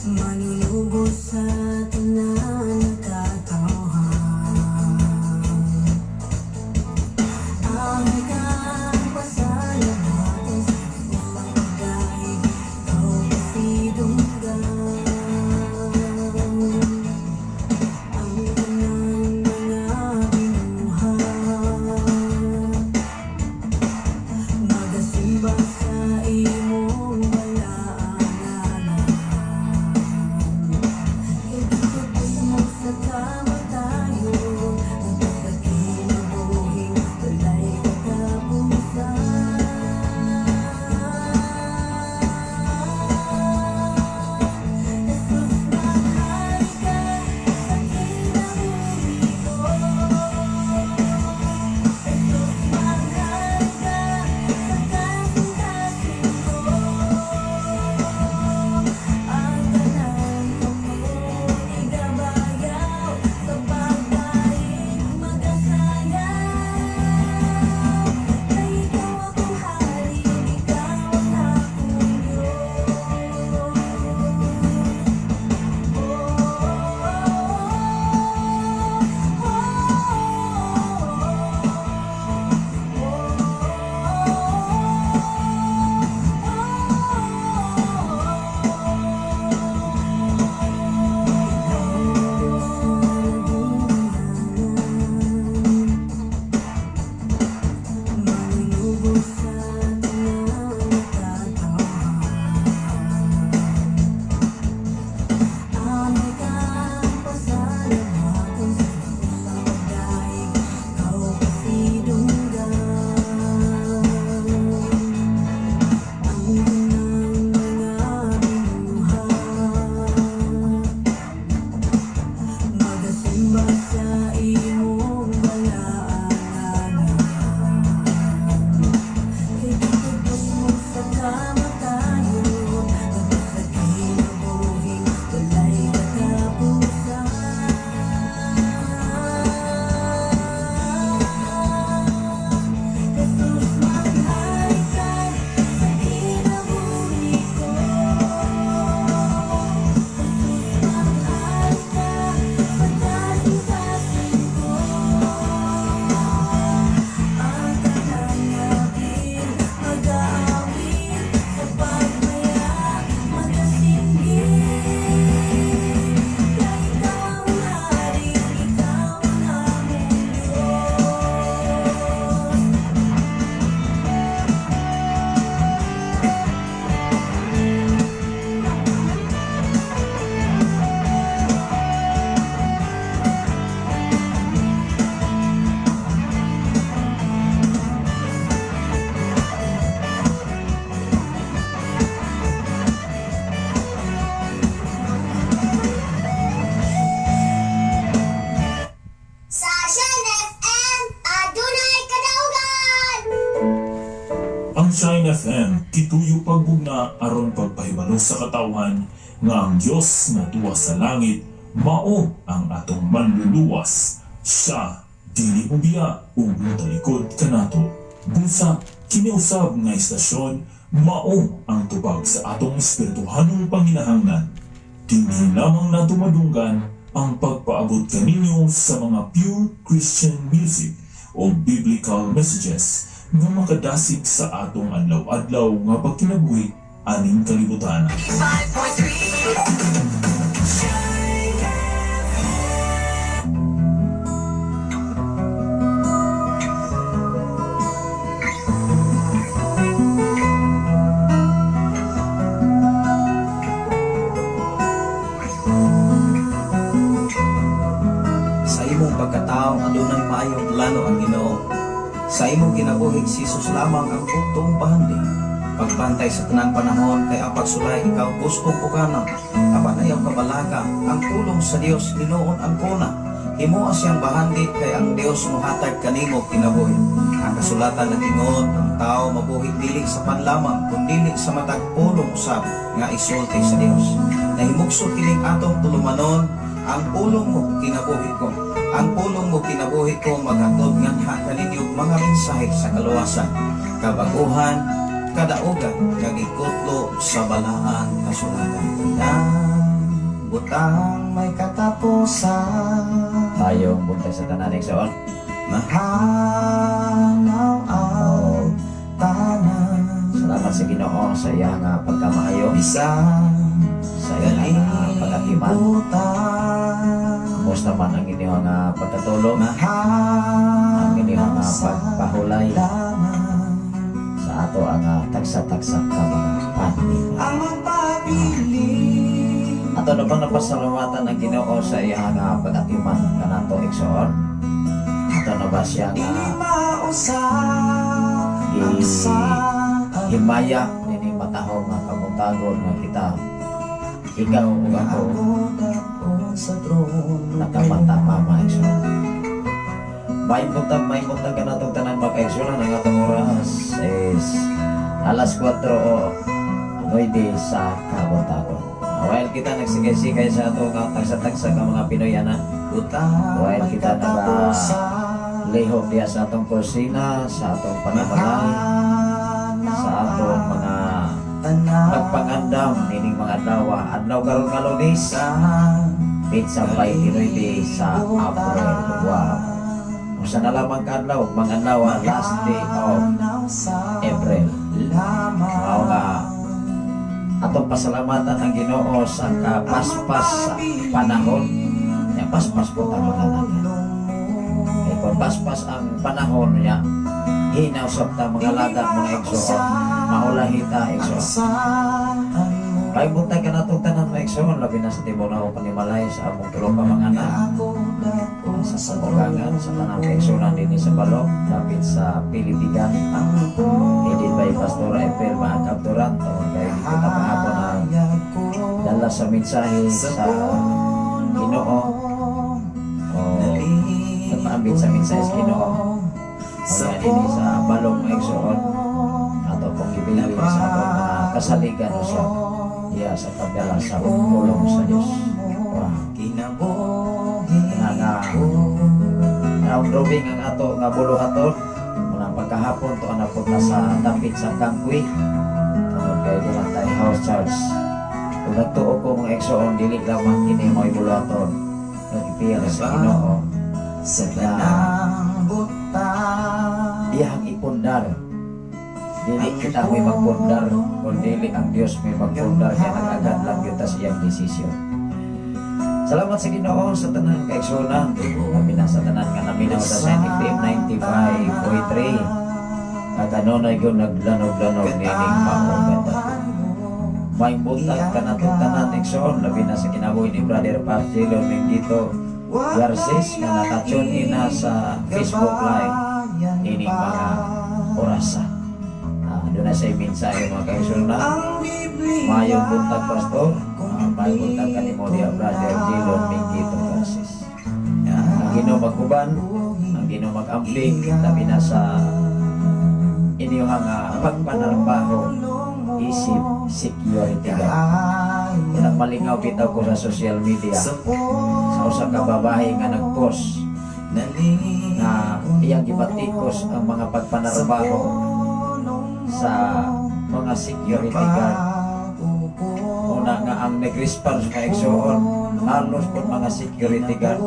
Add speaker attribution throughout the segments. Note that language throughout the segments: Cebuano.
Speaker 1: Manunubos sa tanan katawhan. Ang kang pasalamatan sa usang pagdaig, ikaw kasidunggan. Ang tanan mga binuhat magasimba sa imong balaan ngalan. Kay gitubos mo sa kamatayon ngadto sa kinabuhing walay katapusan. Jesus, maghari ka sa kinabuhi ko. Jesus, maghari ka sa kasing-kasing ko. Ang tanan kamot igabayaw sa pagdaig magasayaw. Kay ikaw akong hari, ikaw ang akong Diyos. Ikaw ang Diyos nga labing gamhanan, manunubos sa tanan katawhan. Amay kang pasalamatan sa usang pagdaig, ikaw kasidunggan. Ang tanan mga binuhat magasimba sa imong balaan ngalan. Kay gitubos mo sa kamatayon ngadto sa kinabuhing walay katapusan. Jesus, maghari ka sa kinabuhi ko. Jesus, maghari ka sa kasing-kasing ko. Ang tanan nga apil magaawit sa pagmaya magasinggit. Kay ikaw ang hari, ikaw ang among Diyos.
Speaker 2: Sa Shine FM, adunay kadaugan!
Speaker 3: Ang Shine FM gituyo paggugna aron pagpahibalo sa katawhan nga ang Dios nga tuwa sa langit mao ang atong manluluwas. Siya dili mobiya ug motalikod kanato. Busa kini usab nga istasyon mao ang tubag sa atong espirituhanong panginahanglan. Dinhi lamang nato madunggan ang pagpaabot kaninyo sa mga pure Christian music o biblical messages nga makadasig sa atong adlaw-adlaw nga pagkinabuhi aning kalibutan.
Speaker 1: 5.3 Shine FM.
Speaker 4: Sa imong pagkatao adunay maayong plano ang Ginoo. Sa imong kinabuhi si Jesus lamang ang bugtong bahandi. Pagbantay sa tanang panahon kay ang pagsulay ikaw gustong pukana. Apan ayaw kabalaka ang pulong sa Dios hinuon ang kuna. Himoa siyang bahandi kay ang Dios mohatag kanimo kinabuhi. Ang kasulatan nag-ingon ang tao mabuhi dili sa panlamang kundili sa matag pulong usab nga isulti sa Dios. Nahimugso kining atong tulumanon ang pulong mo kinabuhi ko. Ang pulong mo kinabuhi ko maghatod nganha kaninyo mga mensahe sa kaluwasan, kabaguhan, kadaugan, kag ikutlo sa balaang kasulatan. Tanan. Butang may katapusan.
Speaker 5: Maayong buntag sa tanan, igsoon.
Speaker 4: Mahanaw ang tanan.
Speaker 5: Salamat sa Ginoo sa iyang pagkamaayo,
Speaker 4: Bisan
Speaker 5: sa iyang pagatiman.
Speaker 4: kalibutan.
Speaker 5: Kumusta man ang inyong pagkatulog, ang
Speaker 4: Mahanaw
Speaker 5: inyong
Speaker 4: sa
Speaker 5: pagpahulay
Speaker 4: laman.
Speaker 5: sa ato ang tagsa-tagsa ka mga panima.
Speaker 4: Ang magpabilin.
Speaker 5: Ato na bang napasalamatan ang Ginoo sa iyang pagatiman kanato, igsoon? Ato na ba siya
Speaker 4: Dili
Speaker 5: nga
Speaker 4: mausap ang sa
Speaker 5: himaya nining matahong nga kabuntagon nga kita, ikaw ug ako,
Speaker 4: Ako daon sa trono.
Speaker 5: nakamata pa, mga igsoon? May buntag kanatong tanan, mga kaigsoon. Ang atong oras is alas 4 o 9 sa kabuntagon. While kita nagsigay-sigay sa atong tagsa-tagsa ka mga Pinoy ana,
Speaker 4: Butang
Speaker 5: while
Speaker 4: may
Speaker 5: kita naga
Speaker 4: katapusan.
Speaker 5: lihok diya sa atong kusina, sa atong panimalay,
Speaker 4: Mahanaw
Speaker 5: sa atong
Speaker 4: ang
Speaker 5: mga
Speaker 4: tanan.
Speaker 5: pagpangandam nining mga adlaw. Adlaw karon nga Lunes,
Speaker 4: Bisan
Speaker 5: petsa 29 sa April. Wow. Usa na lamang ka adlaw, mga adlaw, last day of
Speaker 4: Mahanaw sa
Speaker 5: April.
Speaker 4: laman.
Speaker 5: Mao nga atong pasalamatan ang Ginoo sa kapaspas sa panahon. Ya, paspas po ta mga anak. Kay kung paspas ang panahon niya, hinaw sab ta mga lagat, mga igsoon, maulahi ta, igsoon.
Speaker 4: Saan mo
Speaker 5: Kay buntag kanatong tanan, mga igsoon, labi na sa tibuok na panimalay, sa among tulo ka mga anak,
Speaker 4: Ako daon
Speaker 5: sa
Speaker 4: sa
Speaker 5: kamugangan, sa tanang kaigsunan dinhi sa Balok, dapit sa Pilipigan,
Speaker 4: Ang
Speaker 5: headed by Pastor April Maagab Duran. Tungod kay dito ta kahapon ang
Speaker 4: hayag ko
Speaker 5: dala sa mensahe
Speaker 4: sa
Speaker 5: sa Ginoo o nagpaambit sa mensahe sa Ginoo.
Speaker 4: Sa
Speaker 5: Kaya dinhi sa Balok, mga igsoon, ato pong gibilin sa atong mga kasaligan usab iya sa pagdala sa pulong sa Dios. Wow.
Speaker 4: Kinabuhi
Speaker 5: Nga
Speaker 4: ko.
Speaker 5: Round robin ang ato nga buluhaton. Unang pagkahapon to na punta sa dapit sa Kangkwi. Tungod kay doon tayo house charge. Kung nagtuo ko, mga igsoon, dili lamang kini mo'y buluhaton. Nagipiyal sa Ginoo.
Speaker 4: Sa tanang butang.
Speaker 5: Iyang ipundar. Dili kita may magpundar, kung dili ang Dios may magpundar, kaya nag-agad lang yun ta sa iyang desisyon. Salamat sa Ginoo sa tanan kaigsunan. Labi na sa tanan nga naminaw sa Shine FM 95.3. At kanunay ko naglanog-lanog nining maong ganda. May buntag kanatong tanan, igsoon, labi na sa kinabuhi ni Brother Parcelo Mendito Garces nga naka-tune in na sa Facebook Live ining mga orasa. Doon na sa mensahe, mga kaigsoon na. Mayong buntag, Pastor. Mayong buntag kanimo diya, Brother Dillon Mendito Garces. Ang Ginoo magkuban, ang Ginoo mag-amping, labi na sa inyong pagpanarbaho isip security guard. Unang malingaw bitaw ko sa social media sa usa ka babae nga nag-post na iyang gibatikos ang mga pagpanarbaho sa mga security guard. Una nga ang nag-response nga, igsoon, halos po mga security guard.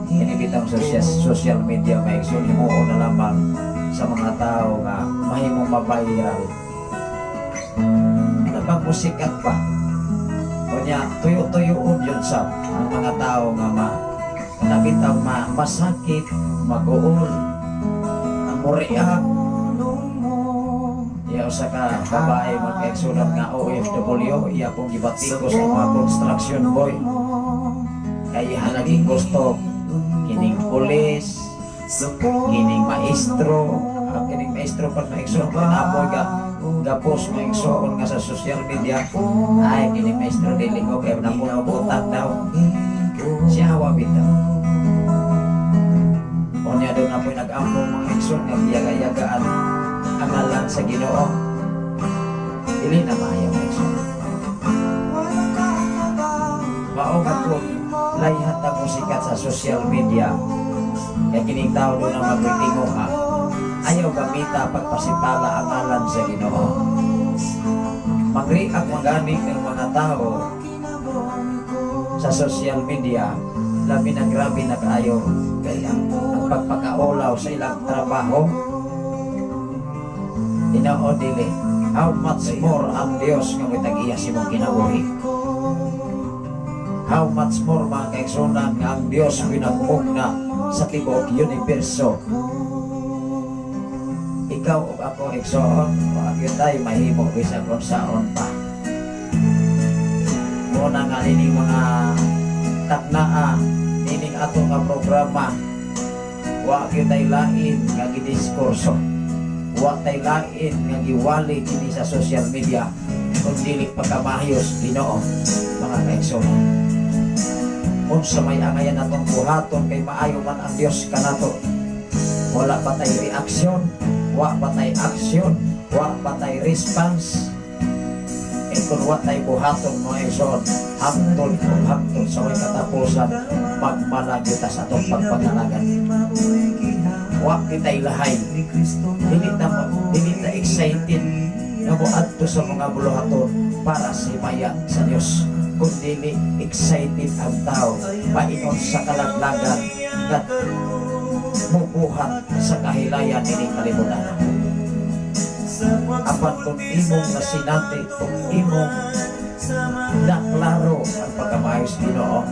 Speaker 5: Kini bitang social, social media, mga igsoon, himuon na lamang sa mga tao nga mahimong ma-viral. Ano bang musikat pa? Unya, tuyo-tuyoon yun sa ang mga tao nga ma nabitaw ma masakit, mag-uol, mo-react. Iya usa ka babae, mga kaigsunan, nga OFW, iya pong gibatikos ang mga construction boy. Kay naging gusto kining pulis, kining maestro, ang kining maestro pa, mga igsoon, kinapoy ka gapos, mga igsoon, nga sa social media, ay kining maestro dili ko kay napuno utang daw. Siya hawa bitaw. Unya doon na po'y nag-ampo, mga igsoon, nga giyaga-yagaan ang ngalan sa Ginoo. Dili na maayo, mga igsoon. Mao nga kung layhan ta musikat sa social media, kay kining tao doon na magritingo ha. Ayaw gamita pagpasipala ang ngalan sa Ginoo. Mag-react magani ng mga tao. Sa social media, labi na grabe na kaayo
Speaker 4: Kay ang
Speaker 5: ang pagpakaulaw sa ilang trabaho. Tinuod dili? How much more ang Dios nga mo'y tag-iya sa imong kinabuhi? How much more, mga kaigsunan, nga ang Dios pinag-ugna sa tibuok universo? Ikaw ug ako, igsoon, wa gyud tay mahimo bisan unsaon pa. Muna nga nining mga taknaa, nining ato nga programa, wa gyud tay lain nga gidiskurso. Wa tay lain nga giwali kini sa social media kung dili pagkamaayo sa Ginoo, mga kaigsunan. Unsa may angayan atong buhaton kay maayo man ang Dios kanato? Wala pa tay reaksyon, wa pa tay aksyon, wa pa tay response. Eh kung wa tay buhaton, mga igsoon, hangtod ug hangtod sa way katapusan, magmalagyo ta sa atong pagpangalagan. Wa kitay lahay. Dili ta excited nga moadto sa mga buluhaton para sa himaya sa Dios. Kung dili excited ang tao paingon sa kalaglagan nga mubuhat sa kahilayan nining kalibutan. Apan kung imong nasinati, kung imong naklaro ang pagkamaayo sa Ginoo,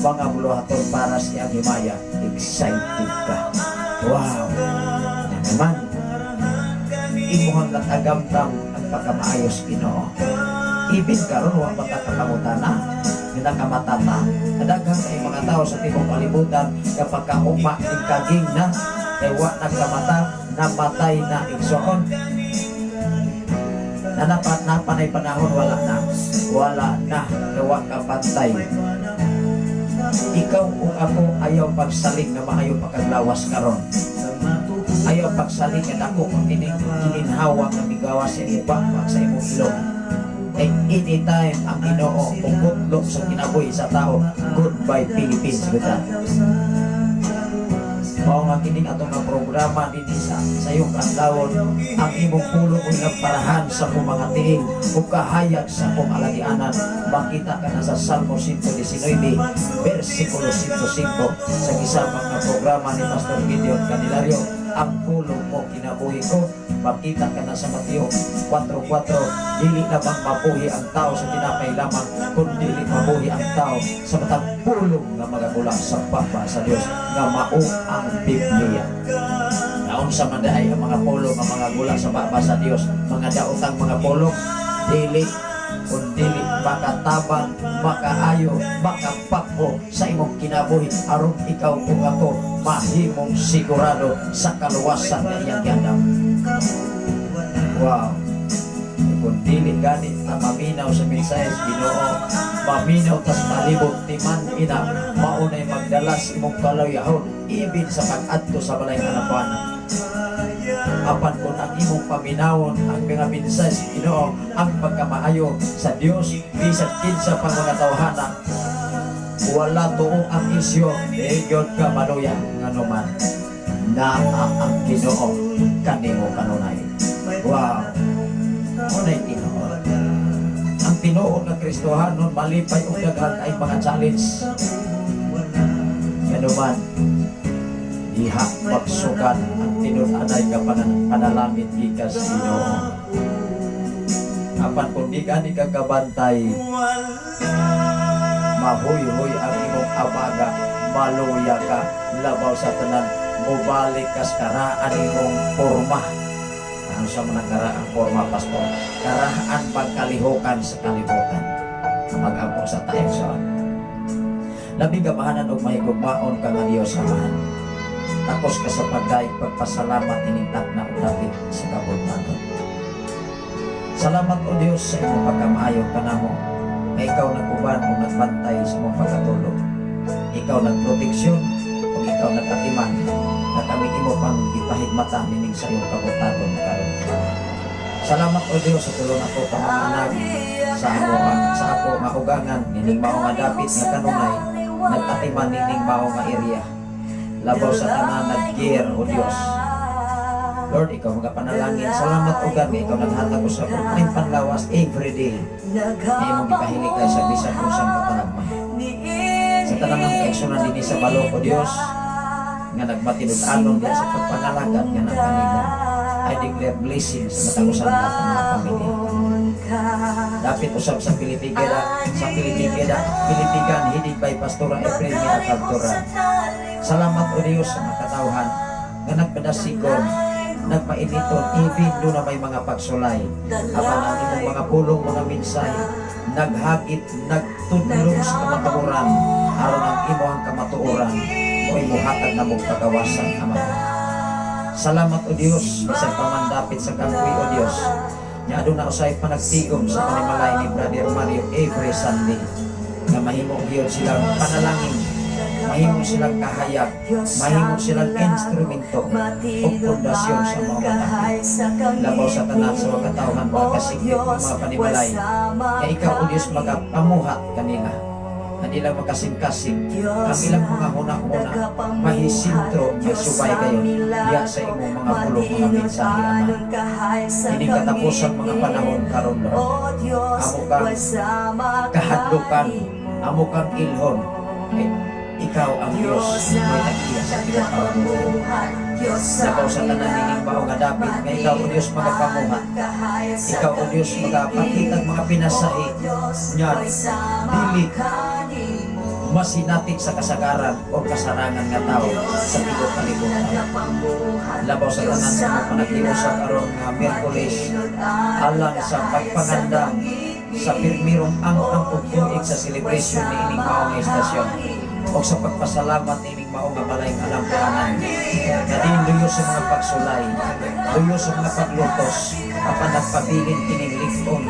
Speaker 5: mga buluhaton para sa iyang himaya, excited ka. Wow! Na naman, imuhang natagamtam ang pagkamaayo sa Ginoo. Ibig karon wa pa ta kapangutana, nga nakamata ta. Kadaghan kay mga tao sa tibuok kalibutan kapag kauma ning kaging na kay wa nagkamata, namatay na, igsoon. Na napat na panay panahon, wala na. Wala na kay wa kapantay. Ikaw ug ako, ayaw pagsalig na maayo pagkaglawas karon. Ayaw pagsalig nga dako ang kining gininhawa nga migawas sa imong bakbak, sa imong ilong. Kay anytime ang Ginoo puputlo sa kinabuhi sa tao, goodbye Philippines kita. Mao nga kining atong nga programa dinhi sa iyong kaadlawon, ang imong pulong o parahan sa akong mga tiil ug kahayag sa akong alagianan. Makita ka na sa Salmo 119 versikulo 105 sa gisama nga programa ni Pastor Gideon Candelario, "Ang Pulong Mo Kinabuhi Ko." Makita ka na sa Mateo 4.4, dili lamang mabuhi ang tao sa tinapay lamang, kundi mabuhi ang tao sa matag pulong nga magagula sa baba sa Dios nga mao ang Biblia. Naunsa man diay ang mga pulong nga mga gula sa baba sa Dios, mga daotang mga pulong? Dili kung dili makatabang, makaayo, makapako sa imong kinabuhi aron ikaw ug ako mahimong sigurado sa kaluwasan nga iyang giandam. Wow. Kung dili gani ta maminaw sa mensahe sa Ginoo, maminaw tas palibot, timan ina maunay magdala sa imong kaluyahon ibin sa pag-adto sa balay kanapuanan. Apan kung ang imong paminawon ang mga mensahe sa Ginoo, ang pagkamaayo sa Dios, bisan kinsa pang mga tawhana, wala tuo ang isyo, di gyud ka maluya nganuman naa ang Ginoo kanimo kanunay. Wow. Unay tinuod. Ang tinuod nga Kristohanon malipay og daghan ay mga challenge. Nganuman diha magsugan ang tinud-anay nga panalangin gikan sa Ginoo. Apan kung di gani ka kabantay, mahuy-huy ang imong abaga, maluya ka, labaw sa tanan, mubalik kas karaan imong porma. Ano sa mga karaang porma, Pastor? Karaan pagkalihokan sa kalibutan. Mag-ampo sa tayo sa Labing gamahanan og mahigugmaon ka nga Dios Amahan. Takos ka sa pagdayeg pagpasalamat ining takna ug dapit sa kabultagon. Salamat, O Dios, sa imong pagkamaayo kanamo nga ikaw nag-uban ug nagbantay sa imong pagkatulog. Ikaw nagproteksyon ug ikaw nagatiman nga kami imo pang gipahigmata nining sa iyong kabuntagon karon. Salamat, O Dios, sa tulong ako pa mga anak sa amo sa ako nga ugangan nining mao nga dapit nga kanunay nagatiman nining mao nga area. Labaw sa tanan, nag-gear, O Dios. Lord, ikaw magapanalangin. Salamat ugan nga ikaw naghatag ko sa akong panlawas every day. Na imong gipahilikay sa bisan unsang katalagman. Tanan ng kaigsunan dinhi sa balok, O Dios, nga nagmatinud-anon diha sa pagpangalagad nga ng kanimo. I declare blessing sa matag usa nga mga pamilya. Dapit usab sa Pilipigera, sa Pilipigera, Pilipigan, headed by Pastora April Minacaltura. Salamat, O Dios, sa mga katawhan nga nagpadasigon, nagmainiton, even do na may mga pagsulay. Apan ang imong mga pulong, mga mensahe, naghagit, nagtudlong sa kamatuoran, aron ang imong kamatuoran, mo imuhatag na mong kagawasan, Ama. Salamat, O Dios, bisan pa man dapit sa kampwi, O Dios. Nya aduna usay panagtigom sa panimalay ni Brother Mario every Sunday. Nga mahimo gyud silang panalangin, mahimo silang kahayag, mahimo silang instrumento o pundasyon sa mga mataki. Labaw sa tanan sa mga katawhan, mga kasikip, mga panimalay, nga ikaw, O Dios, magapamuhat kanila. Nga ilang makasing-kasing, ang ilang mga huna-huna, mahisintro, may subay kayo, diya sa imong mga pulong, mga mensahe, Ama. Ining katapusan mga panahon karon, Lord. Amo kang kahadlukan, amo kang ilhon, eh, ikaw ang Diyos, may tag-iya sa kinakabuhan. Labaw sa tanan nining mao nga dapit, nga ikaw, O Diyos, magapamuhat. Ikaw, O Diyos, magapakitag mga pinasahi nya dili masinatik sa kasagaran o kasarangan nga tao sa tibuok kalibutan. Labaw sa tanan sa mga panaghiusa karon nga Miyerkules alang sa pagpangandam sa pirmirong ang-ang ug tuig sa celebration ni ining mao nga istasyon o sa pagpasalamat ni ining mao nga balay nga alampuanan nga diin luyo sa mga pagsulay, luyo sa mga paglutos, apan nagpabilin kining lig-on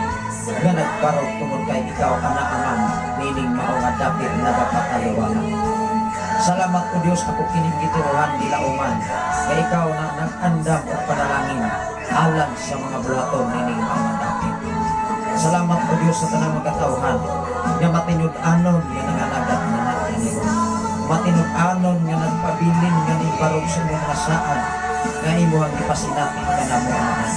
Speaker 5: nga nagbarog tungod kay ikaw anaaman nining mao nga dapit nagapataliwala. Salamat, O Dios, ako kining gituruhan gilauman nga ikaw na nag-andam og panalangin alang sa mga buhaton nining mao nga dapit. Salamat, O Dios, sa tanang mga katawhan nga matinud-anon nga nangalagad na kanimo. Matinud-anon nga nagpabilin nga nibarog sa imong mga saad nga imuhang gipasinati kanamo, Amahan.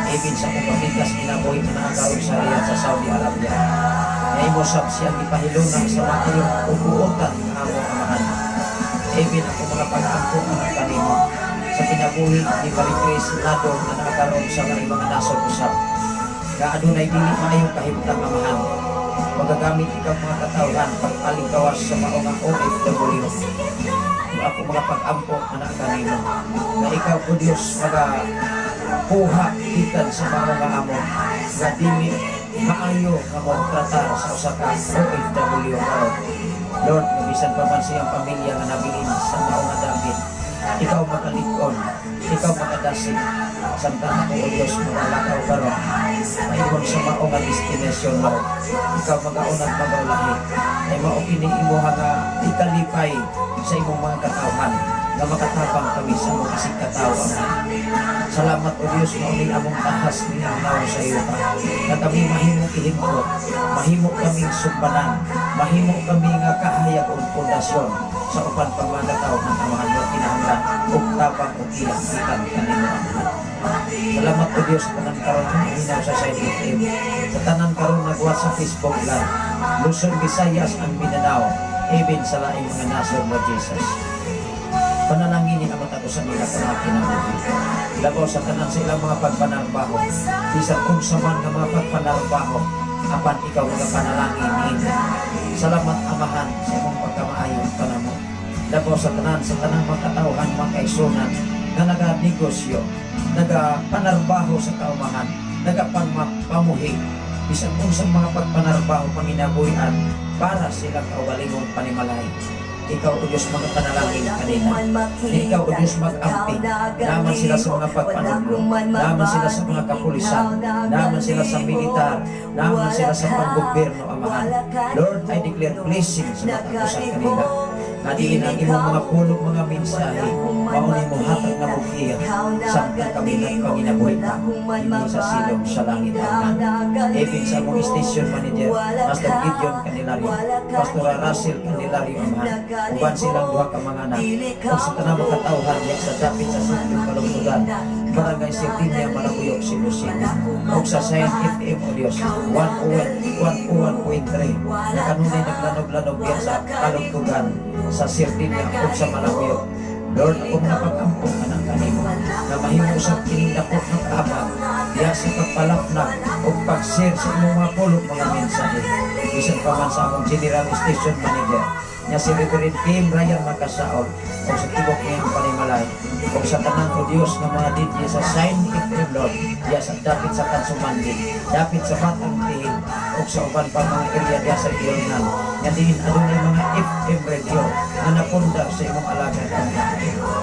Speaker 5: Even sa akong pamikas kinabuhi nga naa karon sa Riyadh sa Saudi Arabia. Nga imo sab siyang gipahilunan sa maayong ubuotan nga amo, Amahan. Even ako mga pag-ampo nga kanimo sa kinabuhi ni Marie Grace Lado nga naa karon sa laing mga nasod usab. Nga adunay dili maayong kahimtang, Amahan. Magagamit ikaw mga katawhan pagpalingkawas sa mao nga OFW. Yung ako mga pag-ampo nga kanimo. Nga ikaw, O Dios, maga kuha gikan sa mao nga amo nga dili maayo nga mo tratar sa usa ka OFW karon. Lord, nga bisan pa man siyang pamilya nga nabilin sa mao nga dapit, ikaw makalig-on, ikaw makadasig. Samtang ako, O Diyos, magalakaw karon, paingon sa mao nga destination, Lord. Ikaw magaunang magaulahi. Ay mao kini imuha nga ikalipay sa imong mga katawhan nga makatabang kami sa mga isigkatawo, Amahan. Salamat, O Diyos, mao ni among tahas ni naw sa iyo ka. Nga kami mahimong ehemplo, mahimo kaming sumbanan, mahimo kami nga kahayag o pundasyon sa uban pang mga katawhan, Amahan, nga kinahanglan og tabang og ilang gikan kanimo, Amahan. Salamat, O Diyos, sa tanan karon nga naminaw sa Shine FM, sa tanan karon nagwa sa Facebook Live, Luzon, Visayas and Mindanao, even sa laing mga nasod, Lord Jesus. Panalangin ni Ama sa nila sa mga kinabuhi. Labaw sa tanan sa ilang mga pagpanarbaho, bisan unsa man nga mga pagpanarbaho, apan ikaw mga panalangin niini. Salamat, Amahan, sa imong pagkamaayo kanamo. Labaw sa tanan sa tanang mga katawhan, mga kaigsunan nga naga-negosyo, nagapanarbaho sa kaumahan, nagapangpamuhi, bisan unsang mga pagpanarbaho panginabuhian para sila kaugalingong panimalay. Ikaw, O Diyos, mga panalangin kanina. Ikaw, O Diyos, mag-ampi. Naman sila sa mga pagpanudlo. Naman sila sa mga kapulisan. Naman sila sa militar. Naman sila sa panggobyerno, Amahan. Lord, I declare blessing sa mga sa kanila. Nga diin ang imong mga pulong, mga mensahe, mao ni mohatag na mugiya samtang kami nagpanginabuhi pa dinhi sa silong sa langit, Amahan. Even sa among station manager, Pastor Gideon Candelario, Pastor Russell Candelario, Amahan, uban silang duha ka mga anak, ug sa tanang mga katawhan diya sa dapit sa Sitio Kalungtugan, Barangay Sirtinia, Malabuyoc, Cebu City, ug sa Shine FM. FM, O Diyos, 101.3 na kanunay naglanog-lanog diyan sa kalugtugan, sa Sirdinya ug sa Malabuyok. Lord, ako mga pag-ampo anang kanimo na mahimo usab kining dako ng kaabag diha sa pagpalapnag o pag-share sa imong mga pulong, mga mensahe, bisan pa man sa among General Station Manager nga si Reverend Kim Ryan Makasaol o sa tibok niyang panimalay o sa tanan o Diyos nga mga DJ sa Shine FM, Lord, diha sa dapit sa Kansumandi, dapit sa Batang Tihil o sa uban pa mga area diha sa Giolnan nga diin adunay mga FM radio nga napundar sa imong alagad.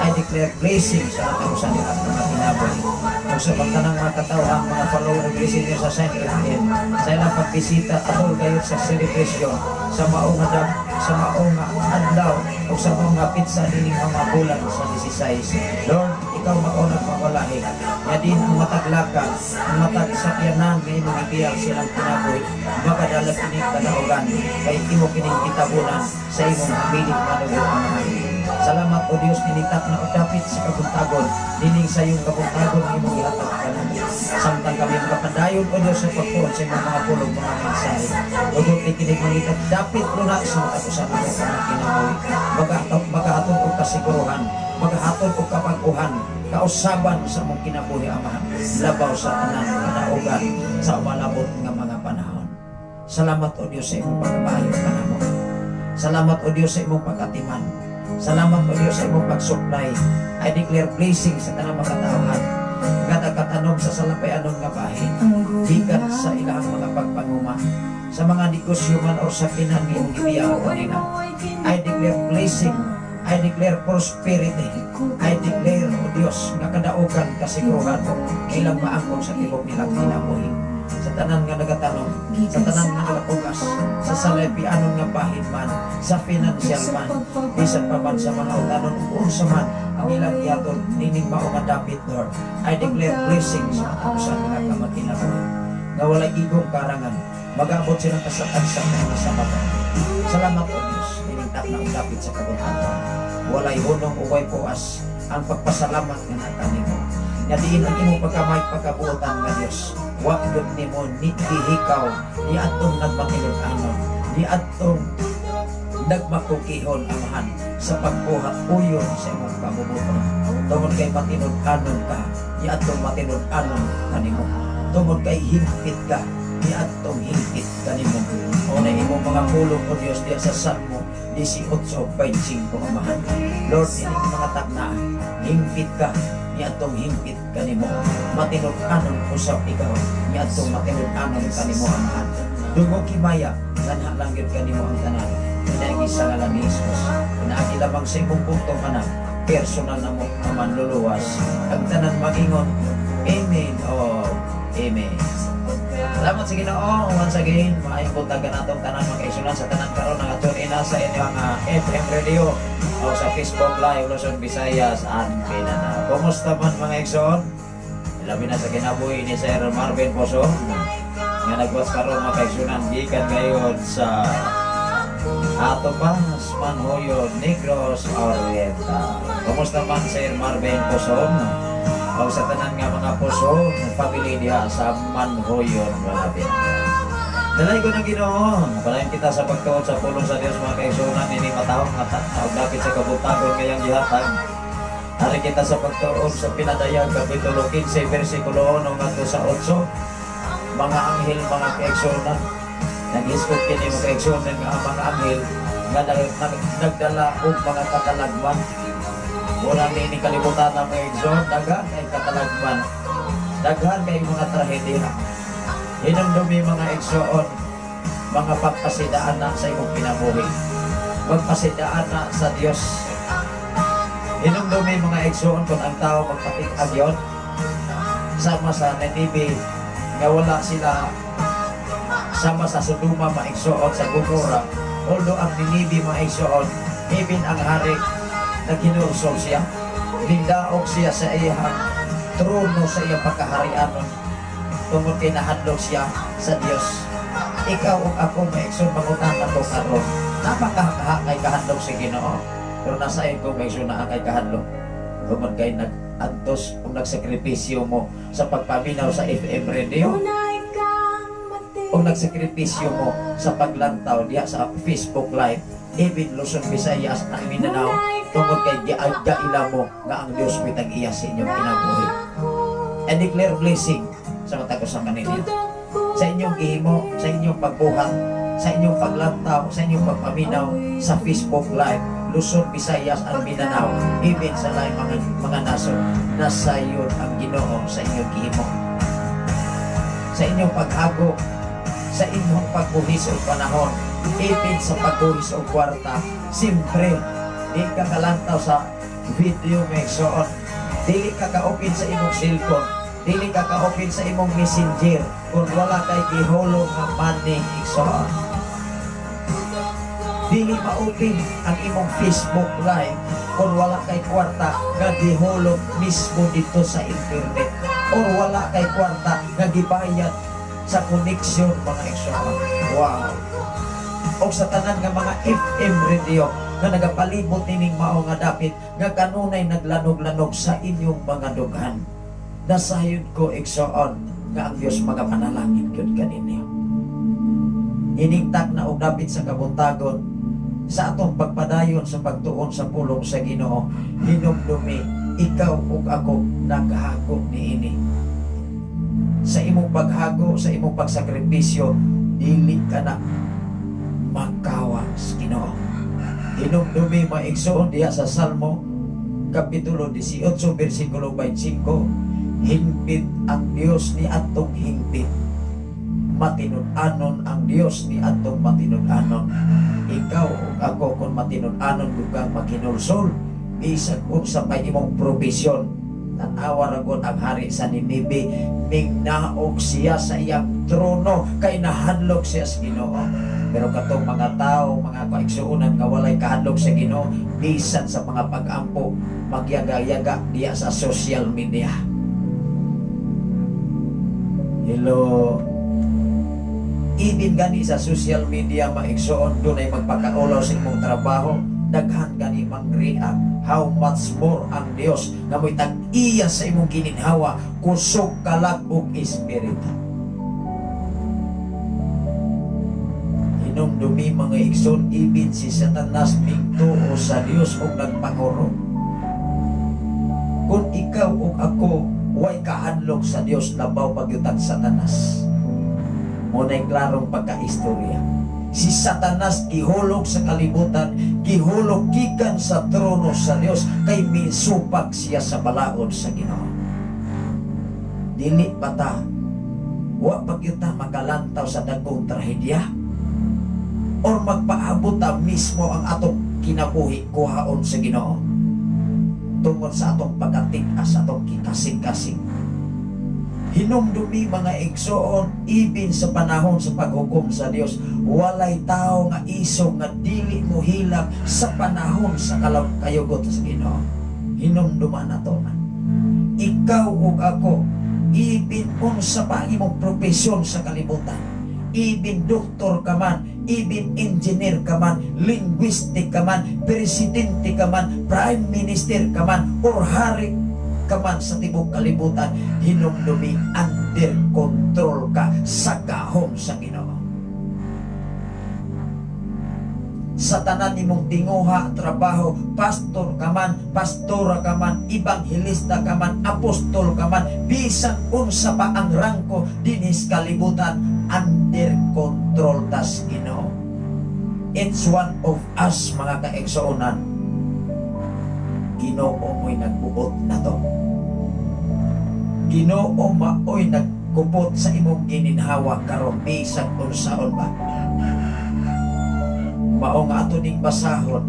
Speaker 5: I declare blessing sa katapusan nila mga kinabuhi o sa pagtanang mga katawhan, mga follower and listener sa Shine FM sa ilang pagbisita atol gayud sa celebration sa mao nga adlaw o sa mao nga petsa nining mga bulan sa 16. Lord, ikaw mao nagmawalahi nga din ang matag lakad, ang matag sakyanan nga imong ibiyag silang kinabuhi, makadala kining kadaugan kay imo kining gitabunan sa imong hamilig nga dugo, Amahan. Salamat, O Dios, ninitak na o dapit sa kabuntagon nining sa iyong kabuntagon nga imong gihatag kanamo samtang kami makapadayon, O Dios, sa pagtuon sa imong mga pulong, mga mensahe. Tugot ni kining mangitag dapit luna sa matag usa namo nga kinabuhi, magahatod og kasiguruhan, magahatod og kapag-uhan, kausaban sa among kinabuhi, Amahan, labaw sa tanan kadaugan sa umalabot nga mga panahon. Salamat, O Dios, sa imong pagkabayo kanamo. Salamat, O Dios, sa imong pagkatiman. Salamat, O Dios, sa imong pag-supply. I declare blessing sa tanang makatawhan nga nagkatanom sa salapayanon nga bahin gikan sa ilang mga pagpanguma, sa mga negosyo man o sa kinan nga imong gibiyaan kanila. I declare blessing. I declare prosperity. I declare, O Dios, nga kadaugan, kasiguruhan ilang maangkon sa tibok nilang kinabuhi. Sa tanan nga nagatanom, sa tanan nga nagapugas, sa salapianon nga bahin man, sa financial man, bisan pa man sa mga utanon ug unsa man ang ilang gihatod nining mao nga dapit, Lord. I declare blessings sa katapusan nga kamagkinabuhi nga walay igong karangan, mag-abot silang kasakad sa mga sabata. Salamat, O Diyos, nining takna og dapit sa kabuntagon. Walay hunong o way puas ang pagpasalamat nga naa kanimo. Nga diin ang imong pagkamay pagkabuotan nga Dios. Wa gyud nimo ni gihikaw ni atong nagmatinud-anon, ni atong nagmakukihon, Amahan, sa pagbuhat uyon sa imong kabubuton. Tungod kay matinud-anon ka, ni atong matinud-anon kanimo. Tungod kay hingpit ka, ni atong hingpit kanimo. O na imong mga pulong, O Dios, diya sa Salmo 18:25, Amahan. Lord, ining mga takna, hingpit ka, ni atong hingpit kanimo. Matinud-anon usab ikaw, ni atong matinud-anon kanimo, Amahan. Dungog himaya, nga lang gyud kanimo ang tanan. Pinaagi sa ngalan ni Jesus. Pinaagi lamang sa imong bugtong anak, personal na mo nga manluluwas. Ang tanan magingon, Amen o Amen. Salamat sa Ginoo. Once again, maayong buntag natong tanan, mga kaigsuonan, sa tanan karon nga tune in na sa inyong FM radio o sa Facebook Live, Luzon, Visayas and Mindanao. Kumusta man, mga igsoon? Labi na sa kinabuhi ni Sir Marvin Poso nga nagwas karon, mga kaigsuonan, gikan gayon sa ato pa Manhoyo, Negros Oriental. Kumusta man, Sir Marvin Poson? O sa tanan nga mga Poson family diha sa Manhoyon, malapit. Dalay ko ng Ginoo. Palayan kita sa pagtuon sa pulong sa Dios, mga kaigsuonan, ini matahong nga og dapit sa kabuntagon ngayang gihatag. Ari kita sa pagtuon sa Pinadayag kapitulo 15 versikulo 1 ngadto sa 8. Mga anghel, mga kaigsuonan, naghisgot kini, mga kaigsuonan, nga ang mga anghel nga nagdala og mga katalagman. Wala ni kalibutan na, mga igsoon, daghan kay katalagman. Daghan kay mga trahedya. Hinumdumi, mga igsoon, mga pagpasidaan na sa imong kinabuhi. Magpasidaan na sa Dios. Hinumdumi, mga igsoon, kung ang tao magpatig-agyon, sama sa Ninibe, nga wala sila, sama sa Sodoma, mga igsoon, sa Gomora. Although ang Ninibe, mga igsoon, even ang hari, naghinursol siya. Nindaog siya sa iyang trono, sa iyang pagkaharianon, tungod kay nahadlok siya sa Dios. Ikaw ug ako, mga igsoon, mangutana ko karon. Napakakaha kay kahadlok sa Ginoo. Pero nasa ko, mga igsoon, naa kay kahadlok. Tungod kay nag-antos o nagsakripisyo mo sa pagpaminaw sa FM radio.
Speaker 1: Unay kang
Speaker 5: O nagsakripisyo mo sa paglantaw diha sa Facebook Live, even Luzon, Visayas at Mindanao, tungod kay giagaila mo nga ang Dios may tag-iya sa inyong kinabuhi. And declare blessing sa matag usa kaninyo. Sa inyong gihimo, sa inyong pagbuhat, sa inyong paglantaw, sa inyong pagpaminaw sa Facebook Live, Luzon, Visayas at Mindanao, even sa laing mga nasod, nasayod ang Ginoo sa inyong gihimo. Sa inyong paghago, sa inyong pagbuhis og panahon, even sa pagbuhis og kwarta, siyempre, di ka kalantaw sa video, mga igsoon. Dili ka ka-open sa imong cellphone, dili ka ka-open sa imong Messenger kung wala kay gihulog nga money, igsoon. Dili ma-open ang imong Facebook Live kung wala kay kwarta nga gihulog mismo dito sa internet or wala kay kwarta nga gibayad sa connection, mga igsoon. Wow! O sa tanan nga mga FM radio nga nagapalibot nining mao nga dapit nga kanunay naglanog-lanog sa inyong mga dughan. Nasayod ko, igsoon, nga ang Dios magapanalangin gyud kaninyo. Iningtak na og dapit sa kabuntagon sa atong pagpadayon sa pagtuon sa pulong sa Ginoo, hinumdumi, ikaw ug ako naghago niini. Sa imong paghago, sa imong pagsakripisyo, dili ka na makawa sa Ginoo. Hinumdumi, mga igsoon, diha sa Salmo kapitulo 18 bersikulo 25, hingpit ang Dios ni atong hingpit, matinud-anon ang Dios ni atong matinud-anon. Ikaw ug ako, kung matinud-anon gud kang maghinulsol, bisag unsa pa imong probisyon, tan-awa ra gud ang hari sa Ninibe, mingnaog siya sa iyang trono kay nahadlok siya sa Ginoo. Pero katong mga tao, mga kaigsuonan, nga walay kahadlok sa Ginoo, bisan sa mga pag-ampo, magyaga-yaga diya sa social media. Hello. Even gani sa social media, mga igsoon, dunay magpakaulaw sa imong trabaho, daghan gani mang-react. How much more ang Dios nga mo'y tag-iya sa imong gininhawa, kusog, kalag ug espiritu. Hinumdumi, mga igsoon, even si Satanas mingtuo sa Dios ug nagpakuro. Kung ikaw ug ako way kahadlok sa Dios, labaw pagyutang Satanas. Muna'y klarong pagkaistorya. Si Satanas gihulog sa kalibutan, gihulog gikan sa trono sa Dios kay misupak siya sa balaod sa Ginoo. Dili pa ta, wa pa gyud ta makalantaw sa dagkong trahedya or magpaabot ta mismo ang atong kinabuhi kuhaon sa Ginoo tungod sa atong pagkatig-as, atong kikasing-kasing. Hinumdumi, mga igsoon, even sa panahon sa paghukom sa Dios, walay tao nga isog nga dili mo hilak sa panahon sa kayugot sa Ginoo. Hinumduman na to man. Ikaw ug ako, even unsa pa ang imong profesyon sa kalibutan, even doktor ka man, even engineer ka man, linguistic ka man, presidente ka man, prime minister ka man, or hari ka man sa tibok kalibutan, hinumdumi, under control ka sa gahom sa Ginoo. Sa tanan nimong tinguha, trabaho, pastor ka man, pastora ka man, ebanghelista ka man, apostol ka man, bisan unsa pa ang rangko dinis kalibutan, under control tas Ginoo. It's one of us, mga kaigsuonan. Ginoo mo'y nagbuot na to. Ginoo maoy nagkupot sa imong gininhawa karon, bisan unsaon ba. Mao nga ato ning basahon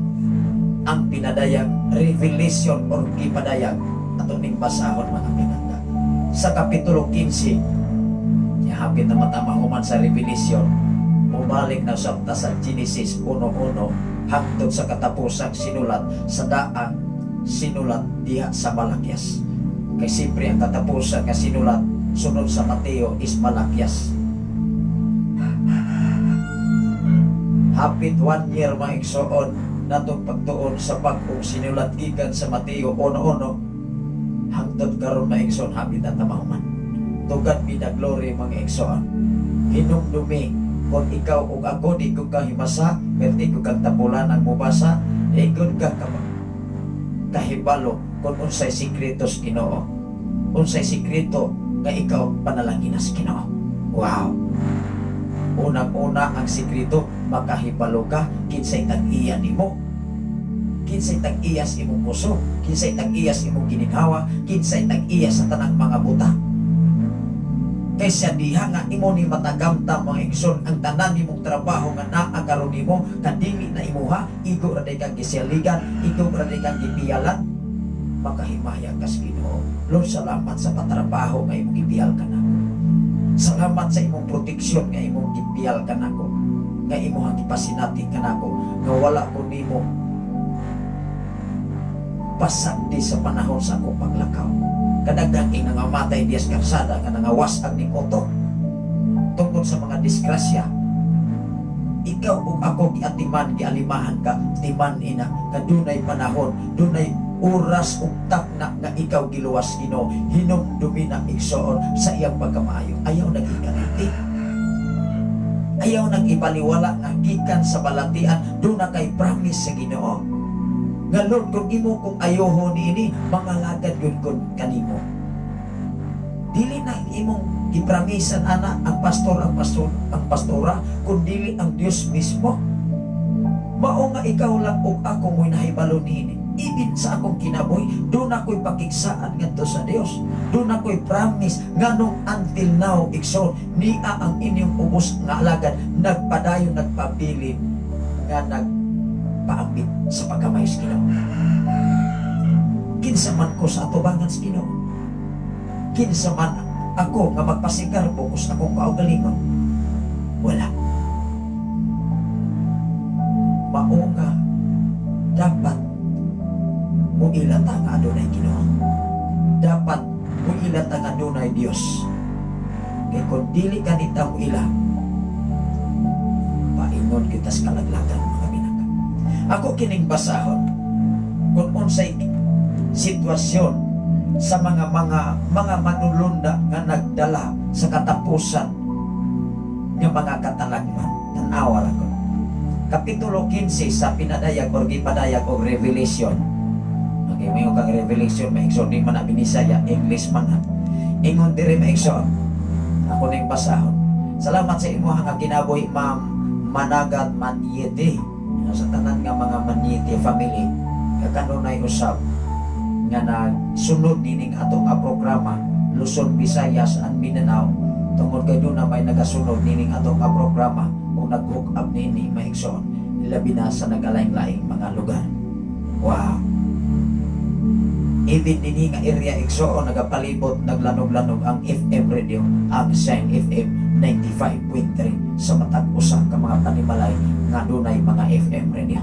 Speaker 5: ang pinadayag, revelation or gipadayag, ato ning basahon, mga pinangga, sa kapitulo 15. Hapit na mata mahuman sa Revelation, mubalik na sa ta sa Genesis 1:1 hangtod sa katapusang sinulat sa daang sinulat diha sa Malakias. Kay siyempre ang katapusan nga sinulat sunod sa Mateo is Malakias. Hapit 1 year, mga igsoon, natong pagtuon sa bag-ong sinulat gikan sa Mateo 1:1 hangtod karon, mga igsoon, hapit na ta mahuman. To God be the glory, mga igsoon. Hinumdumi kung ikaw ug ako di ko ka himasa, perti ko kang tapulan ang mubasa, di gud ka kahibalo kung unsay sikreto sa Ginoo. Unsay sikreto nga ikaw panalangin sa Ginoo. Wow. Unang-una ang sikreto, makahibalo ka kinsay tag-iya nimo. Kinsay tag-iya sa imong puso, kinsay tag-iya sa imong gininhawa, kinsay tag-iya sa tanang mga buta. Kaysa diha nga imo ni matagamtam, mga igsoon, ang tanan nimong trabaho nga naa karon nimo kadili na imuha, igo ra day kang gisaligan, igo ra day kang gipiyalan, makahimaya ka sa Ginoo. Lord, salamat sa patrabaho nga imong gipiyal kanako. Salamat sa imong proteksyon nga imong gipiyal kanako, nga imong gipasinati kanako, nga wala ko nimo pasagdi sa panahon sa akong paglakaw. Kadaghan king nangamatay diya sa karsada nga nangawas-ag ning auto tungkol sa mga disgrasya. Ikaw ug ako giatiman, gialimahan ka, timan ina nga dunay panahon, dunay oras ug takna nga ikaw giluwas Ginoo. Hinumdumi na, igsoon, sa iyang pagkamaayo. Ayaw nag-ikaliti. Ayaw nang ibaliwala nga gikan sa balatian duna kay promise sa Ginoo. Nga Lord, kung imo kong ayoho niini, mangalagad gyud kon kanimo. Dili na imong gipramisan ana ang pastor, ang pastor, ang pastora, kun dili ang Dios mismo. Mao nga ikaw lang ug ako mo'y nahibalo niini. Ibin sa akong kinabuhi, doon ako'y pakigsaan ngadto sa Dios. Doon ako'y promise nganong until now, igsoon, niya ang inyong ubos nga alagad, nagpadayon, nagpabilin, nga nagpaambit sa pagkamay sa Ginoo. Kinsa man ko sa atubangan sa Ginoo? Kinsa man ako nga magpasigarbo ko sa akong kaugalingon? Wala. Mao nga dapat muila ta nga adunay Ginoo. Dapat muila ta nga adunay Dios. Kay kung dili kanita muila, paingon kita sa kalaglagan, mga binaka. Ako kining basahon kung unsay sitwasyon sa mga manulunda nga nagdala sa katapusan nga mga katalagman. Tan-awa ra ko. Kapitulo 15 sa pinadayag or gipadayag og Revelation. Okay, may kang Revelation, may igsoon, di man na Binisaya, English man ha. Ingon diri, may igsoon. Ako ning basahon. Salamat sa imuha nga kinabuhi, Ma'am Managat Manyete. Sa tanan nga mga Manyete family, kakanunay usab nga nagsunod nining atong nga programa Luzon, Visayas and Mindanao, tungod kay doon na may nagasunod nining atong nga programa o nag-hook up nini, mga igsoon, labi na sa nagalaing-laing mga lugar. Wow. Even dinhi nga area, igsoon, nagapalibot, naglanog-lanog ang FM radio, ang Shine FM 95.3 sa matag usa ka mga panimalay nga dunay mga FM radio.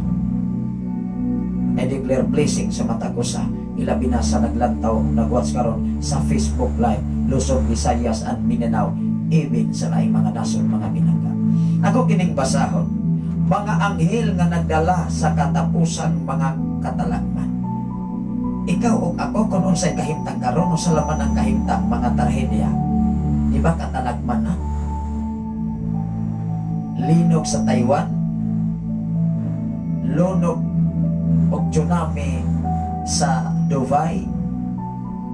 Speaker 5: I declare blessing sa matag usa, ilabi na sa naglantaw, nagwatch karon sa Facebook Live, Luzon, Visayas and Mindanao, even sa laing mga nasod, mga binangga. Ako kining basahon, mga anghel nga nagdala sa katapusan mga katalagman. Ikaw ug ako, kung unsay kahimtang karon o sa laman ng kahimtang mga trahedya, di ba katalagman na? Linog sa Taiwan, lunog og tsunami sa Dubai,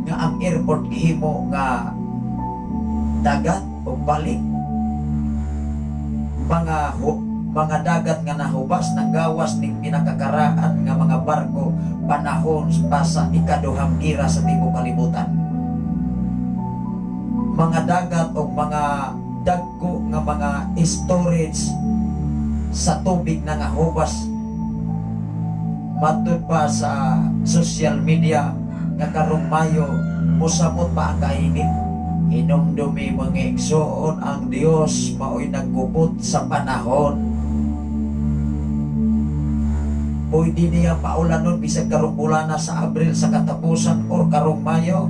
Speaker 5: nga ang airport gihimo nga dagat o balik, mga dagat nga nahubas, nanggawas ning pinakakaraan nga mga barko panahon pa sa ikaduhang gira sa tibuok kalibutan, mga dagat o mga dagko nga mga storage sa tubig na nga hubas. Matud pa sa social media nga karong Mayo mosamot pa ang kainit. Hinumdumi, mga igsoon, ang Dios mao'y nagkupot sa panahon. Pwede niya paulanon bisag karong bulana sa Abril sa katapusan or karong Mayo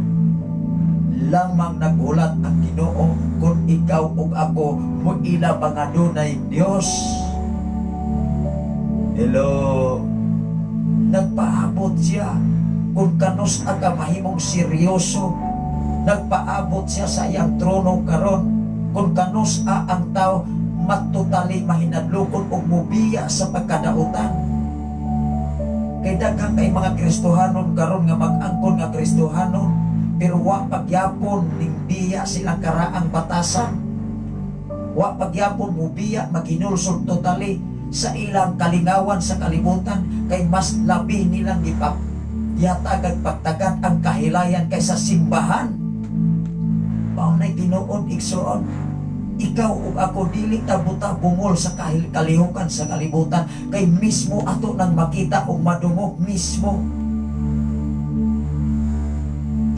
Speaker 5: lamang. Naghulat ang Ginoo kung ikaw ug ako moila ba nga dunay Dios. Hello. Nagpaabot siya kung kanus ka mahimong seryoso. Nagpaabot siya sa iyang trono karon. Kung kanus-a ang tao matutali mahinadlokon og mubiya sa pagkadautan. Kay daghan kay mga Kristohanon karon nga mag-angkon nga Kristohanon, pero wa pagyapon ning biya silang karaang batasan. Wa pagyapon mubiya maginulsol totally sa ilang kalingawan sa kalibutan, kay mas labi nilang gipap yatag ag pagtagad ang kahilayan kaysa simbahan. Mao nay tinuod, igsoon. Ikaw ug ako, dili ta buta bungol sa kahil kalihukan sa kalibutan, kay mismo ato nang makita ug madungog mismo.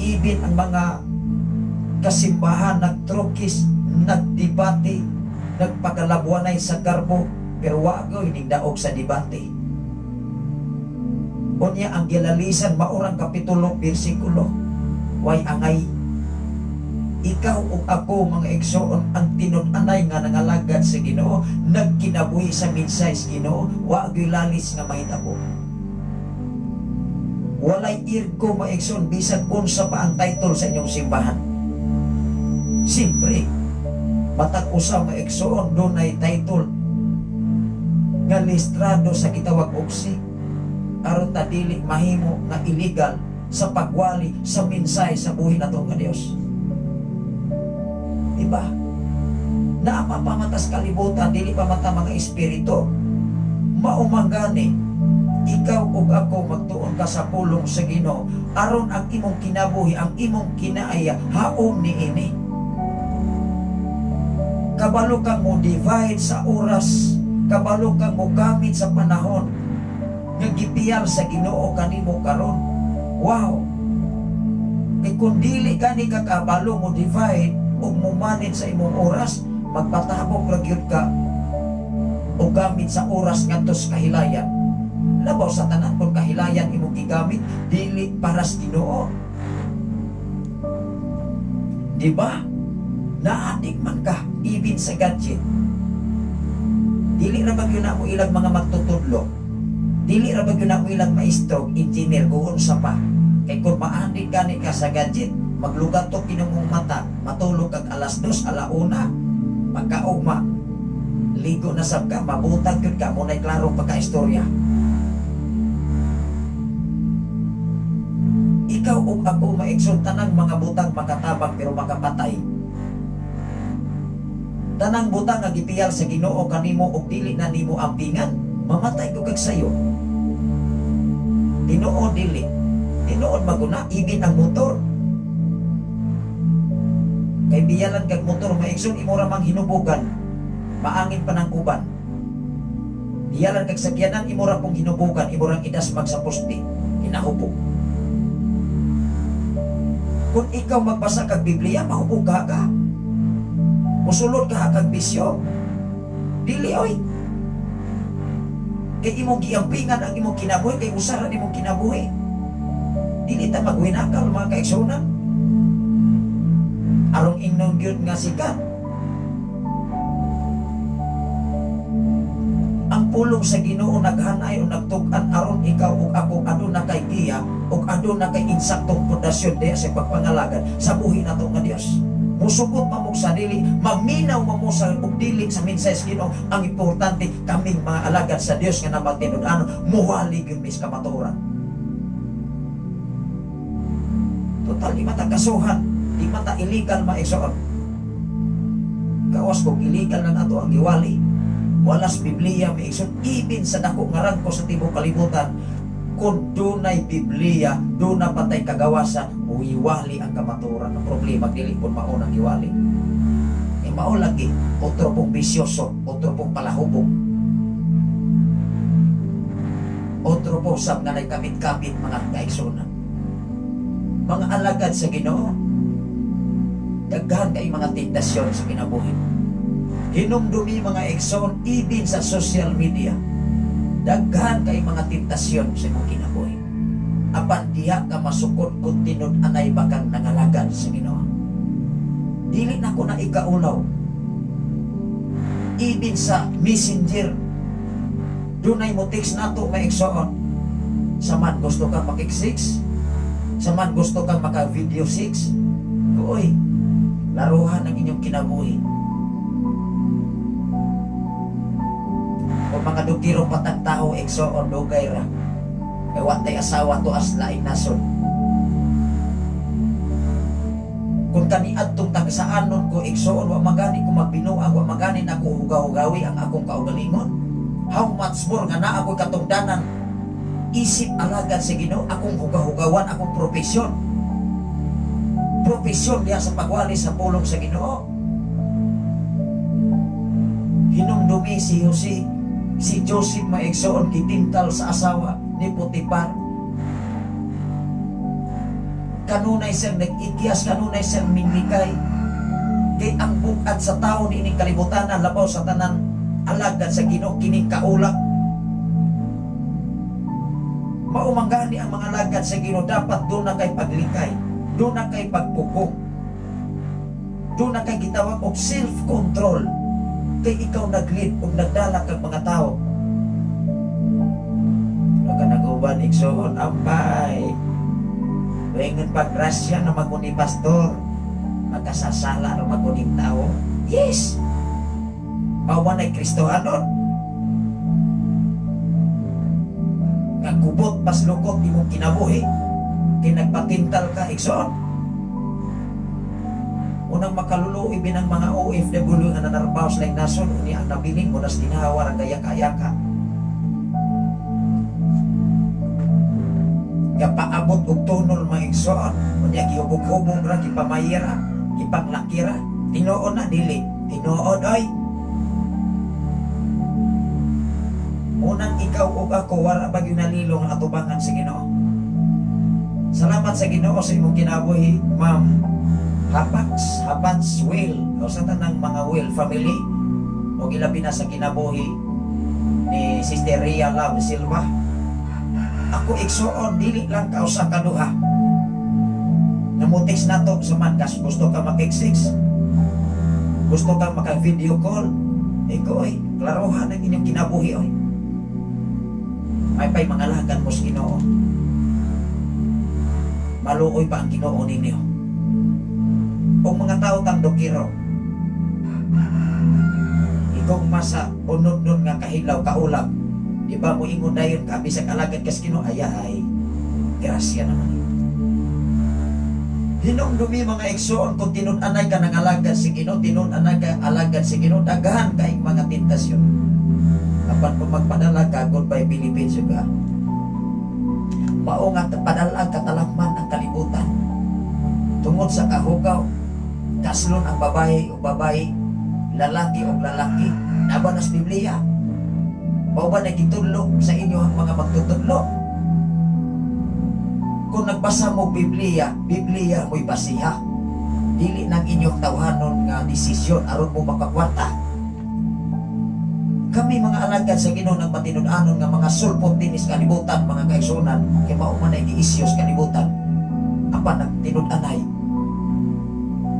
Speaker 5: Ibin ang mga kasimbahan nagtrokis, nagdebate, nagpakalabuanay sa garbo, pero wa gyud daog sa debate. Unya ang gilalisan maurang kapitulo bersikulo way angay. Ikaw ug ako, mga igsoon, ang tinud-anay nga nangalagad sa Ginoo, nagkinabuhi sa mensahe sa Ginoo, wa gyud lalis nga mahitabo. Walay irko, mga igsoon, bisan unsa pa ang title sa inyong simbahan. Siyempre, matag usa, mga igsoon, dunay title nga listrado sa gitawag oksi aron ta dili mahimo nga illegal sa pagwali sa mensahe sa buhi nato nga Dios. Diba? Naa pa pa matas kalibutan, dili pa mata mga espiritu. Mao man gani, ikaw ug ako magtuon ka sa pulong sa Ginoo aron ang imong kinabuhi, ang imong kinaaya haom niini. Kabalo kang mo divide sa oras, kabalo kang mo gamit sa panahon nga gipiyal sa Ginoo kanimo karon. Wow. Kay kung dili gani ka kabalo mo divide ug mo manage sa imong oras, magpatabok ra gyud ka o gamit sa oras ngadto sa kahilayan. Labaw sa tanan kung kahilayan imong gigamit dili para sa Ginoo. Di ba? Naadik man ka even sa gadget. Dili ra ba gyud na mo ilang mga magtutudlo? Dili ra ba gyud na mo ilang maestro, engineer, guon sa pa. Kay kung maadik gani ka sa gadget, maglugatok imong mata, matulog kag alas 2, alauna, pagkaugma, ligo na sab ka, mabutag gyud ka, muna'y klarong pagkaistorya. Ikaw ug ako, maigsoon, tanang mga butang makatabang pero makapatay. Tanang butang nga gipiyal sa Ginoo kanimo ug dili na nimo ampingan, mamatay ko kag sayo. Tinuod dili. Tinuod maguna ibin ang motor. Kay biyalan kag motor, maigsoon, imo ra mang hinubugan. Maangin pa ng uban. Biyalan kag sakyanan, imo ra pong hinubugan, imo rang idasmag sa poste, hinahubog. Kung ikaw magbasa kag Biblia, mahubog ka ka. Musulod ka kag bisyo. Dili oy. Kay imong giampingan ang imong kinabuhi, kay usaran imong kinabuhi. Dili ta magwinakal, mga kaigsuonan. Arong ingnon gyud nga sikat. Ang pulong sa Ginoo naghanay o nagtug-an aron ikaw ug ako aduna kay giya ug aduna kay insaktong pundasyon diya sa pagpangalagad sa buhi nato nga Dios. Musugot pa mo sa dili, maminaw pa mo sa ug dili sa mensahe sa Ginoo. Ang importante kaming mga alagad sa Dios nga namatinud-anon, muwali gyud mis kamatuoran. Total di mata kasuhan, di mata illegal maigsoon. Kawas kog illegal na nato ang giwali. Walas Biblia maigsoon, ibin sa dako nga rangko sa tibuok kalibutan. Kung dunay Biblia, duna patay kagawasan, uiwali ang kamatuoran. Ang problema, dili pun mao nang giwali. E mao lagi, otro pong bisyoso, otro pong palahubog. Otro po sab nga nagkapit-kapit, mga kaigsunan. Mga alagad sa Ginoo, daghan kay mga tentasyon sa kinabuhi. Hinumdumi, mga igsoon, ibin sa social media, daghan kay mga tentasyon sa imong kinabuhi. Apan diha ka masukod kung tinud-anay ba kang nangalagad sa Ginoo. Dili na ko na ikaulaw. Ibin sa Messenger, dunay mo text nato, mga igsoon. Saman gusto kang makik-six, saman gusto kang maka-video 6, uy, laruhan ang inyong kinabuhi. Kung mga dukiro patag tao, igsoon, dugay ra. Kay wa tay asawa tuas laing nasod. Kung kaniadtong tagsaanon ko, igsoon, wa magani ko magbinuang, wa magani na ako hugaw-hugawi ang akong kaugalingon. How much more nga naa ako'y katungdanan isip alagad sa Ginoo, akong hugaw-hugawan, akong profesyon. Profesyon diha sa pagwali sa pulong sa Ginoo. Hinumdumi si Jose, si Joseph, maigsoon, gitintal sa asawa ni Potifar. Kanunay siyang nag-ikyas, kanunay siyang minglikay. Kay ang bukad sa tao niining kalibutan, labaw sa tanan alagad sa Ginoo, kining kaulak. Mao man gani ang mga alagad sa Ginoo dapat duna kay paglikay, duna kay pagpugong, duna kay gitawag og self-control. Kay ikaw nag-lead ug nagdala kag mga tao. Maka naguban, igsoon, ampay. Ingon pa, grasya na maguni, pastor. Magkasasala ra maguning tao. Yes! Mao na Kristohanon. Nga kubot paslukot imong kinabuhi. Kay nagpatintal ka, igsoon. Unang makaluluoy binang mga OFW nga nanarbaho sa laing nasod, unya ang nabiling mo nas ginawa ra gayaka-yaka. Nga paabot og tunol, mga igsoon, unya gihubog-hubog ra, gipamayira, gipanglakira. Tinuod na dili, tinuod oy. Unang ikaw ug ako wara ba gyud nalilong ang atubangan sa Ginoo. Salamat sa Ginoo sa imong kinabuhi, Ma'am Hapax, Hapax Will, o sa tanang mga Will family, o gilabi na sa kinabuhi ni Sister Ria Love Silva. Ako, igsoon, dili lang ka usa ka duha. Namutext na to sa man, kas gusto ka makiksix, gusto ka maka-video call, ikaw oy, klarohan ang inyong kinabuhi oy. May pa'y mga lagan mo sa Ginoo. Maluoy pa ang Ginoo ninyo. O mga tao tang dokiro, ikaw masa unod nun nga kahilaw kaulap, di ba mo ingon dayon ka bisag alagad kas Ginoo, ay ay grasya naman. Hinumdumi, mga igsoon, kung tinud-anay ka ng alagad si Ginoo, tinud-anay ka alagad si Ginoo, daghan kayong mga tentasyon. Apan kung magpadala ka, goodbye Philippines ka. Mao nga padala katalakman ang kalibutan. Tungod sa kahugaw, kaslon ang babae o babae, lalaki o lalaki, naba nas Biblia. Mao ba nagitudlo sa inyo ang mga magtutudlo? Kung nagbasa mo Biblia, Biblia mo'y basiha. Dili nang inyong tawhanon nga desisyon aron mo makakwarta. Kami mga alagad sa Ginoo nang matinud-anon nga mga sulpot dinis kalibutan, mga kaigsunan, kay mao man ay giisyo sa kalibutan. Apan nagtinud-anay,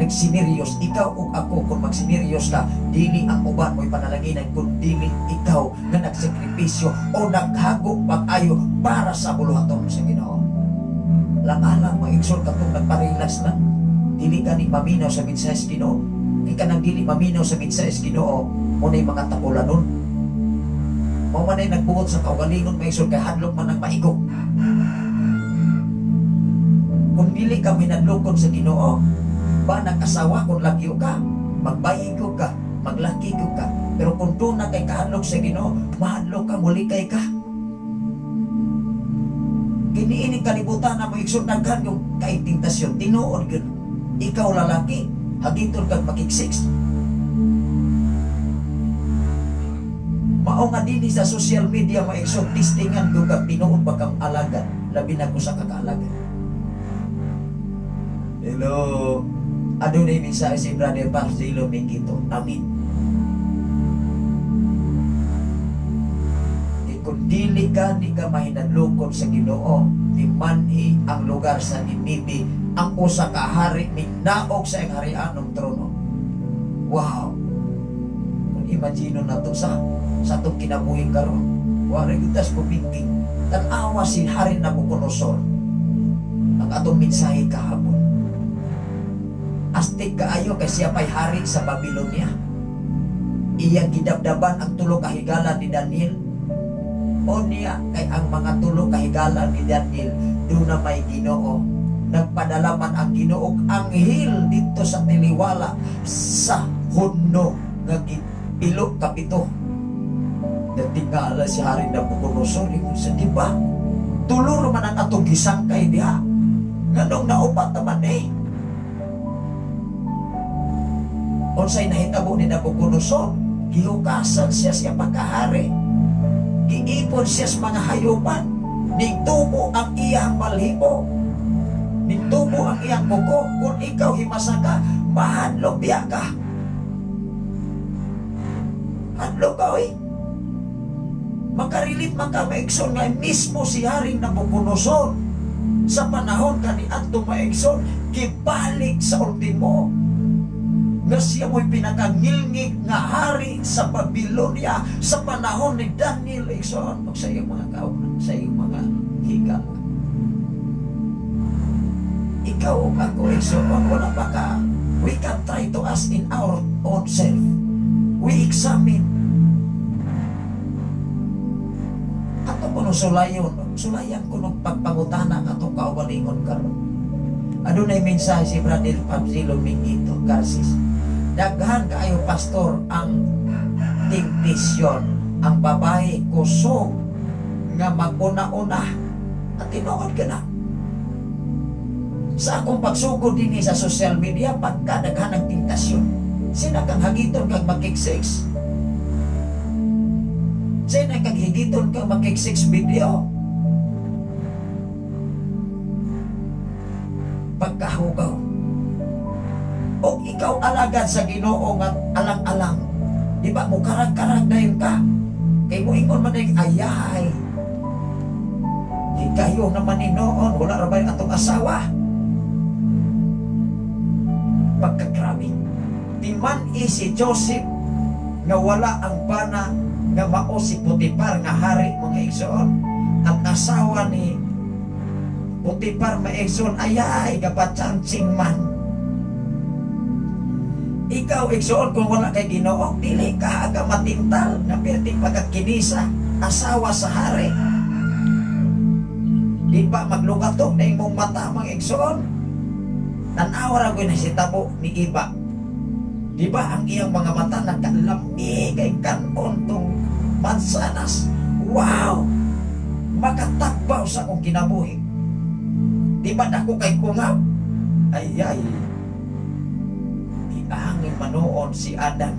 Speaker 5: nagsineryos, ikaw ug ako, kung magsineryos ka, dili ang uban mo'y panalanginan, kun dili ikaw nga nagsakripisyo o naghago pag-ayo para sa buluhaton sa Ginoo. Lang-alang mga igsoon, katong nagparelax lang, dili ka ni maminaw sa mensahe sa Ginoo. Kay kanang dili maminaw sa mensahe sa Ginoo, mo na'y mga tapulanon. Mao man ay nagbuot sa kaugalingon, mga igsoon, kay hadlok man ang maigo. Kung dili ka minadlokon sa Ginoo, ba nag-asawa kung lagyo ka, magbayigo ka, maglakigo ka. Pero kung doon na kay kahadlok sa Ginoo, mahadlok ka, mulikay ka. Kiniining kalibutan na mo, igsoon, daghan yung kaintintasyon, tinuod yun. Ikaw lalaki, hagiton kag makiksix. Mao nga dinhi sa social media, mga igsoon, testingan gyud kag tinuod ba kang alagad, labi na kung sa kakaalagan. Hello. Adunay mensahe si Brother Barzilo Mingito. Amin. Di kung dili ka ni ka mahinadlokon sa Ginoo, di man-i ang lugar sa Ninibe, ang usa ka hari minaog sa iyang harianong trono. Wow. Kung imagine na to sa atong kinabuhi karon, wa ra gyud tas bumingking. Tan-awa si Hari Nabucodonosor ang atong mensahe kahapon. Astig kaayo kay siya pa'y hari sa Babylonia. Iyang gidabdaban ang tulo ka higala ni Daniel. O niya kay ang mga tulo ka higala ni Daniel duna may Ginoo. Nagpadala man ang Ginoo og anghel didto sa tiliwala sa hudno nga gipilo kapito. Natingala si Hari Nabucodonosor, ingon siya, di ba? Tulo man ang atong gisangkay diha. Nganong naupat naman eh. Unsay nahitabo ni Nabucodonosor? Gihukasan siya siya pagkahari. Giipon siya sa mga hayupan. Nigtubo ang iyang balhibo. Nigtubo ang iyang kuko. Kung ikaw himasa ka, mahadlok biya ka. Hadlok ka, oy. Makarelate man ka, maigsoon, nga mismo si Haring Nabucodonosor sa panahon kaniadto, maigsoon, gibalik sa ultimo nga siya mo'y pinakangilngig nga hari sa Babylonia sa panahon ni Daniel, igsoon, ug sa iyong mga kauban, sa iyong mga higala. Ikaw ug ako, igsoon, wala pa ka, we can try to us in our own self. We examine ato kuno sulayon, sulayan kuno pagpangutana ang atong kaugalingon karon. Adunay mensahe si Brother Pabzilo Mingito Garcis. Daghan kaayo, pastor, ang temptasyon. Ang babae kusog nga maguna-una at tinuod ka na. Sa akong pagsugod dinhi sa social media, pagkadaghan ang tentasyon. Sina kang hagiton kang makig-sex. Sina kang higiton kang makig-sex video. Pagkahugaw. O ikaw alagad sa Ginoo nga alang-alang. Di ba mo karag-karag dayon ka? Kay mo ingon man dayon, ayay. Hikayo naman ni noon, wala ra ba yung atong asawa? Pagkagrabe. Timan-i si Joseph nga wala ang bana nga mao si Potifar nga hari, mga igsoon, at asawa ni Potifar, mga igsoon, ayay, gapatsansing man. Ikaw, igsoon, kung wala kay Ginoo, dili ka aga matintal nga perting pagkakinisa asawa sa hari. Di ba maglugatok na imong mata, mga igsoon? Tanawa ra gyud na si tabo ni Iba. Di ba ang iyang mga mata nagkalami kay kanon tong mansanas? Wow! Makatagbaw sa akong kinabuhi. Di ba dako kay kungab? Ay ay. Giangin manoon si Adam.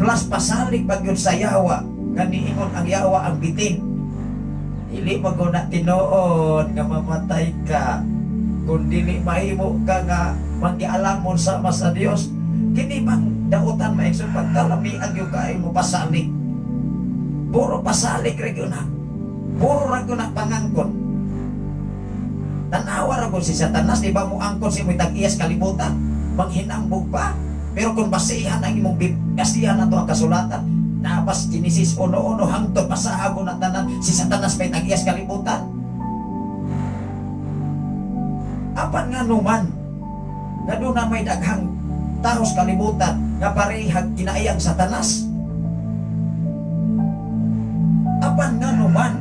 Speaker 5: Plus pasalig pag yun sa yawa, nga niingon ang yawa ang bitin. Dili maguna tinuod nga mamatay ka kung dili mahimo ka nga manggialamon sama sa Dios. Kini bang dautan, maigsoon, pagkalami ang yung kay mo pasalig. Puro pasalig ra gyud na. Puro ra gyud na pangangkon. Tanawa ra gud si Satanas, di ba mo angkon si mo'y tag-iyas kalibutan, manghinambog pa. Pero kung basihan ang imong basihan na to ang kasulatan, nabas Genesis 1:1 hangtod pasahago na tanan, si Satanas may tag-iyas kalibutan. Apan nga numan, nga doon na may daghang taos kalibutan nga parehag kinaiyang Satanas. Apan nga numan,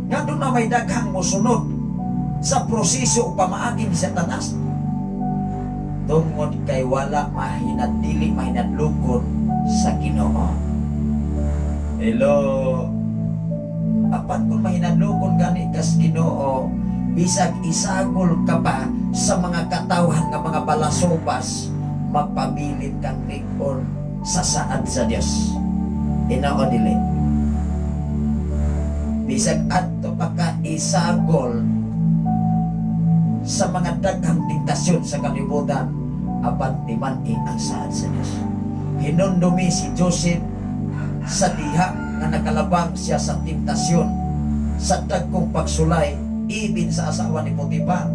Speaker 5: nga doon na may daghang mosunod sa proseso o pamaagi ni Satanas. Tungod kay wala mahinadili mahinadlokon sa Ginoo. Hello. Apan kung mahinadlokon gani kas Ginoo, bisag isagol ka pa sa mga katawhan nga mga balasubas, magpabilin kang lig-on sa saad sa Dios. Tinuod dili? Bisag adto pa ka isagol sa mga daghang tentasyon sa kalibutan, apan timan-i ang saad sa Dios. Hinumdumi si Joseph sa diha nga nakalabang siya sa tentasyon sa dagkong pagsulay ibin sa asawa ni Potifar.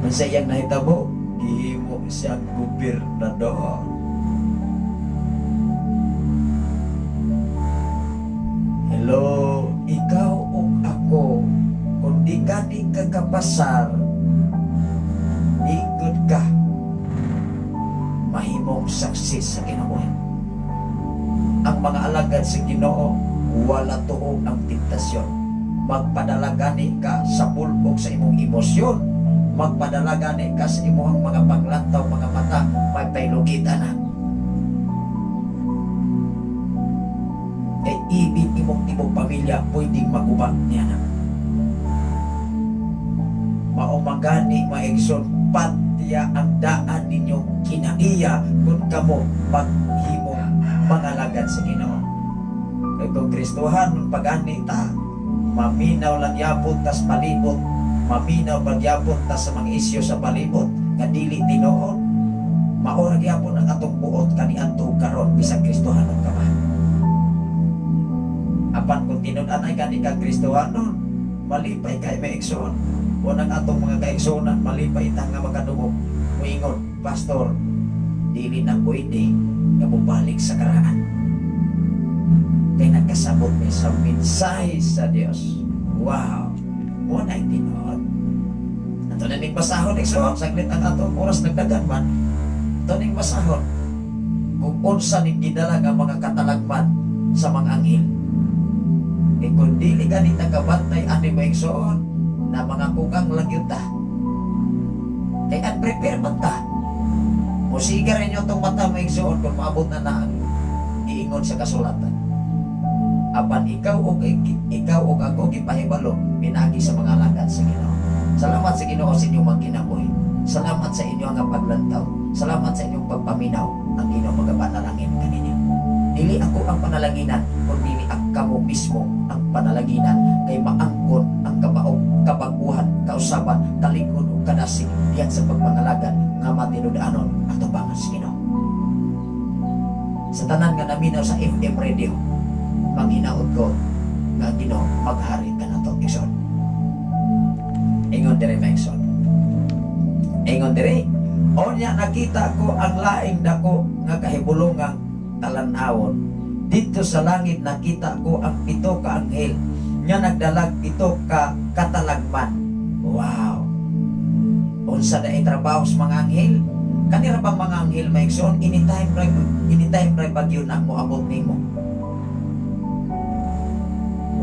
Speaker 5: Ang sa iyang nahitabo, gihimo siyang gobernador. Hello, ikaw ug ako, kung di ka di ka kapasar, di good ka. krisis sa kinabuhi. Ang mga alagad sa Ginoo, wala tuo ang tentasyon. Magpadala gani ka sa bulbog sa imong emosyon, magpadala gani ka sa imong mga panglantaw, mga mata, magpailugita na. Kay ibig imong tibok pamilya pwedeng maguba niya na. Mao magani, mga igsoon, patya ang daan ninyo kinaiya kung kamo maghimong mga alagad sa Ginoo. Kay kung Kristohan pag-ani ta, maminaw lang yapon tas palibot, maminaw pagyapon tas sa mga isyu sa palibot nga dili tinuod. Mao ra gyapon ang atong buot kaniadto karon, bisag Kristohanon ka pa. Apan kung tinud-an ay gani ka Kristohanon, malipay kay may igsoon. O nang atong mga kaigsuonan, malipay ta nga makadungog. Muingon, "Pastor, dili na pwede nga mobalik sa karaan. Kay nagkasabot mi sa mensahe sa Dios." Wow! Mo na tinuod. Ato na ning basahon, igsoon, saglit ang atong oras, nagdagan man. Ato ning basahon kung unsa ning gidala nga mga katalagman sa mga anghel. Eh kung dili gani tagabantay ani mo, igsoon, na mga kugang lang yun ta. Kay unprepared man ta. Musiga rin yung itong mata mo, igsoon, kung maabot na na ang giingon sa kasulatan. Apan ikaw og ako gipahibalo pinagi sa mga alagad sa Ginoo. Salamat sa Ginoo sa inyong mga kinabuhi. Salamat sa inyo nga paglantaw. Salamat sa inyong pagpaminaw. Ang Ginoo magapanalangin kaninyo. Dili ako ang panalanginan, kundi ang kamo mismo ang panalanginan kay maangkon ang kabaog, kabaguhan, kausaban, kalig-on ug kadasig diyan sa pagpangalagad nga matinud-anon atubangan sa Ginoo. Sa tanan nga naminaw sa FM radio, manghinaot ko nga ang Ginoo maghari kanato, igsoon. Ingon dire, mga igsoon. Ingon dire, "Onya nakita ko ang laing dako nga kahibulongang talan-awon. Dito sa langit nakita ko ang 7 ka anghel nga nagdalag 7 ka katalagman." Wow! Unsa na trabaho sa mga anghel? Kanira bang mga anghel, mga igsoon, anytime ra bagyo na moabot nimo.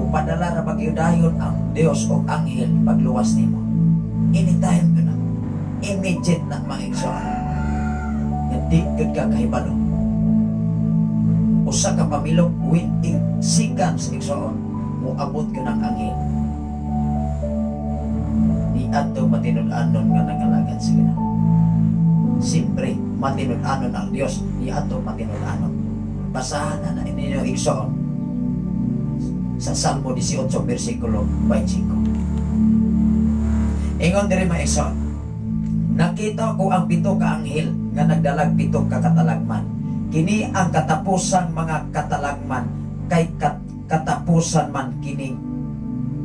Speaker 5: Mupadala ra bagyo dayon ang Dios og anghel pagluwas nimo. Anytime yun na. Immediate na, mga igsoon. Nga di gyud ka kahibalo. Usa ka pamilok, within seconds, igsoon, moabot gyud ang anghel. Ni adto matinud-anon nga nagalagad sa Ginoo. Siyempre, matinud-anon ang Dios, ni adto matinud-anon. Basahan na na ninyo, igsoon, sa Salmo 18 versikulo 25. Ingon diri, mga igsoon, "Nakita ko ang 7 ka anghel nga nagdalag 7 ka katalagman. Kini ang katapusang mga katalagman kay katapusan man kining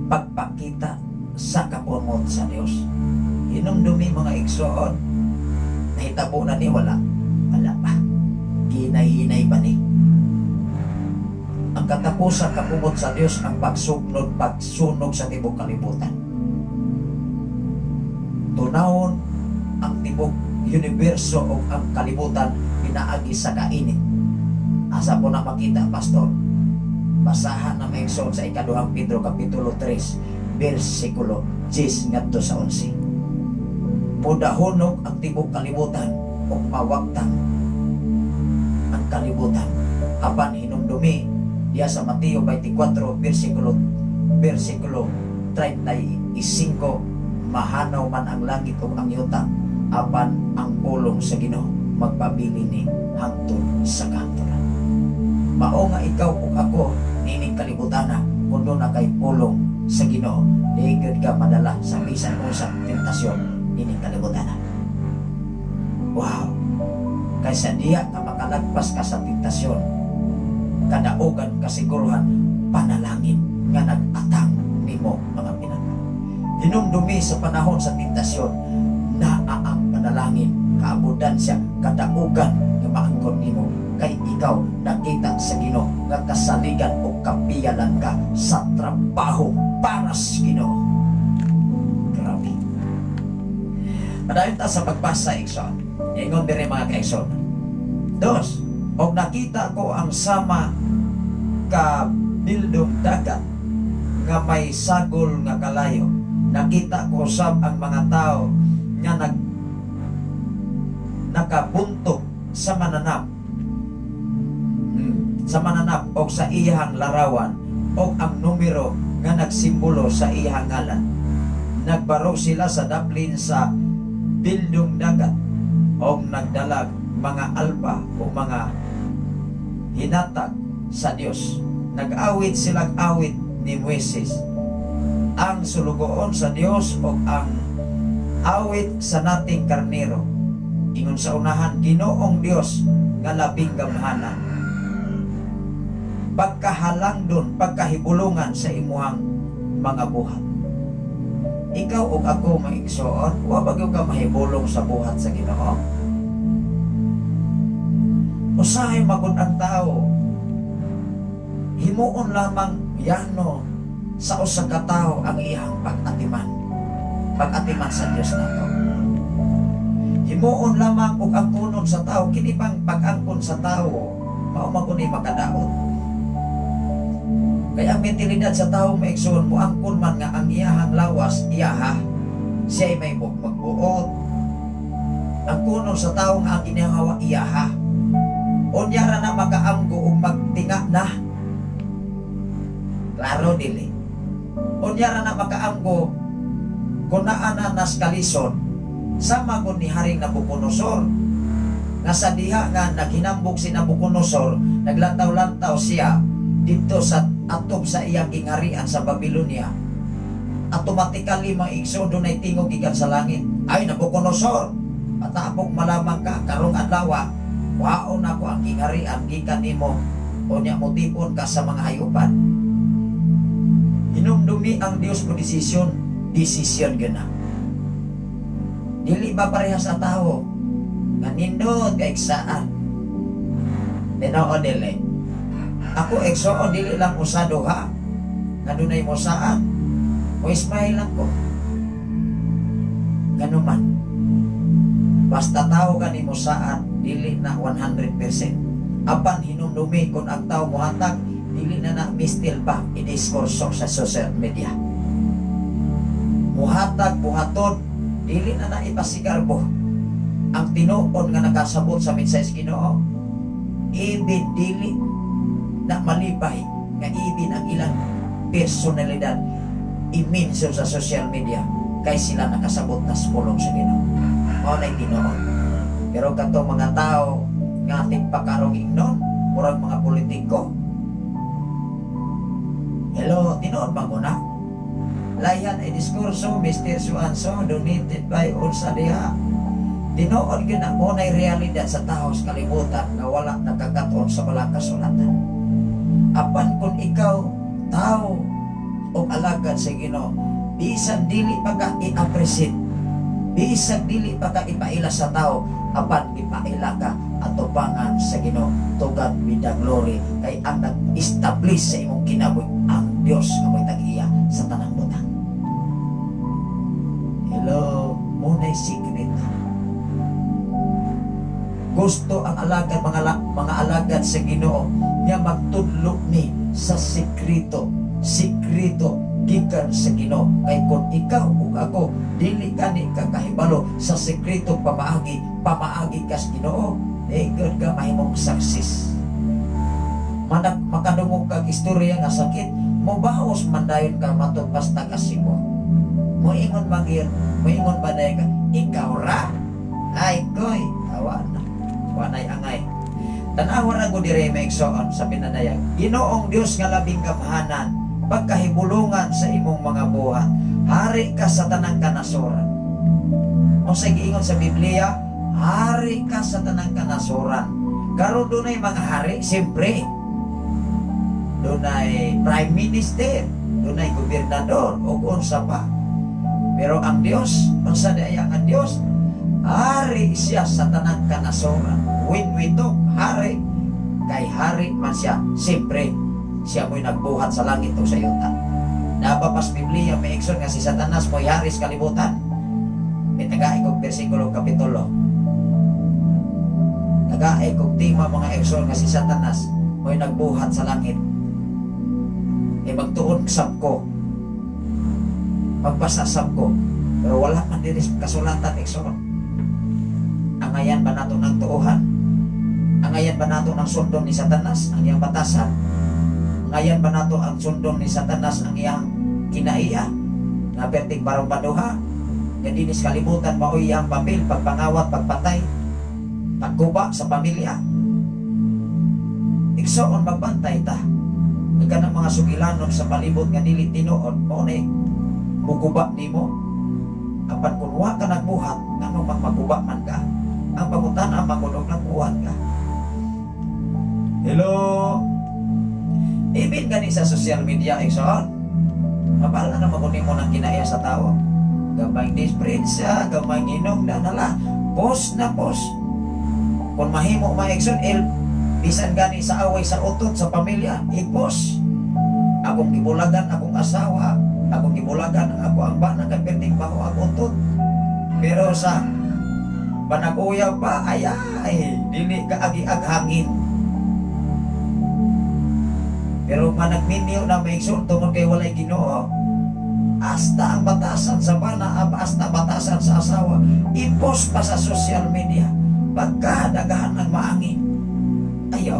Speaker 5: pagpakita sa kapungot sa Dios." Hinumdumi, mga igsoon, nahitabo na ni wala? Wala pa. Ginay-hinay pa ni. Ang katapusan kapungot sa Dios ang pagsugnod, pagsunog sa tibok kalibutan. Tunawon ang tibok universo o ang kalibutan pinaagi sa kainit. Asa po na makita, Pastor? Basahan na, mga igsoon, sa Ikaduhang Pedro Kapitulo 3, versikulo 10 ngadto sa 11. Mudahunog ang tibok kalibutan ug mawagtang ang kalibutan. Apan hinumdumi diya sa Mateo 24 versikulo 35, mahanaw man ang langit ug ang yuta, apan ang pulong sa Ginoo magpabili ni hangtod sa kahangturan. Mao nga ikaw ug ako nining kalibutana, kung na kay pulong sa Ginoo, di gyud ka madala sa bisan unsang tentasyon nining kalibutana. Wow! Kaysa diya ka makalagpas ka sa tentasyon, kadaugan, kasiguruhan, panalangin nga nag-atang nimo, mga pinangga. Hinumdumi sa panahon sa tentasyon, naa ang panalangin, kaabundansya, kadaugan nga maangkon nimo kay ikaw nakita sa Ginoo nga kasaligan o kapiyalan ka sa trabaho para sa Ginoo. Grabe. Padayon ta sa pagbasa, igsoon. Ingon diri, mga kaigsoon. Dos, og nakita ko ang sama ka bildong dagat nga may sagol nga kalayo. Nakita ko sab ang mga tao nga nakabuntok sa mananap, sa mananap og sa iyang larawan og ang numero nga nagsimbolo sa iyang ngalan. Nagbaro sila sa daplin sa bildong dagat og nagdalag mga alpa o mga hinatag sa Dios. Nag-awit silang awit ni Moises, ang sulugoon sa Dios, og ang awit sa nating karnero. Ingon sa unahan, "Ginoong Dios nga labing gamhanan, pagkahalangdon, pagkahibulungan sa imuhang mga buhat." Ikaw ug ako, mga igsoon, wa ba gyud ka mahibulong sa buhat sa Ginoo? Usahay magud ang tao, himuon lamang yano sa usa ka tawo ang iyang pag-atiman. Pag-atiman sa Dios nato. Himuon lamang og angkonon sa tao. Kini pang pag-angkon sa tao, mao man kundi makadaot. Kaya ang mentalidad sa tao, mga igsoon, moangkon man nga ang iyahang lawas, iyaha, siya ay may magbuot. Angkonon sa tao nga ang ginhawa iyaha. Unya ra na makaamgo ug magtinga na. Klaro dili? Unya ra na makaamgo kung naa na nas kalison, sama kun ni Haring Nabucodonosor. Nga sa diha nga naghinambok si Nabucodonosor, naglantaw-lantaw siya dito sa atop sa iyang gingharian sa Babylonia. Automatically, mga igsoon, dunay tingog gikan sa langit. "Ay, Nabucodonosor, patapok malamang ka karong adlaw, kuhaon nako ang gingharian gikan nimo, unya motipon ka sa mga hayupan." Hinumdumi ang Dios mo desisyon, desisyon gana. Dili ba parehas sa tao nga nindot kay saan? Tinuod dili? Ako, igsoon, dili lang usa duha nga dunay mo saan. Mo smile lang ko. Ganuman. Basta tao ka mo saan, dili na 100%. Apan hinumdumi kung ang tao mohatag, dili na na mistil pa idiskurso sa social media. Muhatag, buhaton, dili na na ipasigarbo ang tinuod nga nakasabot sa mensahe sa Ginoo. Ibig dili na malipay nga ibin ang ilang personalidad i-mention sa social media kay sila nakasabot na sa pulong sa Ginoo. Mao na'y tinuod. Pero kato mga tao nga tigpakarong ingnon, murag mga politiko. Hello, tinuod ba ko na? Layan ay diskurso, Mr. Suanso, donated by unsa diha. Tinuod gyud na mo na'y realidad sa tao sa kalibutan nga wala nakakaton sa wala kasulatan. Apan kung ikaw tao o alagad sa Ginoo, bisan dili pa ka i-appreciate, bisan dili pa ka ipaila sa tao, apan ipaila ka atubangan sa Ginoo. To God be the glory, kay ang nag-establish sa imong kinabuhi ang Dios nga mo'y tag-iya sa tanang butang. Hello, mao na'y secret. Gusto ang alagad, mga alagad sa Ginoo nga magtudlo ni sa sekreto, sekreto gikan sa Ginoo. Kay kung ikaw ug ako dili kani ka kahibalo sa sekreto pamaagi, pamaagi kas Ginoo, eh good ka mahimong success. Manak makadungog kag istorya nga sakit, mobaos man dayon ka matud pas taga Cebu. Moingon man gyud, moingon ba dayon ka, "Ikaw ra? Ay koy, awa na." Wanay angay. Tanawa ra ko dire, mga igsoon, sa pinanayag. "Ginoong Dios nga labing gamhanan, pagkahibulungan sa imong mga buhat. Hari ka sa tanang kanasoran." Unsay giingon sa Biblia? Hari ka sa tanang kanasoran. Karon dunay mga hari, siyempre. Dunay prime minister, dunay gobernador, ug unsa pa. Pero ang Dios, unsa di ang Dios? Hari siya sa tanang kanasoran. When we talk hari, kay hari man siya, siyempre, siya mo'y nagbuhat sa langit o sa yuta. Naa pa sa Biblia, mga igsoon, nga si Satanas mo'y hari sa kalibutan? Itagahi kong bersikulo, kapitulo. Nagaay kog tema, mga igsoon, nga si Satanas mo'y nagbuhat sa langit. E magtuon sab ko. Magbasa sab ko. Pero wala man diri sa kasulatan, igsoon. Angayan ba nato ng tuohan? Angayan ba nato ng sundon ni Satanas ang iyang batasan? Angayan ba nato ang sundon ni Satanas ang iyang kinaiya? Nga perting barong baduha? Nga dinis kalibutan mao'y iyang papel, pagpangawat, pagpatay, pagguba sa pamilya. Igsoon, magbantay ta. Ika ng mga sugilanon sa palibot nga dili tinuod, mao ni muguba nimo. Apan kung wa ka nagbuhat, ngano mang maguba man ka? Ang pangutana man kung og nagbuhat ka. Hello? Ibin gani sa social media, igsoon. Mabala na makunin mo ng kinaya sa tao. Gamay diferensya, gamay inom na nala. Post na post. Kung mahimo, mga igsoon, el, bisan gani sa away sa utot sa pamilya, i-post. Akong gibulagan akong asawa, akong gibulagan ang ako ang bana kay perting baho ang utot. Pero sa panag-uyaw pa, ay ay, dili ka agi-ag hangin. Pero managminyo na, may igsoon, tungod kay walay Ginoo. Hasta ang batasan sa bana, hasta batasan sa asawa, i-post pa sa social media. Pagkadagahan ng maangi. Ayaw.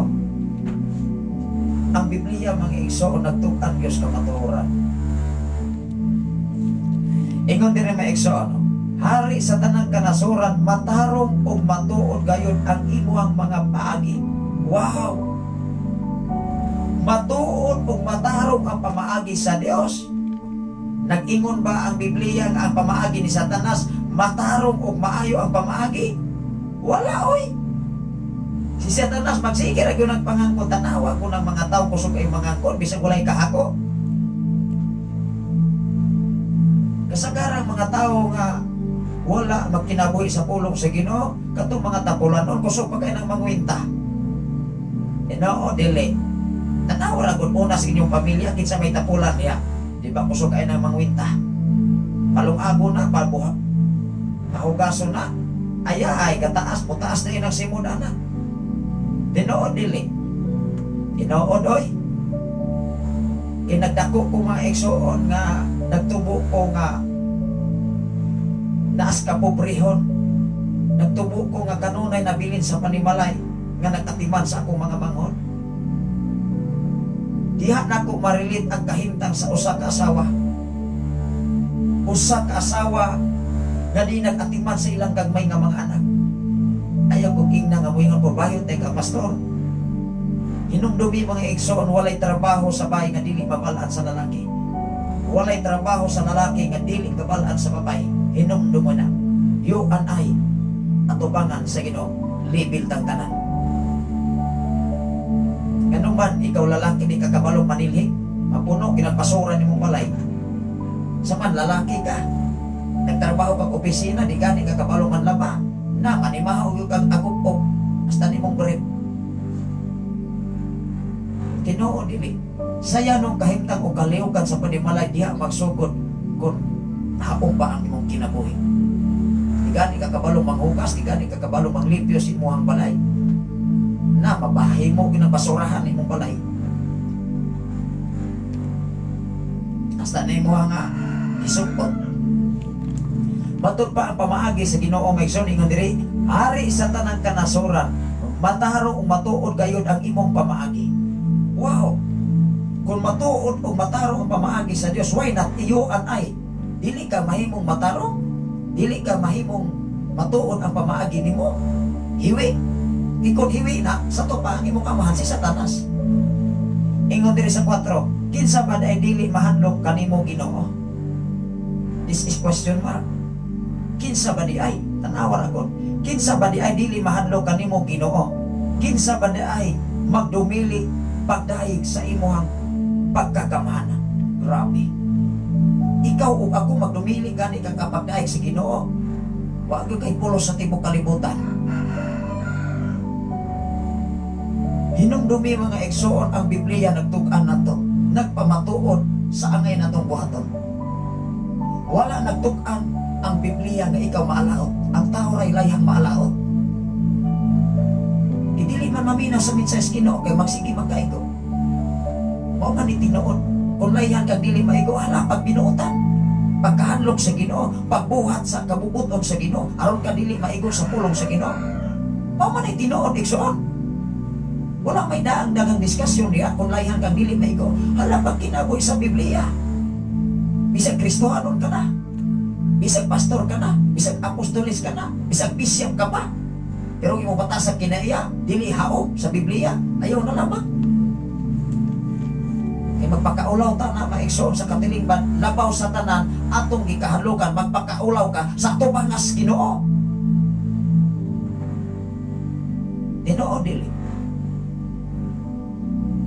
Speaker 5: Ang Biblia, mga igsoon, nagtukan Diyos kamatuoran. Ingon din, mga igsoon, no? Hari sa tanang kanasuran, matarong ug matuod gayon ang imuhang mga paagi. Wow! Matuod ug matarong ang pamaagi sa Dios. Nag-ingon ba ang Biblia nga ang pamaagi ni Satanas matarong ug maayo ang pamaagi? Wala, oy. Si Satanas magsige ra gyud nagpangangkon, tanawa ko ng mga tao kusog ay mangangkon bisag walay kahako. Kasagarang mga tao nga wala magkinabuhi sa pulong sa Ginoo, katong mga tapulanon, kusog pa kay nang mangwinta. Ginoo, dili. Tanawa ra gud una sa inyong pamilya kinsa may tapulan niya. Di ba kusog kay nang mangwinta? Palungago na, pabuha. Pahugaso na. Aya ay kataas, mutaas na yun ang simod ana. Tinuod, dili? Tinuod, oy. Kinagdako ko, mga igsoon, nga nagtubo ko nga naas ka pobrehon. Nagtubo ko nga kanunay nabilin sa panimalay nga nagkatiman sa akong mga manghod. Diha nako marilit ang kahimtang sa usa ka asawa. Usa ka asawa nga di nag-atiman sa ilang gagmay nga mga anak. Ayaw ko ingna nga moingon ko bayon tay ka, pastor. Hinumdumi, mga igsoon, walay trabaho sa bahay nga dili mabalaan sa lalaki. Walay trabaho sa lalaki nga dili kabalaan sa babae. Hinumdumo na. You and I, atubangan sa Ginoo, libil tang tanan. Ganun man, ikaw lalaki, di ka kabalo manilhi, mapuno, ginagpasura ni mong balay. Sa man, lalaki ka, nagtrabaho kag opisina, di gani ka kabalo manlaba, na manimahaw yung kang agupop, hasta nimong brief. Tinuod, dili? Saya nung kahimtang o kaliwkan sa panimalay, diha magsugod kung haong ba ang imong kinabuhi. Di gani ka kabalo manghugas, di gani ka kabalo manglimpyo sa imuhang balay. Na mabahay mo ginabasurahan imong balay. Hasta na imuha nga isukot. Matod pa ang pamaagi sa Ginoo, mga igsoon, ingon diri, hari sa tanang kanasuran, matarong ug matuod gayud ang imong pamaagi. Wow! Kung matuod o matarong ang pamaagi sa Dios, why not you and I? Dili ka mahimong matarong? Dili ka mahimong matuod ang pamaagi nimo? Hiwi. Ikon hiwi na, sa to pa ang imong amahan si Satanas. Ingon diri sa 4, kinsa ba ay dili mahadlok kanimo, Ginoo? This is question mark. Kinsa ba di ay? Tanawa ra gud. Kinsa ba di ay dili mahadlok kanimo, Ginoo? Kinsa ba di ay magdumili pagdayeg sa imuhang pagkagamhanan? Grabe. Ikaw ug ako magdumili gani kang kapagdaig sa Ginoo. Wa gyud kay pulos sa tibok kalibutan. Hinumdumi, mga igsoon, ang Biblia nagtug-an nato, nagpamatuod sa angay natong buhaton. Wala nagtug-an ang Biblia nga ikaw maalaot. Ang tao ray layang maalaot.
Speaker 4: Dili man maminaw sa mensahe sa Ginoo kay magsige magkaigo. Mao man ni tinuod. Kung layhan kag dili maigo, hala pagbinuotan. Pagkahanlok sa Ginoo, pagbuhat sa kabubuton sa Ginoo, aron ka dili maigo sa pulong sa Ginoo. Mao man ni tinuod, igsoon. Wala may daang daghang diskusyon diha kung layhan kang dili maigo. Hala pagkinabuhi sa Biblia. Bisag Kristohanon ka na. Bisag pastor ka na, bisag apostolis ka na, bisag bishop ka pa. Pero imong batasag kinaiya, dili haog sa Biblia, ayaw na lamang. Kay magpakaulaw ta na maigsoon sa katilingban, labaw sa tanan, atong gikahalukan, magpakaulaw ka sa atubangas Ginoo. Tinuod dili.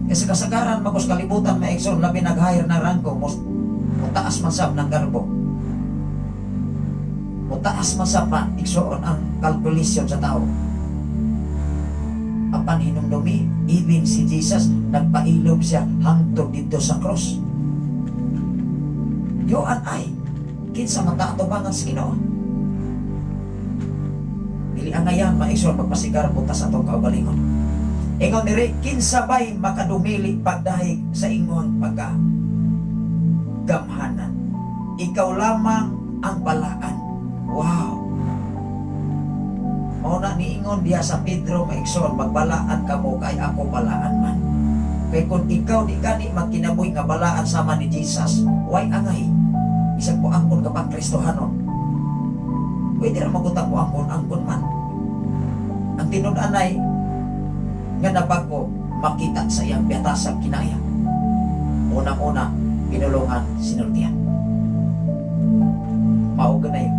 Speaker 4: Kasi kasagaran magos kalibutan maigsoon, labi nag-hire na rangko, mos mutaas man sab ng garbo. Mutaas man sab pa igsoon ang calculation sa tao. Apan hinumdumi, even si Jesus, nagpailob siya hangtod dito sa cross. You and I, kinsa man ta atubangan sa Ginoo. Dili angayan maigsoon magpasigar buta sa atong kaugalingon. Ingon diri, kinsa bay makadumili pagdahig sa imong pagka gamhanan. Ikaw lamang ang balaan. Wow. Mao na niingon diha sa Pedro maigsoon, magbalaan kamo kay ako balaan man. Kay kung ikaw di gani magkinabuhi nga balaan sama ni Jesus, way angay. Bisag mo angkon ka pang Kristohanon. Pwede ra magutang mo angkon, angkon man. Ang tinud-anay nga nabag-o makita sa iyang biyatasang kinaya. Unang-una, pinulungan sinultian. Mao ganay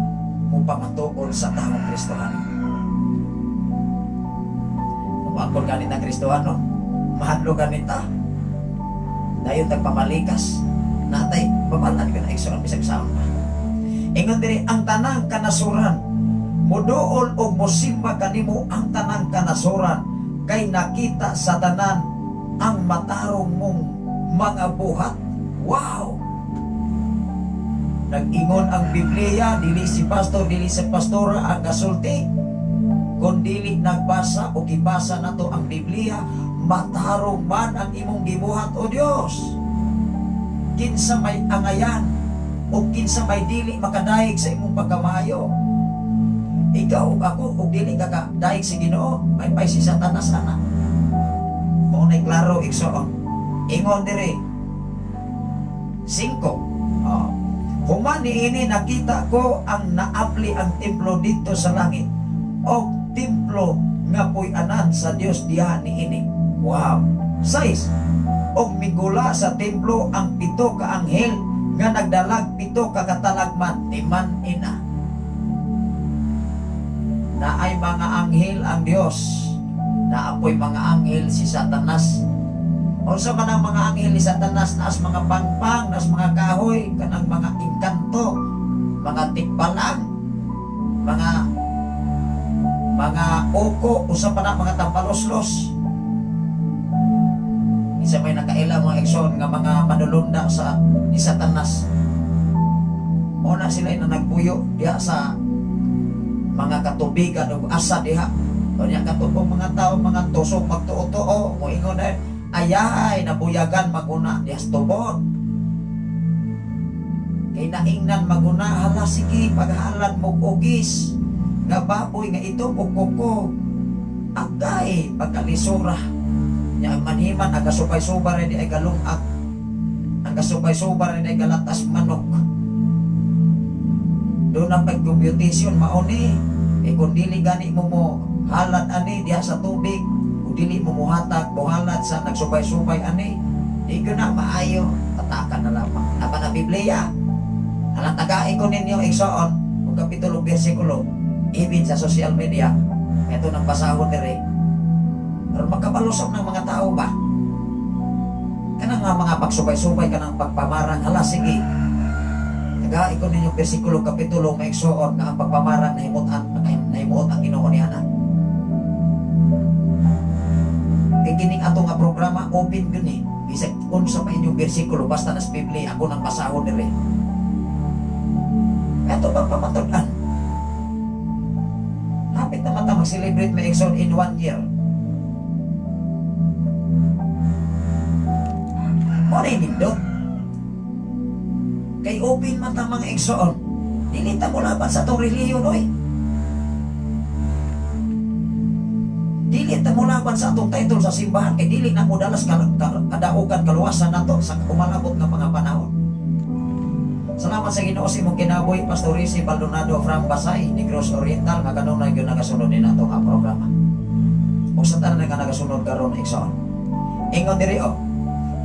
Speaker 4: mo pamatuod sa taong Kristohano. Kung angkon ganit ang Kristohano, mahadlo ganit ta. Dayon tagpamalikas, natay babalan ka na igsoon bisag saon pa. Ingon diri ang tanang kanasuran, muduol og mosimba kanimo ang tanang kanasuran, kay nakita sa tanan ang matarong mong mga buhat. Wow! Nag-ingon ang Biblia, dili si pastor, dili si pastora ang kasulti. Kung dili nagbasa o gibasa nato ang Biblia, matarong man ang imong gibuhat o Dios. Kinsa may angayan o kinsa may dili makadayeg sa imong pagkamaayo. Ikaw ug ako ug dili ka kadayeg sa Ginoo, may pay si Satanas ana. Mao nay klaro igsoon. Ingon diri. 5. Oh. Human niini nakita ko ang naabli ang templo dito sa langit o templo nga puy-anan sa Dios diha niini. Wow. 6. Og migula sa templo ang 7 ka anghel nga nagdalag 7 ka katalagman timan ina. Naay mga anghel ang Dios. Naapoy mga anghel si Satanas. Unsa man ang mga anghel ni Satanas, naas mga pangpang, naas mga kahoy, kanang mga engkanto, mga tikbalang, mga oko, usa pa na mga tampaloslos. Isa may nakaila mga igsoon nga mga manulunda sa ni Satanas. Mao na sila na nagpuyo diha sa mga katubigan ug asa diha. Unya katubong mga tao, mga tusok magtuo-tuo, moingon na ayahay nabuyagan maguna diha sa tubod. Kay naingnan maguna, hala sige paghalad mo ugis nga baboy nga ito og koko. Agay pagkalisura. Nya ang manhiman ang kasubay-subay rin ay galungak. Ang kasubay-subay rin ay galatas manok. Doon ang pag-computation mao ni. Eh kung dili gani mo mo halad ani diha sa tubig, kung dili mo muhatag mohalad sa nagsubay-subay ani, di ko na maayo, tatakan na lamang. Napa na Biblia. Alang tagain ko ninyo igsoon, kung kapitulo bersikulo, even sa social media, ito nang basahon dire. Pero makabalusok ng mga tao ba? Kanang nga mga pagsubay-subay, kanang pagpamarang, hala sige. Tagain ko ninyo bersikulo kapitulo nga igsoon nga ang pagpamarang nahimuot ang Ginoo ni ana. Kay kining ato nga programa open gyud ni. Bisag unsa pa inyong bersikulo basta nas Biblia ako nang basahon dire. Ato bang pamatud-an? Hapit na mata mag-celebrate may igsoon in 1 year.
Speaker 5: Mo na nindot. Kay open man ta, mga igsoon. Dili ta mo laban sa atong relihiyon, oy. Dili ta mo laban sa atong title sa simbahan kay dili na mo dalas kadaugan kaluwasan nato sa umalabot nga mga panahon. Salamat sa Ginoo sa imong kinabuhi, Pastor Rizzi Baldonado from Basay, Negros Oriental, nga kanunay gyud nagasunod ni nato nga programa. Ug sa tanan nga nagasunod karon, igsoon. Ingon diri oh.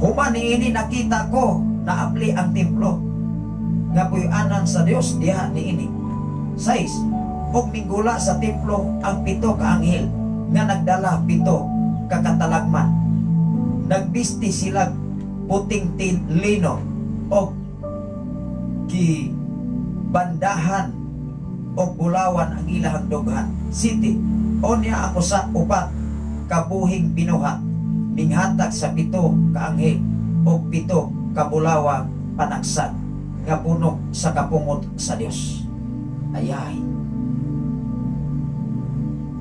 Speaker 5: Human niini nakita ko naabli ang templo nga puy-anan sa Dios diha niini. 6. Ug minggula sa templo ang pito ka anghel nga nagdala pito ka katalagman. Nagbisti sila puting lino og gibandahan og bulawan ang ilahang dughan. 7. Unya ako sa upat kabuhing binuhat minghatag sa pito ka anghel og pito ka bulawang panagsan nga puno sa kapungot sa Dios. Ayay.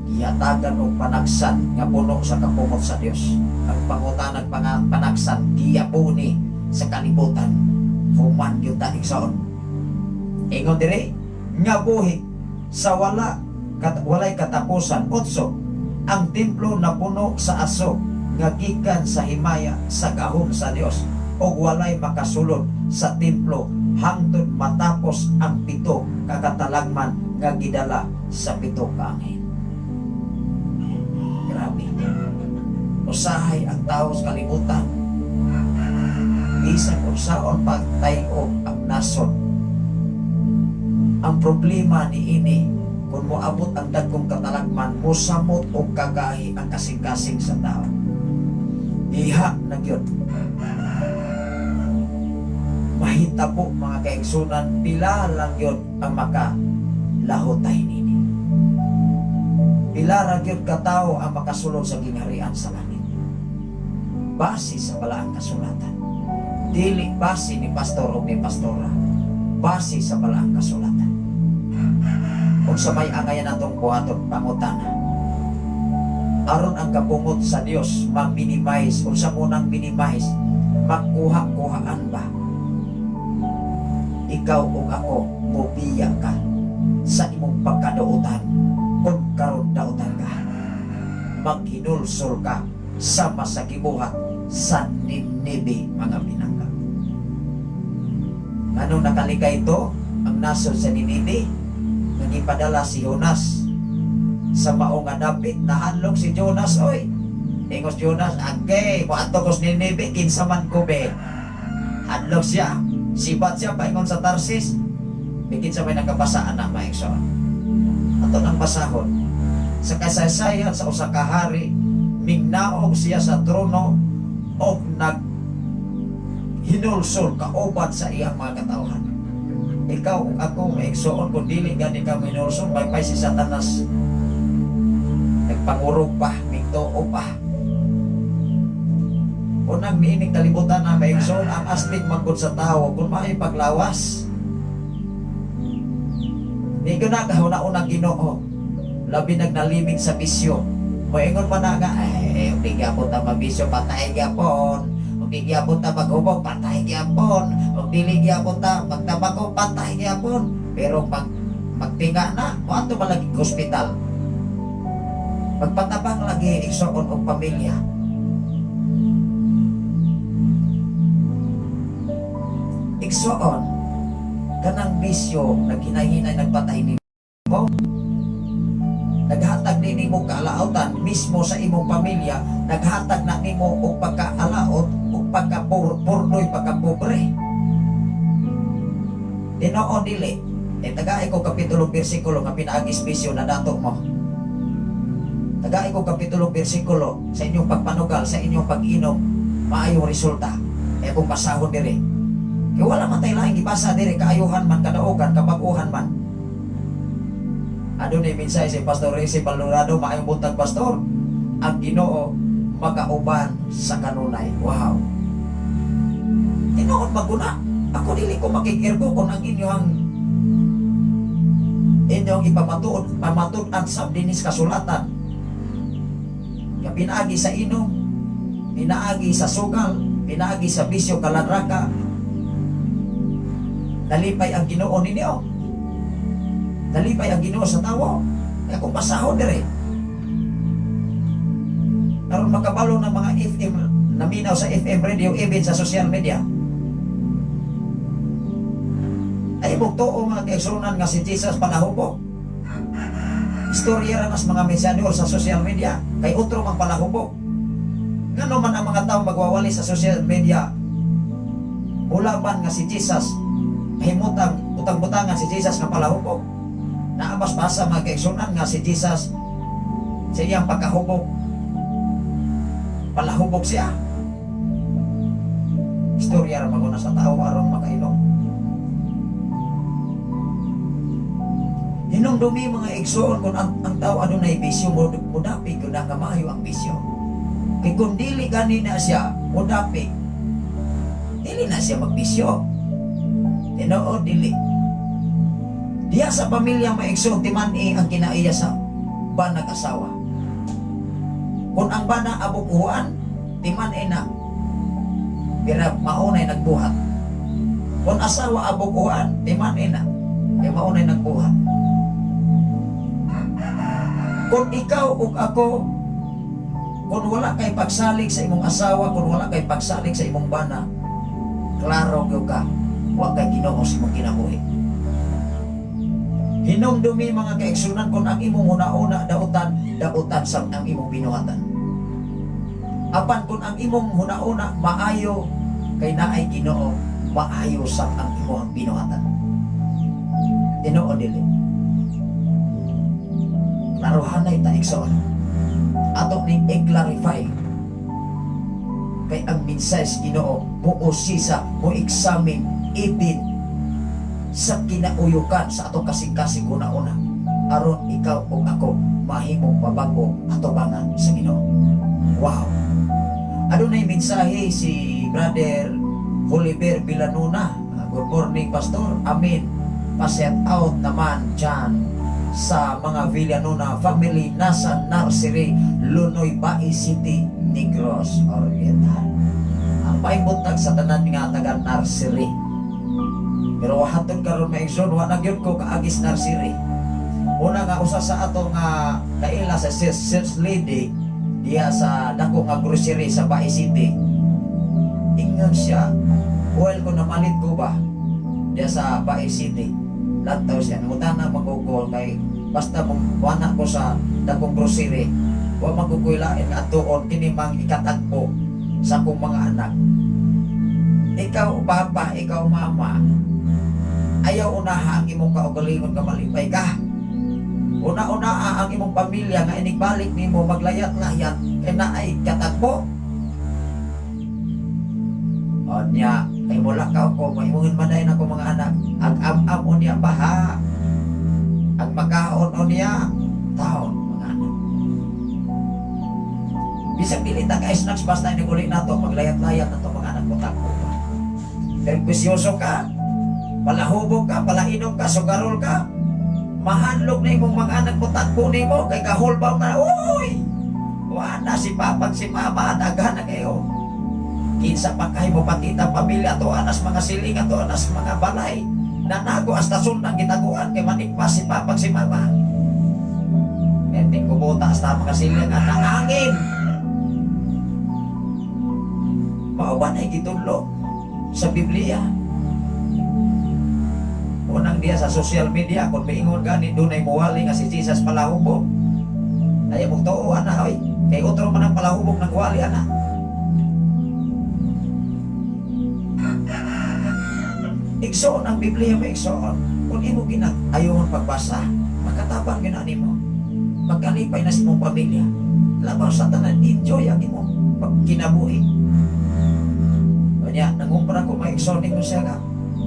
Speaker 5: Gihatagan og panagsan nga puno sa kapungot sa Dios. Ang pangutanag panagsan giyabuni sa kalibutan. Human gyud ta, igsoon. Ingon diri nga buhi sa walay katapusan. 8. Ang templo napuno sa aso nga gikan sa himaya sa gahom sa Dios ug walay makasulod sa templo hangtod matapos ang pito ka katalagman nga gidala sa pito ka anghel. Grabe. Usahay ang tao sa kalibutan. Bisan unsaon pagtay-og ang nasod. Ang problema ni ini, kung moabot ang dagkong katalagman, mosamot og kagahi ang kasing-kasing sa tao. Diha na gyud mahitabo, mga kaigsunan, pila lang yun ang makalahutay nini. Pila ra gyud ka tawo ang makasulod sa gingharian sa langit. Base sa balaang kasulatan. Dili base ni pastor o ni pastora. Base sa balaang kasulatan. Unsa may angayan natong buhaton, pangutana? Aron ang kapungot sa Dios ma-minimize, unsa munang minimize, makuha-kuhaan ba? Ikaw ug ako, mubiya ka sa imong pagkaduotan kung karon dautan ka. Maghinulsol ka sama sa gibuhat sa Nineve, mga pinangga. Nganong nakalikay ito ang nasod sa Nineve? Nga gipadala si Jonas sa mao nga dapit, nahadlok si Jonas oy. Ingos Jonas, "Agay, moadto ko sa Nineve, kinsa man ko be?" Hadlok siya. Sibat siya paingon sa Tarsis. Bikin sa may nakabasa ana, mga igsoon. Ato nang basahon. Sa kasaysayan sa usa ka hari, mingnaog siya sa trono og nag hinulsol kauban sa iyang mga katawhan. Ikaw ug ako, mga igsoon, kung dili gani ka minulsol, may si Satanas. Nagpangurog pa, migtuo pa. Unang niining kalibutan na, mga igsoon, ang astig manggod sa tao kung maay paglawas. Di ko na kahuna-una Ginoo. Labi nagnalimig sa bisyo. Moingon man na nga, "Eh, di gyapon ta mabisyo, patay gyapon. Ug di gyapon ta maghubog, patay gyapon. Ug dili gyapon ta magtabako, patay gyapon." Pero pag magtinga na, moadto ba lagi hospital? Magpatabang lagi, igsoon, og pamilya. Igsoon, kanang bisyo naghinay-hinay nagpatay nimo. Naghatag ni nimo kaalaotan mismo sa imong pamilya, naghatag na nimo og pagkaalaot ug pagkapurdoy, pagkapobre. Tinuod dili? Eh tagay ko kapitulo bersikulo nga pinaagis bisyo na dato mo. Tagay ko kapitulo bersikulo sa inyong pagpanugal, sa inyong pag-inom, maayong resulta. Eh kung basahon diri. Kay wala man tay laing gibasa diri, kaayuhan man, kadaugan, kabag-uhan man. Adunay mensahe si Pastor Rezi Baldonado, maayong buntag, Pastor. Ang Ginoo makauban sa kanunay. Wow. Tinuod maguna. Ako dili ko makikirgo kung ang inyong inyong ipamatuod pamatud-an sa dinis kasulatan. Nga pinaagi sa inom, pinaagi sa sugal, Pinaagi sa bisyo kalanraka. Nalipay ang Ginoo ninyo. Nalipay ang Ginoo sa tawo. Kaya kung pasahon dire. Aron makabalo ng mga FM naminaw sa FM radio, even sa social media. Ay mugtuo, mga kaigsunan, nga si Jesus palahubog. Istorya ra nas mga mensanyor sa social media kay otro mang palahubog. Ngano man ang mga tao magwawali sa social media mulaban nga si Jesus, himutang utang-butangan si Jesus nga palahubog? Naa mas basa, mga kaigsunan, nga si Jesus sa iyang pagkahubog, palahubog siya. Istorya ra maguna sa tao aron makainom. Hinumdumi, mga igsoon, kung ang tao adunay bisyo, mo mudapig yun na nga maayo ang bisyo. Kay kung dili gani na siya mudapig, dili na siya magbisyo. Tinuod dili. Diya sa pamilya, mga igsoon, timan-i ang kinaiya sa banag asawa. Kung ang bana abog-uwan, timan-i na. Pero maunay nagbuhat. Kung asawa abog-uwan, timan-i na. Kay maunay nagbuhat. Kung ikaw ug ako, kung wala kay pagsalig sa imong asawa, kung wala kay pagsalig sa imong bana, klaro gyud ka, wa kay Ginoo sa imong kinabuhi. Hinumdumi, mga kaigsunan, kung ang imong huna-huna dautan, dautan sa ang imong binuhatan. Apan kung ang imong huna-huna maayo kay naay Ginoo, maayo sa ang imong binuhatan. Tinuod dili? Klarohanay ta, igsoon. Ato ning i-clarify. Kay ang mensahe sa Ginoo muusisa, mo examine even sa kinauyukan sa atong kasing-kasing una-una aron ikaw ug ako mahimong mabago atubangan sa Ginoo. Wow. Adunay mensahe si Brother Oliver Villanuna. Good morning, Pastor. Amen. Pa-shout out naman dyan sa mga Villanuna family nasa nursery, Lunoy, Bais City, Negros Oriental. Ang paimbuntag sa tanan nga taga nursery. Pero hatod karon, mga igsoon, wa na gyud ko kaagis nursery. Una nga usa sa ato nga kaila sa sales lady diha sa dako nga grocery sa Bais City. Ingon siya, well, kung namalit ko ba diha sa Bais City. Lantaw siya, nangutana magugol kay basta kung wana ko sa dakong grocery, wa magkukuylain nga atuon kini mang ikatagpo sa akong mga anak. Ikaw papa, ikaw mama, ayaw unaha ang imong kaugalingon nga malipay ka. Una-una ang imong pamilya nga inigbalik nimo maglayat-layat kay naay katagpo. O niya, kay mulakaw ko, maimungon man na ako mga anak. Ang am-am o niya baha. Ang makaon o niya, taon, mga anak. Bisag dili ta ka snacks, basta ini nato, maglayat-layat na to mga anak ko takbo pa. Pero bisyoso ka, palahubog ka, palainom ka, sugarol ka, mahandlok na imong mga anak mo, takbo nimo, kay kahulbaw ka, uy! Wala si papa at si mama, daghan na kayo. Kinsa pa kay mo pakita pamilya to anas mga siling ato anas mga balay. Nanago hasta ang gitaguan kay manikpas si papa at si mama. Enting kubota hasta mga siling at angin. Mao ba na gitudlo sa Biblia? Unang diya sa social media, kung miingon gani, dunay muwali nga si Jesus palahubog. Ayaw mong tuo, ana, oy. Kay otro man ang palahubog ng wali, ana. Igsoon ang Biblia mo, igsoon. Kung imo gina, ayaw mong pagbasa, makatabang gina nimo. Magkalipay na sa imong pamilya. Labaw sa tanan, enjoy ang imong pagkinabuhi. Kanya, nangumpra ko mga igsoon, ingon siya nga,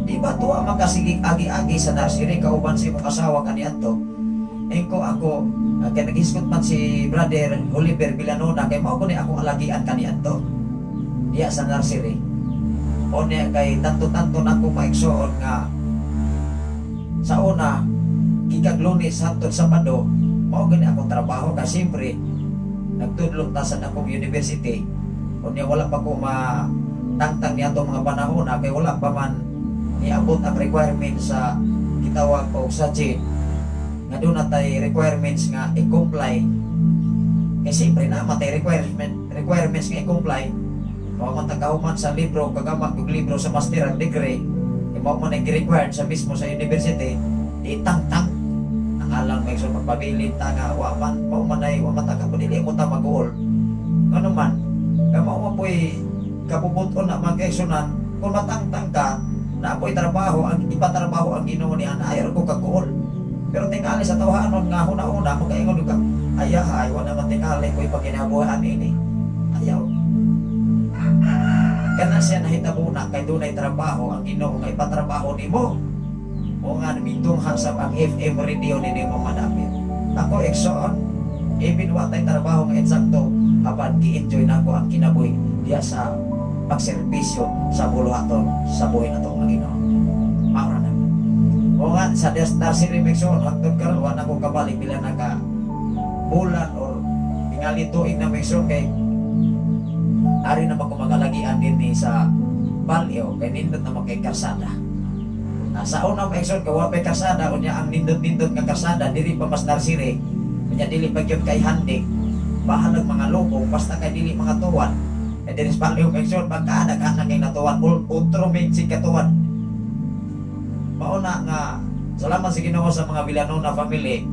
Speaker 5: di ba tuwa makasigig agi-agi sa nursery kauban sa imong asawa kaniadto? Engko ako, kay naghisgot man si Brother Oliver Villanona, kay mao ko ni akong alagian kaniadto diya sa nursery. O niya kay tanto-tanto na ako maigsoon nga sa una gikag Lunes hantod Sabado mao gani akong trabaho kasi siyempre nagtudlo ta sa akong university. O niya wala pa ko ma
Speaker 4: tangtang niadtong mga panahon na kay wala pa man niabot ang requirement sa gitawag og SACE nga duna tay requirements nga i-comply. Kay siyempre na matay requirements nga i-comply. Wa man ta kahuman sa libro, kagama og libro sa master and degree, kay mao man ang required sa mismo sa university, di tangtang ang alang may so magpabilin ta nga wa man mao man ay wa man ta ka dili mo ta mag-uol. Ngano man kay mao man po'y kabubuton na mga kaigsunan, kung matangtang ka na po'y trabaho ang ipatrabaho ang Ginoo ni ana, ayaw ko kaguol. Pero tingali sa tawhanon nga huna-huna, makaingon ka, ay ay wa naman tingali ko ipagkinabuhan ini, ayaw kana siya nahitabo na kay dunay trabaho ang Ginoo nga ipatrabaho nimo o nga mitungha sa ang FM radio ni nimo madapit. Ako, igsoon, even wa tay trabaho nga eksakto, apan gi-enjoy nako ang kinabuhi diya sa pagserbisyo sa buluhaton sa buhi nato nga Ginoo. Maura na. O nga sa nursery, igsoon, hangtod karon wa na ko kabalik pila na ka bulan or tingali tuig na, igsoon, kay ari naman ko magalagian din ni sa Balyo kay nindot naman kay karsada. Sa una pa, igsoon, kay wa pay karsada. Unya ang nindot-nindot nga karsada diri pa mas nursery, unya dili pa gyud kay handik, bahalag mga lubong basta kay dili mga tuwan. Eh diri sa Balyo, igsoon, pagka daghan kay natuwan, utro may katuwan. Mao na nga salamat sa Ginoo sa mga Villanona family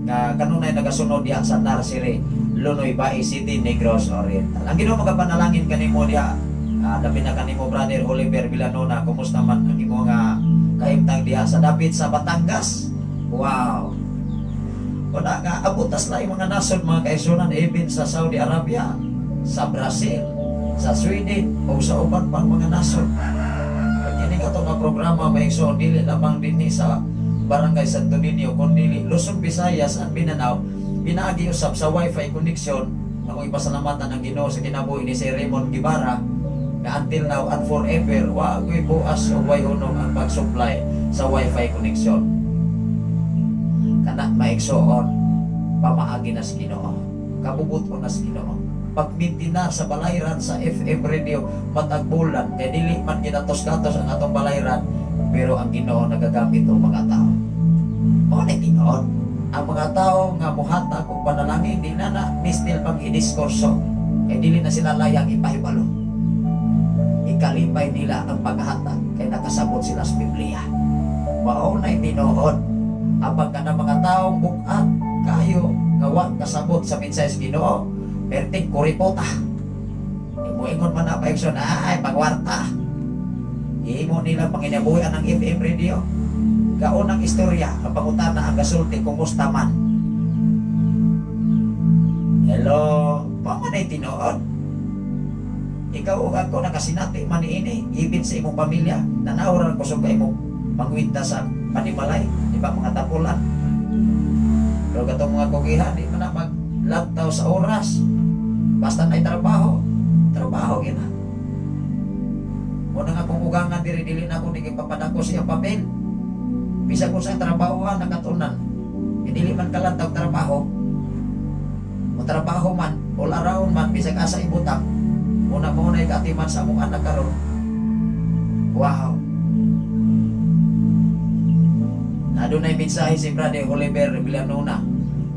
Speaker 4: nga kanunay nagasunod diha sa nursery, Lunoy, Bais City, Negros Oriental. Ang Ginoo magapanalangin kanimo diha. Labi na kanimo, Brother Oliver Villanona, kumusta man ang imo nga kahimtang diha sa dapit sa Batangas? Wow. Wala nga abutas na yung mga nasod, mga kaigsunan, even sa Saudi Arabia, sa Brazil, sa Sweden o sa uban pang mga nasod. Pag kini kato nga programa, mga igsoon, dili lamang dinhi sa Barangay Santo Niño kundi Luzon, Visayas at Mindanao, pinaagi usab sa wifi connection. Akong ipasalamatan ang Ginoo sa kinabuhi ni Sir Raymond Guevara na until now and forever wa ko'y buas o way hunong ang pag-supply sa wifi connection. Kana, maigsoon, pamaagi na sa Ginoo, kabubuton na sa Ginoo pagmintina sa balayran sa FM radio matag bulan kay dili man ginatos-gatos ang atong balayran, pero ang Ginoo nagagamit og mga tao. Mao na tinuod, ang mga tao nga muhatag og panalangin di na na mistil pang idiskurso kay dili na sila layang ipahibalo. Ikalipay nila ang paghatag kay nakasabot sila sa Biblia. Mao na tinuod. Apang kana mga taong bukat kayo nga wa kasabot sa mensahe sa Ginoo, perting kuripota. Imo ingon man na pa, ay pagwarta. Imo nila panginabuhian ang FM radio. Kaunang istorya, ang pangutana ang gasulti, "Kumusta man?" Hello, pa man ay tinuod. Ikaw ug ako nakasinati man niini, even sa imong pamilya, nanawran kusog kay mo mangwinta sa panimalay, di ba, mga tapulan. Pero katong mga kugihan, di man na maglantaw sa oras. Basta na'y trabaho, trabaho gina. Muna nga akong ugangan diri, dili na ako naging papadako sa iyang papel. Bisa ko sa trabaho nakatunan. Dili man kalantag trabaho. Mo trabaho man, all around man, bisag asa ibutang. Muna mo na ikatiman sa among anak karon. Wow. Na dunay mensahe si Brother Oliver Villanona.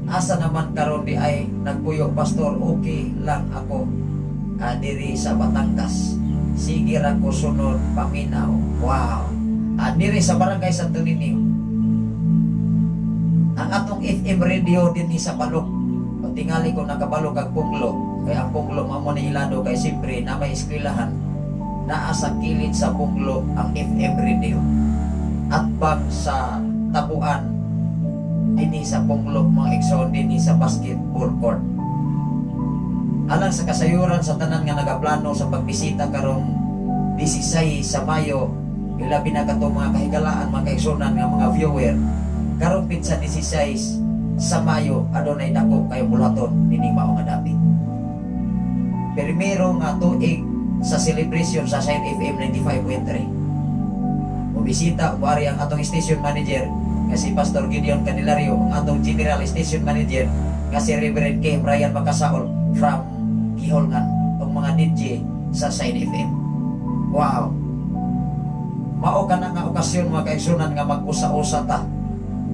Speaker 4: "Asa naman karon di ay nagpuyo, pastor? Okay lang ako diri sa Batangas. Sige ra ko sunod paminaw." Wow. Diri sa Barangay Santo Niño. Ang atong FM radio dinhi sa Balok. O tingali ko nakabalo kag Punglo. Kay ang Punglo mao mo ni ilado kay siyempre na may eskwelahan. Naa sa kilid sa Punglo ang FM radio. At bang sa tabuan dinhi sa Punglo, mga igsoon, dinhi sa basketball court. Alang sa kasayuran sa tanan nga nagaplano sa pagbisita karong 16 sa Mayo, ilabi na katong mga kahigalaan, mga kaigsunan nga mga viewer, karong pitsa 16 sa Mayo adunay dako kayo buluhaton nining mao nga dapit. Primero nga tuig sa celebration sa Shine FM 95.3. Mobisita wari ang atong station manager nga si Pastor Gideon Candelario, ang atong general station manager nga si Reverend K. Brian Macasaol from Giholngan, ang mga DJ sa Shine FM.
Speaker 5: Wow. Mao kana nga okasyon, mga kaigsunan, nga mag-usa-usa ta.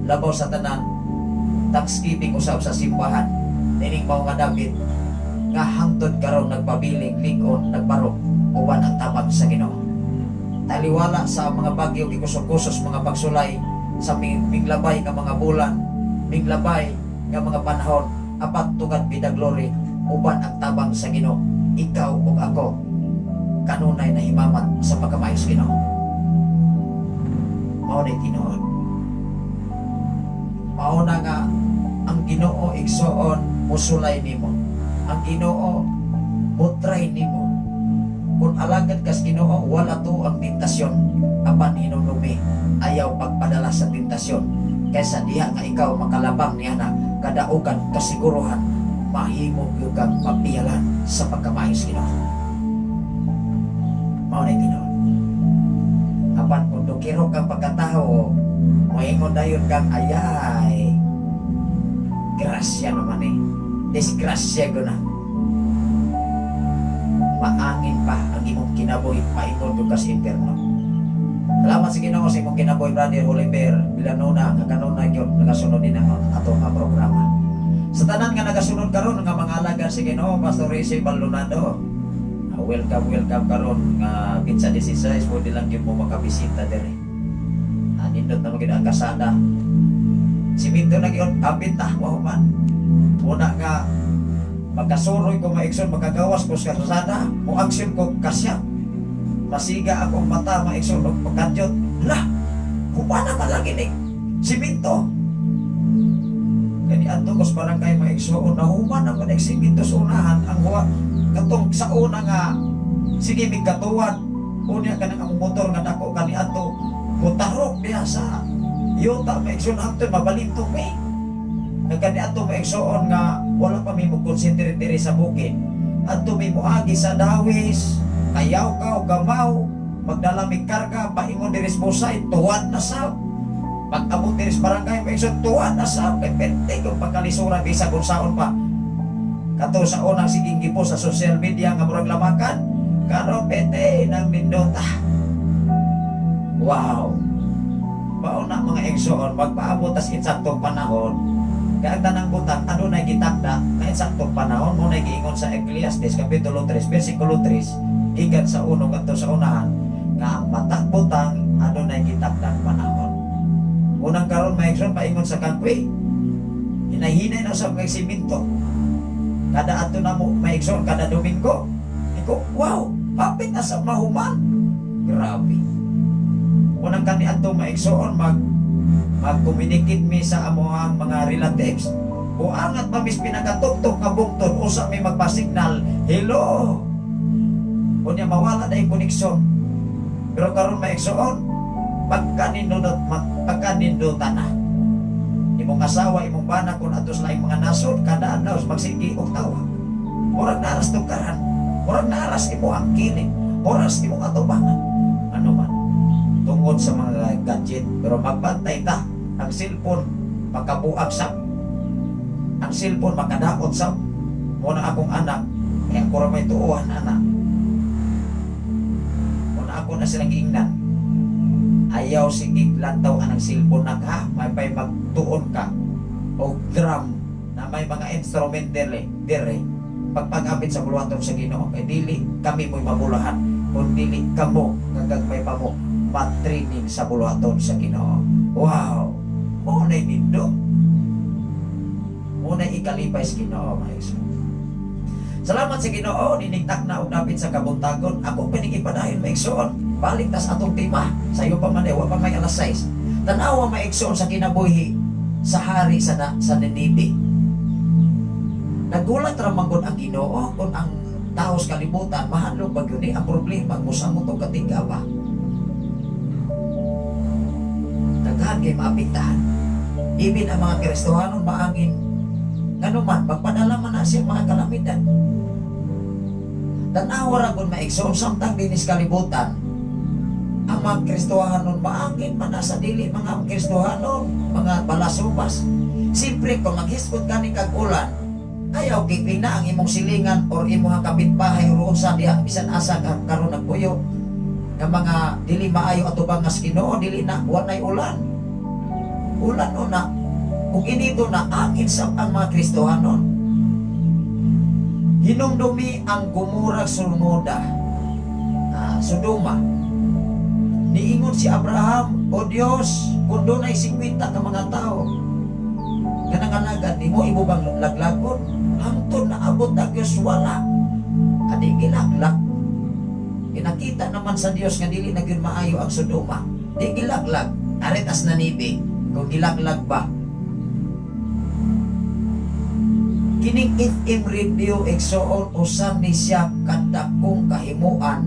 Speaker 5: Labaw sa tanan, thanksgiving usab sa simbahan nining mao nga dapit nga hangtod karon nagpabiling lig-on, nagbarog uban ang tabang sa Ginoo. Taliwala sa mga bagyo, gikusog-kusos mga pagsulay sa miglabay nga mga bulan, miglabay nga mga panahon, apan to God be the glory, uban ang tabang sa Ginoo. Ikaw ug ako kanunay na himamat sa pagkamayo sa Ginoo. Mao na tinuod. Mao na nga ang Ginoo, igsoon, musulay nimo. Ang Ginoo mutray nimo. Kung alagad kas Ginoo, wala to ang tentasyon. Apan hinumdumi, ayaw pagpadala sa tentasyon. Kaysa diha nga ikaw makalabang niya na kadaugan, kasiguruhan, mahimo gyud kang mapiyalan sa pagkamayo sa Ginoo. Mao na tinuod. Apan kung dukirok kang pagkatao, moingon dayon kang, "Ayay, grasya naman eh, disgrasya ko na," maangin pa ang imong kinabuhi, paingon gyud ka sa impierno. Salamat sa Ginoo sa imong kinabuhi, Brother Oliver Villanona, nga kanunay gyud nagasunod din ang atong nga programa. Sa tanan nga nagasunod karon nga mga alagad sa Ginoo, Pastor Rizzi Baldonado, welcome, welcome karon nga petsa 16, pwede lang gyud mo makabisita diri. Nindot na gyud ang kasada. Simento na gyud, apit na mahuman. Una nga magkasuroy ko, maigsoon, makagawas ko sa kasada, mo aksyon ko kasya. Masiga akong mata, maigsoon, og pagkadyot. Lah, humana man lagi ni simento. Kani adto ko sa barangay, maigsoon, nahuman naman ang simento sa unahan, ang huwa katong sa una nga sige mig katuwad unya kanang among motor nga dako kani adto mutarok diha sa yuta, maigsoon, hangtod mabalintong mi. Nagkani adto, maigsoon, nga wala pa mi mo concentrate diri sa bukid. Adto mi moagi sa Dawis, Kayaw ka Gamaw, magdala mig karga paingon diri sa Busay, tuwad na sab. Pag abot diri sa barangay, maigsoon, tuwad na sab kay perte kung pagkalisura bisag unsaon pa. Kato sa unang siging gipo sa social media nga murag lamakan, karon pete ng nindota. Wow. Mao na, mga igsoon, magpaabot tas insaktong panahon. Kaya ang tanang butang adunay gitakda na insaktong panahon. Mo na giingon sa Ecclesiastes kapitulo 3 versikulo 3 gikan sa uno ngadto sa unahan nga ang matag butang adunay gitakdang panahon. Unang karon, mga igsoon, paingon sa Kangkwi, hinay-hinay na sa mga simento. Kada adto na mo, mga igsoon, kada Domingo. Iko, wow, hapit na sa mahuman. Grabe. Unang kani adto, mga igsoon, mag-communicate mi sa amoang mga relatives. O angat pa mis pinakatuktok nga bungtod, usa mi magpa-signal, "Hello." Unya mawala na yung koneksyon. Pero karon, maigsoon, pagkanindot pagkanindutan na. Imong asawa, imong bana, kung adto sa laing mga nasod, kada adlaw magsige og tawa. Murag naras tukaran, murag naras imo ang kilid, oras imong atubangan. Ano man, tungod sa mga gadget, pero magbantay ta, ang cellphone makabuag sa, ang cellphone makadaot sa. Muna akong anak, kaya ako ra may tuohan anak. Muna ako na silang giingnan. Ayaw sige lantaw anang cellphone nak ha, may pay magtuon ka o drum na may mga instrument dire, dire pagpag-apit sa buluhaton sa Ginoo, kay dili kami mo'y mabulahan kung dili kamo nga gagmay pa mo matraining sa buluhaton sa Ginoo. Wow, mo na nindot. Mo na ikalipay sa Ginoo, mga igsoon. Salamat sa Ginoo, ninigtak na og dapit sa kabuntagon. Ako pinigipadayon, mga igsoon. Balik tas atong tema. Sayo pa man eh, wa pa may alas 6. Tanawa, mga igsoon, sa kinabuhi sa hari sa Ninibe. Nagulat ra manggod ang Ginoo kung ang tao sa kalibutan mahadlok ba gyud ni ang problema musamot og katingga ba. Daghan kay maapektahan. Ibin ang mga Kristohanon maangin, ngano man magpadala man na siya mga kalamidad. Tanawa ra gud, maigsoon, samtang dinis kalibutan ang mga Kristohanon maangin man na sa dili mga Kristohanon, mga balasubas. Siyempre, kung maghisgot ka ni kag ulan, ayaw kipina ang imong silingan or imong kapitbahay or unsa diha bisan asa ka karon nagpuyo. Nga mga dili maayo atubang nga sa Ginoo, dili na walay ulan. Ulan una ug inito na angin sa ang mga Kristohanon. Hinumdumi ang Gomora, Sunoda, Sodoma. Niingon si Abraham, "O Dios, kung dunay 50 ka mga tao nga nangalagad nimo, imo bang laglagon?" Hangtod naabot ang Dios, wala. Adi gilaglag. Kinakita naman sa Dios nga dili na gyud maayo ang Sodoma. Di gilaglag. Aretas na nibi kung gilaglag ba. Kining FM radio, igsoon, usa ni siya kadakong kahimuan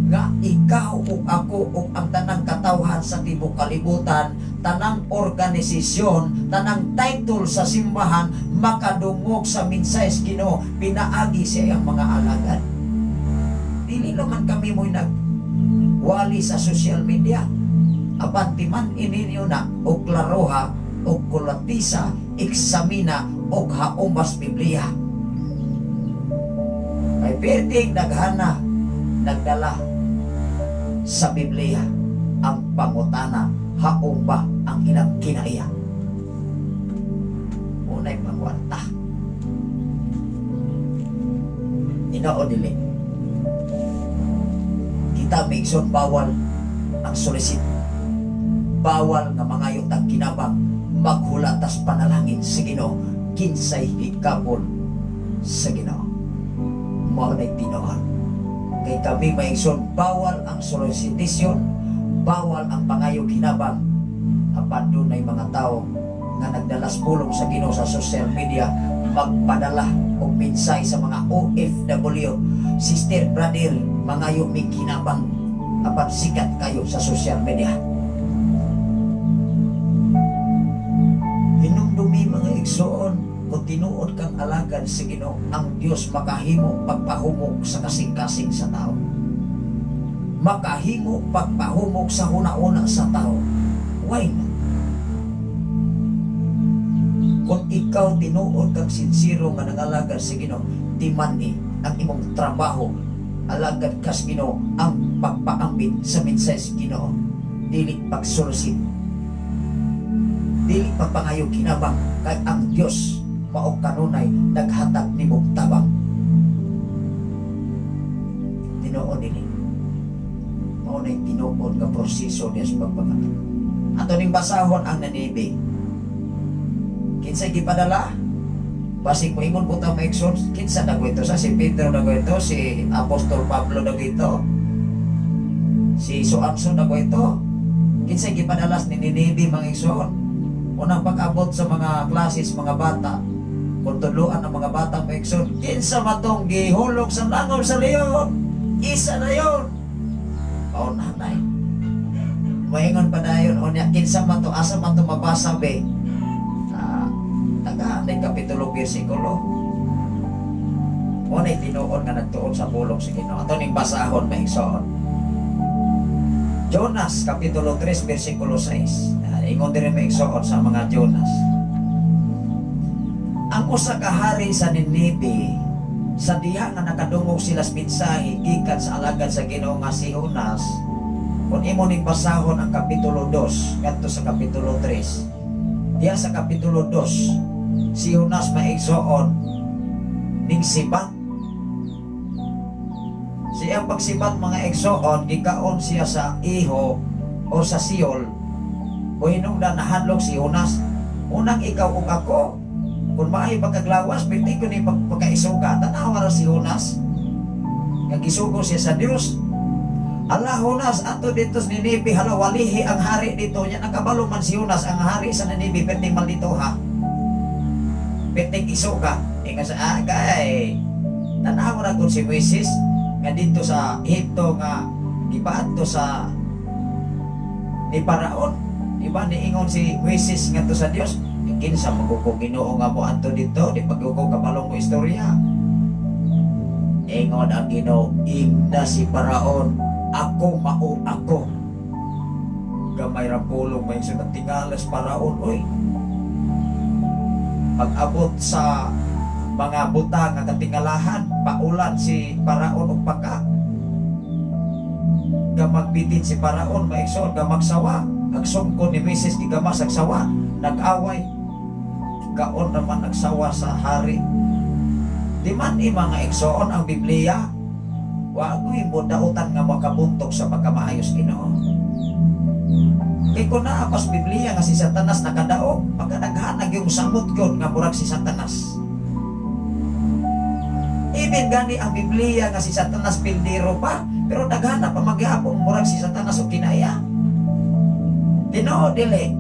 Speaker 5: nga ikaw ug ako ug ang tanang katawhan sa tibok kalibutan, tanang organisasyon, tanang title sa simbahan makadungog sa mensahe sa Ginoo pinaagi sa iyang mga alagad. Dili naman kami mo'y nagwali sa social media. Apan timan ininyo na og klaroha og kulatisa, eksamina og haumas Biblia. Kay perting daghana nagdala sa Biblia, ang pangutana, haong ba ang ilang kinaiya? Unay pangwanta. Inao dili. Kita, mga, bawal ang solicit. Bawal nga mangayo tag kinabang, maghulatas panalangin sa Ginoo kinsay hikapon sa Ginoo. Mao na'y tinuod. Kay kami, mga, bawal ang solicitation, bawal ang pangayo kinabang. Apan dunay mga tao nga nagdalas pulong sa Ginoo sa social media, magpadala og mensahe sa mga OFW, "Sister, brother, mangayo mi kinabang," apan sikat kayo sa social media. Hinumdumi, mga igsoon, kung tinuod kang alagad sa Ginoo, ang Dios makahimo pagpahumok sa kasing-kasing sa tao. Makahimo pagpahumok sa huna-huna sa tao. Why not? Kung ikaw tinuod kang sinsero nga nangalagad sa Ginoo, timan-i ang imong trabaho, alagad ka sa Ginoo, ang pagpaambit sa mensahe sa Ginoo, dili pagsolicit, dili pagpangayo kinabang, kay ang Dios mao kanunay naghatag nimong tabang. Tinuod dili. Mao na'y tinuod nga proseso niya sa pagpakatuo. Ato ning basahon ang Nineve. Kinsa gipadala? Basig moingon po ta, mga igsoon, kinsa nago ito? Sa si Pedro nago ito, si Apostol Pablo nago ito, si Suamson nago ito. Kinsa gipadalas ni Nineve, mga igsoon? Unang pag-abot sa mga klases, mga bata, kung tudloan ng mga bata, mga igsoon, kinsa matong gihulog sa langob sa leon? Isa na yon. Paunanay. Moingon pa dayon, unya, kinsa man to, asa man to mabasa be? Ah, taga na kapitulo bersikulo. Unay tinuod nga nagtuon sa pulong sa Ginoo. Ato ning basahon, mga igsoon. Jonas kapitulo 3 bersikulo 6. Ah, ingon diri, mga igsoon, sa mga Jonas. Ang usa ka hari sa Nineve, sa diha nga nakadungog sila sa mensahe gikan sa alagad sa Ginoo nga si Jonas, kung imo ning basahon ang kapitulo 2 ngadto sa kapitulo 3, diha sa kapitulo 2, si Jonas, mga igsoon, ning sibat. Siyang pagsibat, mga igsoon, gikaon siya sa iho o sa Sheol o hinungdan nahadlok si Jonas. Unang ikaw ug ako, kung maay pagkaglawas, pwede ko ni pagkaisuga. Tanawa ra si Jonas nga gisugo siya sa Dios. "Ala Jonas, ato dito sa Nineve, hala walihi ang hari dito." Nya nakabalo man si Jonas, ang hari sa Nineve perting maldito ha. Perting isuga. Inga sa agay. Tanawa ra gud si Moises nga dito sa Ehipto nga gipaadto sa ni Paraon. Di ba niingon si Moises ngadto sa Dios, "Kinsa man ko, Ginoo, nga mo adto dito, di pag ko kabalong mo istorya?" Ingon ang Ginoo, "Ingna si Paraon, ako mao ako." Gamay ra pulong, may sa tingalas Paraon, oy. Pag-abot sa mga butang nga katingalahan, paulan si Paraon og paka.
Speaker 4: Gamagbitin si Paraon, mga igsoon, gamagsawa. Ang sungkon ni Moises gigamas ang sawa, nag-away. Gaon naman nagsawa sa hari. Di man ni, mga igsoon, ang Biblia, wa ko'y mo dautan nga makabuntog sa pagkamaayos Ginoo. Kay kung naa pas Biblia nga si Satanas nakadaog, pagkadaghanag yung samot yun nga murag si Satanas. Even gani ang Biblia nga si Satanas pildero pa, pero daghana pa magyapon murag si Satanas og kinaya. Tinuod dili?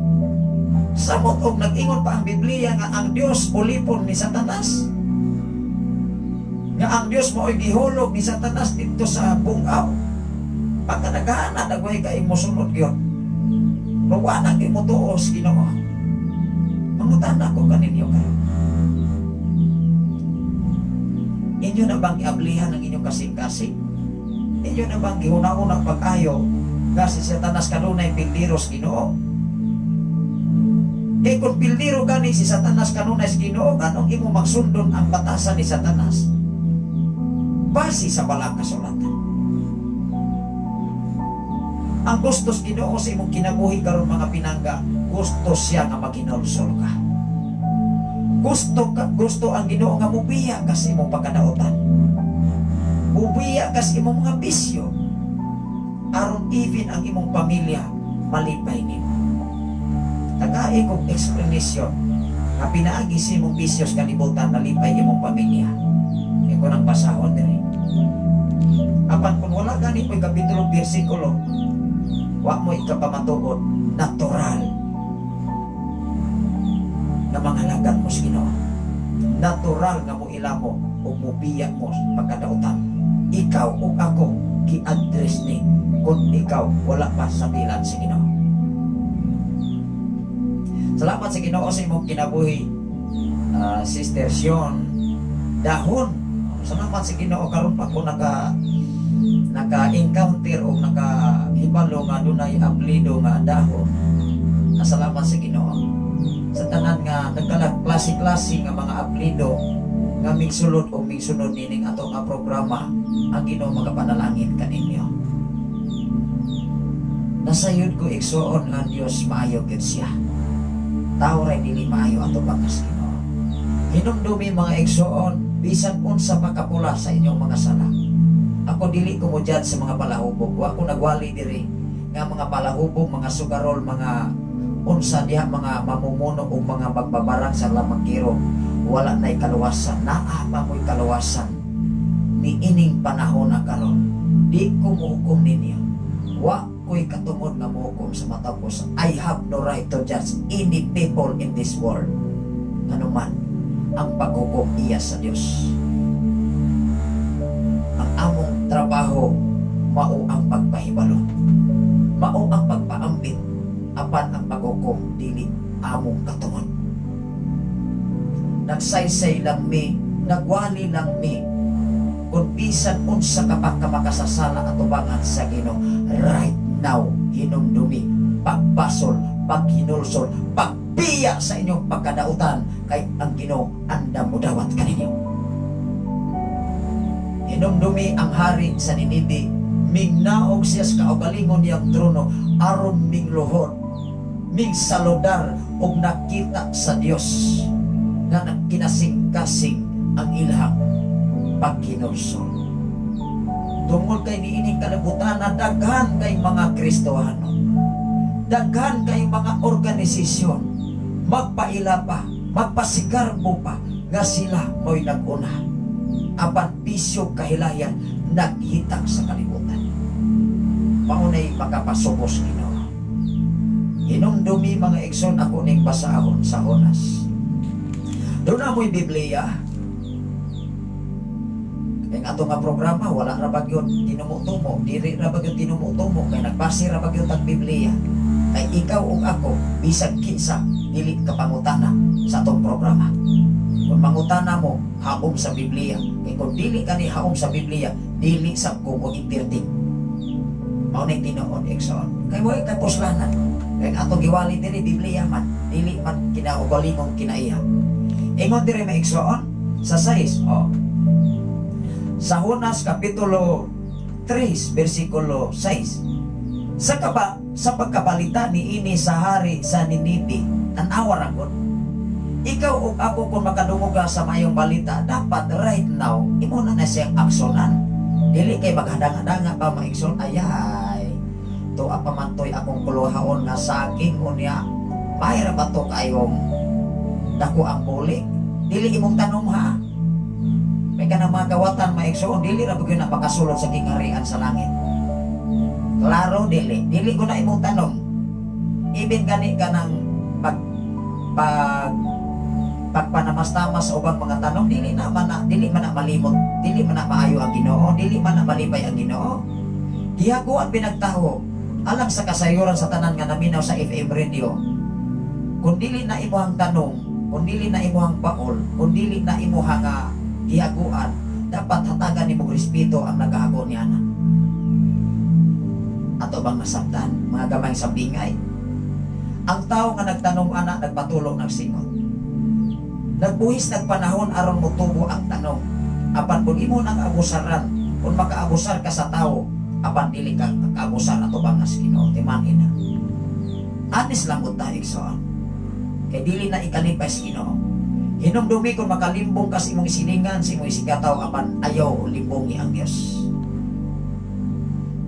Speaker 4: Samot og nag-ingon pa ang Biblia nga ang Dios ulipon ni Satanas. Nga ang Dios mao'y gihulog ni Satanas didto sa bungaw. Pagkadaghana dagway kay mosunod gyud. Pero wa na gyud motuo sa Ginoo. Mangutana ko kaninyo karon. Inyo na bang iablihan ang inyong kasing-kasing? Inyo na bang gihuna-huna pag-ayo nga si Satanas kanunay pildero sa Ginoo? Kay kung pildero gani si Satanas kanunay sa Ginoo, nganong imo magsundon ang batasan ni Satanas? Base sa balang kasulatan. Ang gusto sa Ginoo sa imong kinabuhi karon, mga pinangga, gusto siya nga maghinulsol ka. Gusto ang Ginoo nga mubiya ka sa imong pagkadautan. Mubiya ka sa imong mga bisyo. Aron even ang imong pamilya malipay nimo. Tagai kong explanation nga pinaagi sa imong bisyo sa kalibutan, nalipay imong pamilya. Kay ko nang basahon diri. Apan kung wala gani mo'y kapitulo bersikulo, wa mo ikapamatuod, natural na mangalagan mo sa Ginoo. Natural nga mo ilamo o mubiya mo sa pagkadautan. Ikaw o ako gi-address ni kung ikaw wala pa sa tilan sa Ginoo. Salamat sa Ginoo sa imong kinabuhi, Sister Sion Dahon. Salamat sa Ginoo, karon pa ko naka encounter o nakahibalo nga dunay apelyido nga Dahon. Salamat sa Ginoo. Sa tanan nga nagkalag klase-klase nga mga apelyido nga mingsulod o mingsunod nining ato nga programa, ang Ginoo magapanalangin kaninyo. Nasayod ko, igsuon, nga Dios maayo gyud siya. Tao ray dili maayo ato bakas Ginoo. Hinumdumi, mga igsuon, bisan unsa pa kapula sa inyong mga sala. Ako, dili ko mo judge sa mga palahubog. Wa ko nagwali diri nga mga palahubog, mga sugarol, mga unsa diha, mga mamumuno o mga magbabarang sa lamangkiro, wala na'y kaluwasan. Naa pa mo'y kaluwasan ni ining panahon na karon. Di ko muhukom ninyo. Wa ko'y katungod nga muhukom sa matapos. I have no right to judge any people in this world. Anuman ang paghukom, iya sa Dios. Ang among trabaho mao ang pagpahibalo, mao ang pagpaambit, apan ang paghukom, dili among katungod. Nagsaysay lang mi, nagwali lang mi. Kung bisan unsa ka pa ka makasasala atubangan sa Ginoo right now, hinumdumi, pagbasol, paghinulsol, pagbiya sa inyong pagkadautan, kay ang Ginoo andam modawat kaninyo. Hinumdumi ang hari sa Ninibe, mingnaog siya sa kaugalingon niyang trono aron mingluhod, mingsaludar og nakita sa Dios nga nagkinasing-kasing ang ilhang paghinulsol. Tungod kay niining kalibutan na daghan kay mga Kristohano, daghan kay mga organisasyon, magpaila pa, magpasigarbo pa nga sila mo'y nag-una. Apan bisyo kahilayan naghitak sa kalibutan. Maunay makapasubos Ginoo. Hinumdumi, mga igsoon, ako ning basahon sa Jonas. Doon na mo'y Biblia. Kay ato nga programa, wala ra ba gyud tinumutumo, diri ra ba gyud tinumutumo, kay nagbase ra ba gyud ang Biblia. Kay ikaw ug ako, bisag kinsa, dili ka pangutana sa atong programa. Kung mangutana mo, haom sa Biblia. Kay kung dili ka ni haom sa Biblia, dili sa ko mo entertain. Mao ning tinuod, igsoon. Kay mo kay puslanan. Kay ang atong giwali diri Biblia man, dili man kinaugalingong kinaiya. Ingon diri, mga igsoon, sa 6, oh. Sa Jonas kapitulo
Speaker 5: 3 versikulo 6. Sa pagkabalita ni ini sa hari sa Ninibe, tanawa ra gud. Ikaw ug ako, kung makadungog ka sa mayong balita, dapat right now imo na na siyang aksyonan. Dili kay maghadanga-danga pa, maigsoon, ayay. Tuwa pa man to'y akong kuluhaon nga saging, unya mahira ba to kayong dako ang bulik? Dili imong tanom ha. May kanang mga kawatan, maigsoon, dili ra gyud na makasulod sa gingharian sa langit. Klaro dili. Dili ko na imong tanom. Ibin gani ka ng pag pag pagpanamastamas sa ubang mga tanom, dili man na malimot, dili man na maayo ang Ginoo, dili man na malipay ang Ginoo. Gihaguan binagtaho alang sa kasayuran sa tanan nga naminaw sa FM radio. Kung dili na imuhang tanong, kung dili na imuhang baol, kung dili na imuhang gihaguan, dapat hatagan nimo respeto ang nagahago niya na. Ato bang nasabtan, mga gamayng sambingay? Ang tao nga nagtanong ana, nagpatulong, nagsingot. Nagbuhis nagpanahon aron motubo ang tanong. Apan kung imo nang abusaran, kung makaabusar ka sa tao, apan dili ka kaabusar ato bang sa Ginoo, timanin na. Anis lang ta, igsoon. Kay dili na ikalipay sa Ginoo. Hinumdumi kung makalimbong ka sa imong isilingan, sa imong isigataw, apan ayaw limbongi ang Dios.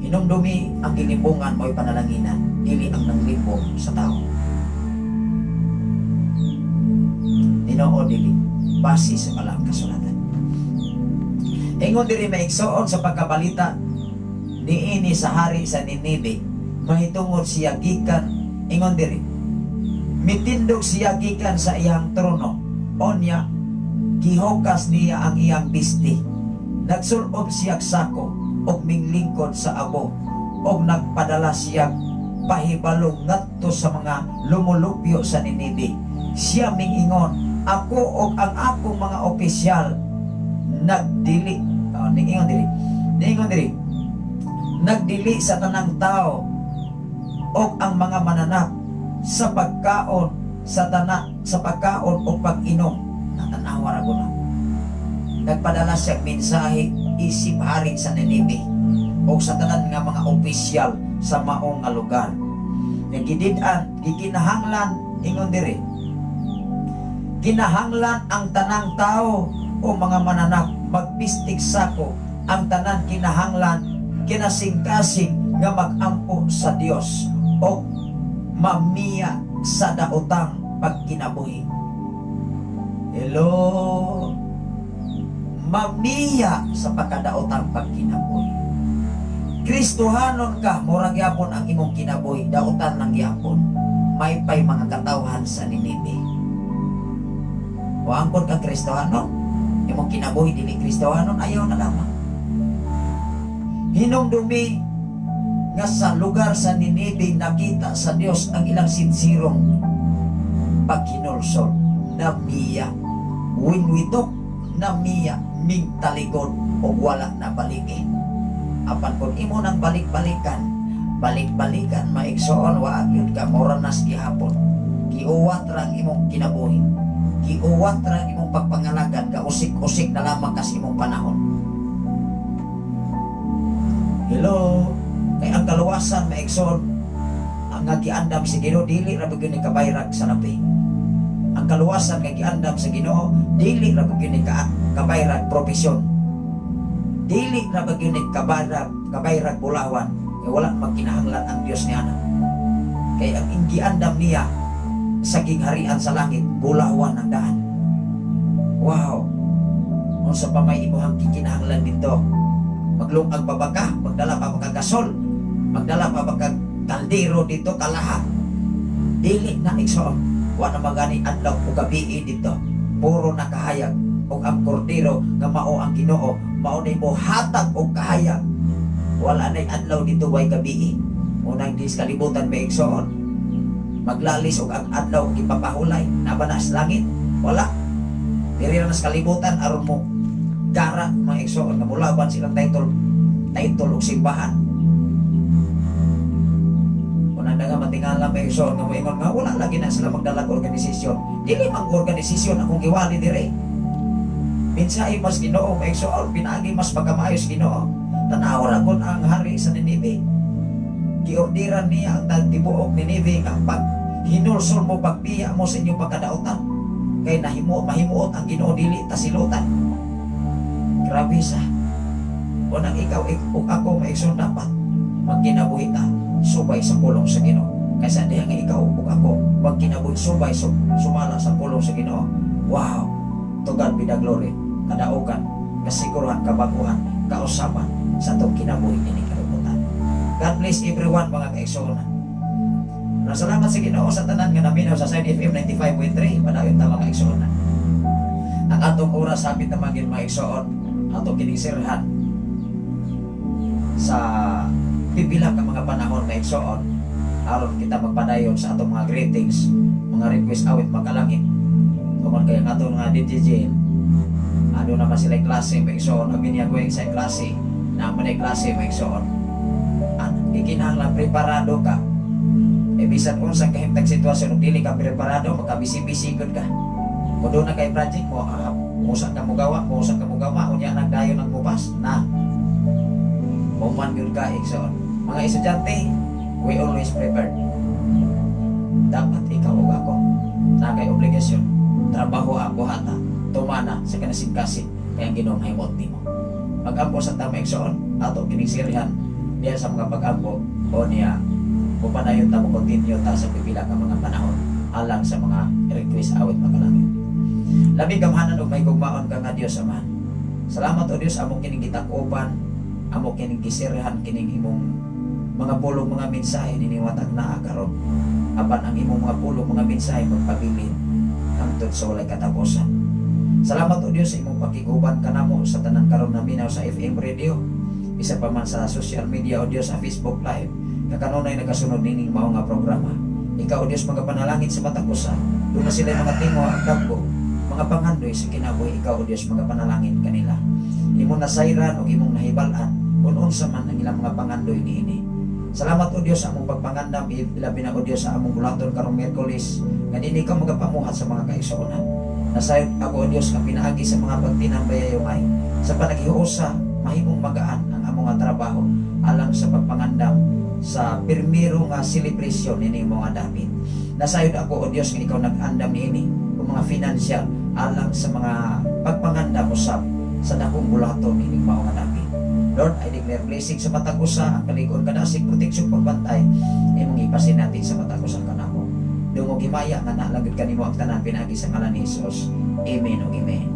Speaker 5: Hinumdumi ang gilimbongan mo'y panalanginan, dili ang nanglimbong sa tao. Tinoo dili, base sa balaang kasulatan. Ingon diri, maigsoon, sa pagkabalita niini sa hari sa Ninibe, mahitungod siya gikan, ingon diri, mitindog siya gikan sa iyang trono, onya gihukas niya ang iyang bisti, nagsulob siya sako og minglingkod sa abo, og nagpadala siya pahibalo ngadto sa mga lumulupyo sa Ninibe. Siya mingingon, "Ako og ang akong mga opisyal nagdili." Oh, ningingon diri, ningingon diri, nagdili sa tanang tao og ang mga mananap sa pagkaon sa tana sa pagkaon o pag-inom. Natanawa ra ko na. Nagpadala siya mensahe isip hari sa Ninibe o sa tanan nga mga opisyal sa maong nga lugar. Nagidid-an, gikinahanglan, ingon diri, kinahanglan ang tanang tao o mga mananap magpistig sako. Ang tanan kinahanglan kinasingkasing nga magampo sa Dios o mamiya sa daotang pagkinabuhi. Hello, mamiya sa pagkadaotang pagkinabuhi. Kristohanon ka, mura gyapon ang imong kinabuhi, daotan lang gyapon. May pay mga katawhan sa Ninibe. Waangkon kang Kristohanon, imong kinabuhi dili Kristohanon, ayaw na lamang. Hinumdumi nga sa lugar sa Ninibe nakita sa Dios ang ilang sinsirong paghinulsol, namiya, winwitok, namiya, mingtalikod o wala na baliki. Apan kung imo nang balik-balikan, balik-balikan, maigsoon, wa gyud ka, mura nas gihapon. Giuwat ra ang imong kinabuhi, giuwat ra ang imong pagpangalagan, gausik-usik na lamang kas imong panahon. Hello, kay ang kaluwasan, maigsoon, ang nga giandam sa Ginoo dili ra gyud ni kabayrag sa labi. Ang kaluwasan nga giandam sa Ginoo dili ra gyud ni kabayrag profesyon, dili ra ba gyud ni kabayrag bulawan, kay wala magkinahanglan ang Dios niya na. Kay ang giandam niya sa gingharian sa langit, bulawan ang daan. Wow, unsa pa may imuhang gikinahanglan dito? Maglungag pa ba ka? Magdala pa ba ka gasol? Magdala pa ba ka kaldero dito, kalahat? Dili na, igsoon. Wa na magani adlaw o gabi dito, puro na kahayag. Ug ang kordero nga mao ang Ginoo, mao nay mohatag og kahayag. Wala nay adlaw dito, way gabi. Unang dis kalibutan may, igsoon, maglalis og ang adlaw gipapahulay na ba na sa langit? Wala. Diri ra na sa kalibutan aron mo gara, mga igsoon, nga mulaban silang title title og simbahan. Unang nga matingala, may igsoon, nga moingon nga wala lagi na sila magdalag organisasyon. Dili mang organisasyon akong giwali dire. Mensahe mas Ginoo, may igsoon, pinaagi mas pagkamaayos Ginoo. Tanaw ra gud ang hari sa Nineveh. Giordiran niya ang tibuok Nineveh nga pag hinulsol mo, pagbiya mo sa inyong pagkadautan kay nahimo mahimuot ang Ginoo, dili ta silutan. Grabe sa unang ikaw ug ako, maigsoon, dapat magkinabuhi ta subay sa pulong sa Ginoo. Kaysa diha nga ikaw ug ako magkinabuhi subay sumala sa pulong sa Ginoo, wow, to God be the glory, kadaugan, kasiguruhan, kabaguhan, kausaban sa atong kinabuhi nining kalibutan. God bless everyone, mga kaigsuonan. Na salamat sa Ginoo sa tanan nga naminaw sa Shine FM 95.3. Padayon ta, mga kaigsuonan. Ang atong oras hapit na maging, mga igsoon, atong kining sirhan sa pipila ka mga panahon, mga igsoon, aron kita magpadayon sa atong mga greetings, mga request awit makalangit. Tungod kay ang atong mga DJ Jane, ano naman sila klase, mga igsoon, abi niya going sa klase, na man klase, mga igsoon. An, gikinahanglan preparado ka. E bisan unsang kahimtang sitwasyon, ug dili ka preparado, makabisi-bisi gud ka. Kung duna kay project mo, musa ka mugawa, musa ka mugawa, unya nagdayon ang mupas, na. Human gyud ka, igsoon. Mga estudyante, we always prepared. Dapat ikaw ug ako, naa kay obligasyon, trabaho ang buhata, tumana sa kanasingkasin, kay ang Ginoo mahimot nimo. Mag-ampo sa tama, igsoon, ato kining sirhan diya sa mga pag-ampo o niya mupadayon ta, mo continue ta sa pipila ka mga panahon alang sa mga request awit makalangit. Labing gamhanan ug mahigugmaon ka nga Dios Amahan. Salamat, o Dios, amo kining gitakopan, amo kining gisirhan kining imong mga pulong, mga mensahe nining matag naa karon. Apan ang imong mga pulong, mga mensahe magpabilin hangtod sa walay katapusan. Salamat, o Dios, sa imong pakiguban kanamo sa tanan karon naminaw sa FM radio, isa pa man sa social media, o Dios, sa Facebook Live, kakanunay nagasunod nining mao nga programa. Ikaw, o Dios, magapanalangin sa matag usa. Duna sila mga tingo at damgo, mga pangandoy sa kinabuhi. Ikaw, o Dios, magapanalangin kanila. Imong nasayran o imong nahibal-an kung unsa man ang ilang mga pangandoy niini. Salamat, o Dios, sa among pagpangandam, ilabi na, o Dios, sa among bulaton karong Miyerkules, nga dinhi ka magapamuhat sa mga kaigsuonan. Nasayod ako, o Dios, nga pinaagi sa mga pagtinambayayungay sa panaghiusa, mahimong magaan ang among nga trabaho alang sa pagpangandam sa pirmiro nga selebrasyon nining mga dapit. Nasayod ako, o Dios, nga ikaw nag-andam niini o mga financial alang sa mga pagpangandam usab sa dakong bulaton nining mao nga dapit. Lord, I declare blessing sa matag usa, ang kalig-on, kadasig, proteksyon, pagbantay, imong ipasin natin sa matag usa kanamo. Dungog himaya nga naalagod kanimo ang tanan pinaagi sa ngalan ni Jesus. Amen ug amen.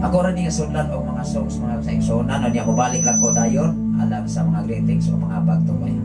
Speaker 5: Ako ra ni nga sudlan og mga songs, mga sa igsoona no niya, mobalik lang ko dayon alang sa mga greetings o mga pagtubay.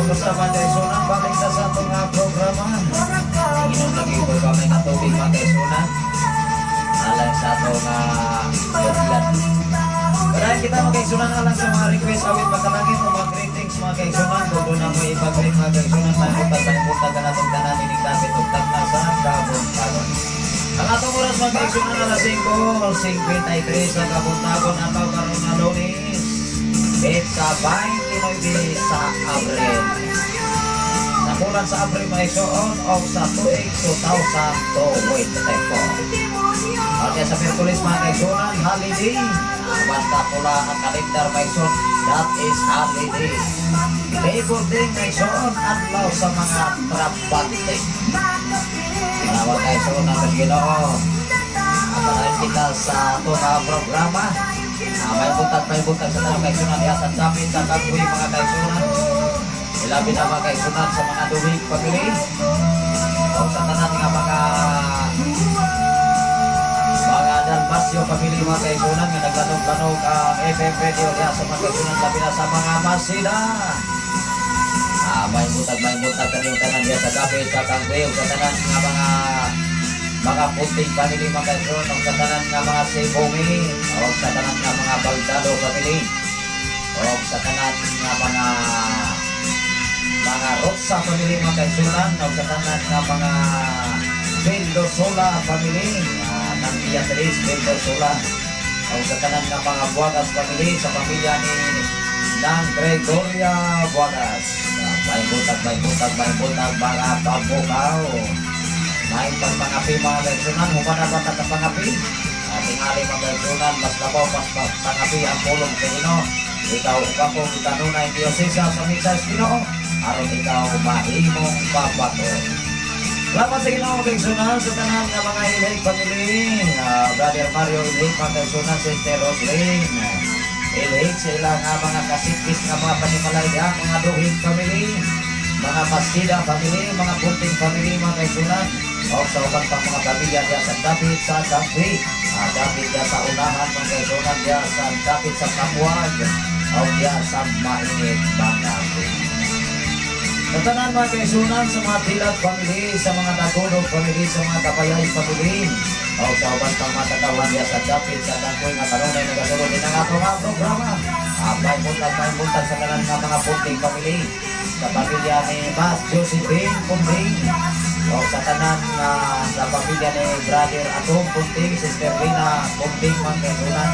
Speaker 5: Kumusta, mga kaigsunan? Balik sa atong programa. Inom lagi ko kami nga tubig, mga kaigsunan. Alang sa atong budlan. Padayon kita, mga kaigsunan, alang sa mga request awit pagkalangit o mga greetings, mga kaigsunan. Kung doon na mo ipag-greet, mga kaigsunan, may buntag ka natong tanan ining dapit og tagna sa kabuntagon. Ang atong oras, mga kaigsunan, alas 5:53 sa kabuntagon, ataw karon nga Lunes. Petsa 29 sa Abril. Sa bulan sa Abril, mga igsoon, o sa tuig 2024. Okay, sa Miyerkules, mga kaigsunan, holiday. Basta pula ang kalendar, mga igsoon, that is holiday. Labor Day, mga igsoon, adlaw sa mga trabante. Salamat kayo sa unang sa Ginoo. At kita sa ato nga programa. May buntag sa tanang kaigsunan diha sa dapit sa Kagbuhi, mga kaigsunan. Ilabi na, mga kaigsunan, sa mga duhig family. O sa tanan nga mga Dalmasio family, mga kaigsunan, nga naglanog-lanog ang FM radio diha sa mga kaigsunan, labi na sa mga Masida. May buntag kaniyong tanan diha sa dapit sa Kangwe ug sa tanan nga mga Puting family, mga kaigsoon, ug sa tanan nga mga Sibumi, ug sa tanan nga mga Baldado family, ug sa tanan nga mga Rosa family, mga kaigsunan, ug sa tanan nga mga Vildosola family, ng Beatrice Vildosola, ug sa tanan nga mga Buagas family, sa pamilya ni ng Gregoria Buagas. May buntag, may buntag, may buntag, mga kabukaw. May pagpangapi, mga kaigsunan, human na ba pangapi? Tingali, mga kaigsunan, mas labaw pas pangapi ang pulong sa Ginoo. Ikaw ug ako gikanunay diyosesa sa misa sa Ginoo, aron ikaw mahimong pabato. Salamat sa Ginoo, mga kaigsunan, sa tanan nga mga Ilhig family. Brother Mario Ilhig, mga kaigsunan, Sister Roslyn Ilhig, sa ilang nga mga kasikis nga mga panimalay diha, mga Duhig family, mga Masida family, mga Bunting family, mga kaigsunan. O sa uban pang mga pamilya diha sa dapit sa Dampi, dapit diha sa unahan, mga kaigsunan, diha sa dapit sa Kamuag, o diha sa Mainit mga. Sa tanan, mga kaigsunan, sa mga Dilag family, sa mga Dagodog family, sa mga Kapayay family, o sa uban pang mga katawhan diha sa dapit sa Dangkoy nga kanunay nagasulod din ang ato nga programa. May buntag sa tanan nga mga Punting family, sa pamilya ni Mas Josephine Punting, o sa tanan nga sa pamilya ni Brother Atom Punting, Sister Lina Punting, mga kaigsunan,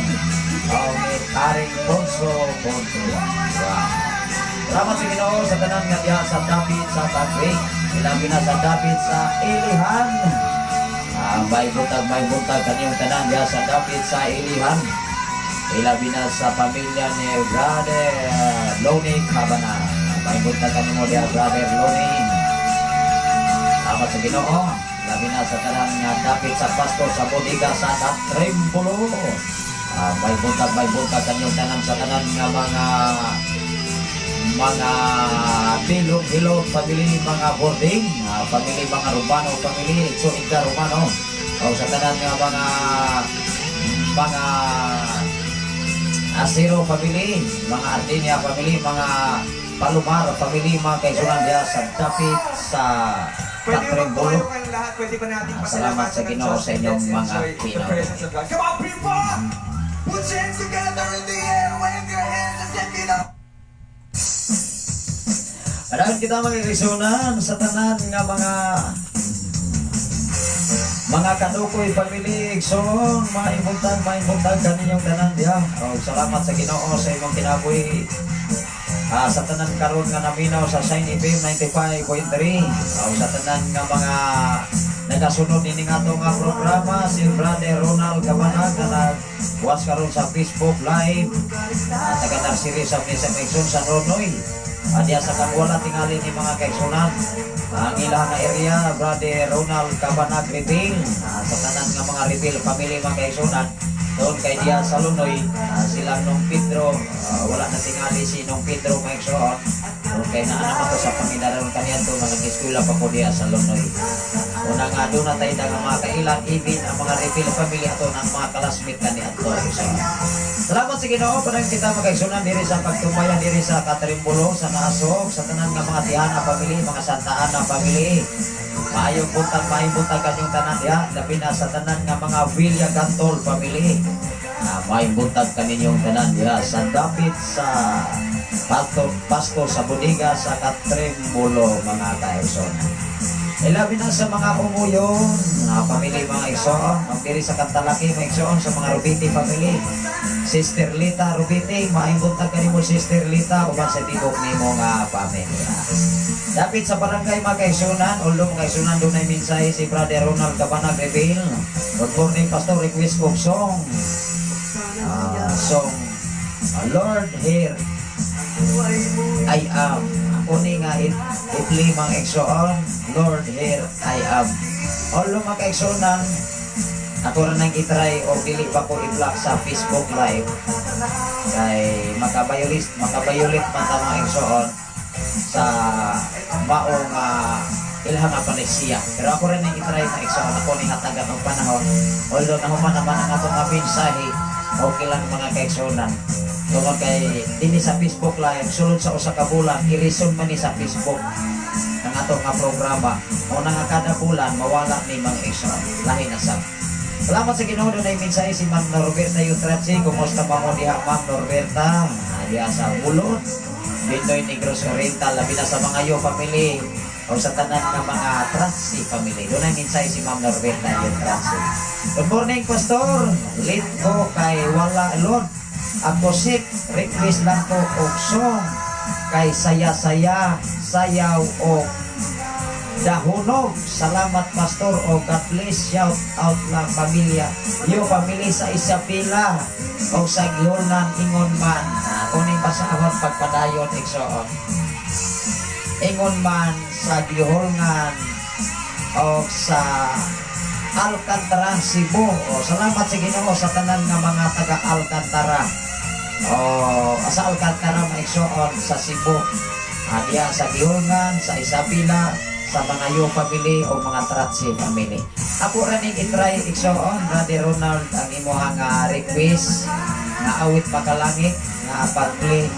Speaker 5: o ni Karing Ponso Ponso. Wow. Salamat sa Ginoo sa tanan nga diha sa dapit sa Tagway. Ilabi na sa dapit sa Ilihan. May buntag kaniyong tanan diha sa dapit sa Ilihan. Ilabi na sa pamilya ni Brother Loni Cabana. May buntag kanimo diha, Brother Loni. Salamat sa Ginoo. Labi na sa tanan nga dapit sa Pasto sa bodega sa Tatrembulo. May buntag kaniyong tanan sa tanan nga mga Bilog-Bilog family, mga boarding, family, mga Romano family, so Edgar Romano, o sa tanan nga mga Asiro family, mga Ardinia family, mga Palomar family, mga kaigsunan diha sa dapit sa
Speaker 6: Pwede ba
Speaker 5: Tatrembulo.
Speaker 6: magtumayo kayong lahat? Pwede ba natin
Speaker 5: Salamat sa
Speaker 6: pasalamatan ng
Speaker 5: Ginoo
Speaker 6: Diyos
Speaker 5: sa
Speaker 6: and
Speaker 5: inyong
Speaker 6: let's
Speaker 5: mga
Speaker 6: enjoy the
Speaker 5: kinabuhi.
Speaker 6: presence of God. Come on, people! Put your hands together in the air, wave your hands as if you know.
Speaker 5: Padayon kita, mga kaigsunan, sa tanan nga mga Kanukoy family, igsoon, maimbutang kaninyong tanan diha. Oh, salamat sa Ginoo sa imong kinabuhi. Sa tanan karon nga naminaw sa Shine FM 95.3. Oh, sa tanan nga mga nagasunod nining ato nga programa, si Brother Ronald Cabanag nga nag-watch karon sa Facebook Live. Taga Narsiri sa Mesa Kaigsoon sa Nonoy. Diya sa Kangwala tingali ni mga kaigsunan. Ang ilang nga area, Brother Ronald Cabanag Reveal. Sa tanan nga mga Reveal family, mga kaigsunan. Doon kay diya sa Lunoy, silang nung Pedro, wala na tingali si nung Pedro, mga igsoon. Doon kay naa naman ko sa pangidaron kaniadto nga nag-eskwela pa ko diya sa Lunoy. Una nga doon na tayo daghang mga kailan, even ang mga refill family ato ng mga classmate kani ato. So, salamat sa Ginoo padayon kita magaigsunan diri sa pagtumbayan diri sa Katrimbulo, sa Naasog, sa tanan nga mga Tihana family, mga Santa Ana family. Maayong buntag kanyong tanan diha, labi na sa tanan nga mga Villa Gantol family. Maayong buntag kaninyong tanan diha sa dapit sa pastor, pastor sa bodega sa Katrimbulo, mga kaigsunan. Ilabi na sa mga umuyon, mga family, mga igsoon, ang diri sa Kantalaki, mga igsoon, sa mga Rubiti family. Sister Lita Rubiti, maayong buntag kanimo, Sister Lita, uban sa tibok nimo nga pamilya. Dapit sa barangay, mga kaigsunan, although mga kaigsunan, dunay mensahe si Brother Ronald Cabanag Reveal. Good morning, Pastor, request ko song. Song, Lord, Here I Am. Ako ni nga i-play, mga igsoon, Lord, Here I Am. Although mga kaigsunan, ako ra nang i-try o dili pa ko i-block sa Facebook Live kay makabayulit man ta, mga igsoon, sa maong ilhang nga panesiya. Pero ako rin ang i-try, mga igsoon, ako ni hatagan og panahon. Although nahuman naman ang atong nga mensahe, okay lang, mga kaigsunan. Tungod kay dinhi sa Facebook Live, sulod sa usa ka bulan, i-resume man ni sa Facebook ang atong nga programa. O na nga kada bulan, mawala ni mga igsoon. Lahi na sab. Salamat sa Ginoo, dunay mensahe si Ma'am Norberta Yutratsi. Kumusta pa mo diha, Ma'am Norberta? Diha sa Bulod, Bindoy, Negros Oriental, labi na sa mga Yo family o sa tanan nga mga Tratsi family. Dunay mensahe si Ma'am Norberta Yutratsi. Good morning, Pastor. Late ko kay wala load. Ako sick, request lang ko og song kay saya-saya, sayaw o dahunog. Salamat, Pastor, o God bless. Shout out lang pamilya. Yo family sa Isabela o sa Giholnan ingon man. Ako ning basahon pagpadayon, igsoon. Ingon man sa Giholnan o sa Alcantara, Cebu. O, salamat sa Ginoo sa tanan nga mga taga Alcantara. O, sa Alcantara, mga igsoon, sa Cebu. Diya sa Giholngan, sa Isabela, sa mga Yo family o mga Tratsi family. Ako ra ning i-try, igsoon, Brother Ronald, ang imuhang request nga awit makalangit nga pag-play,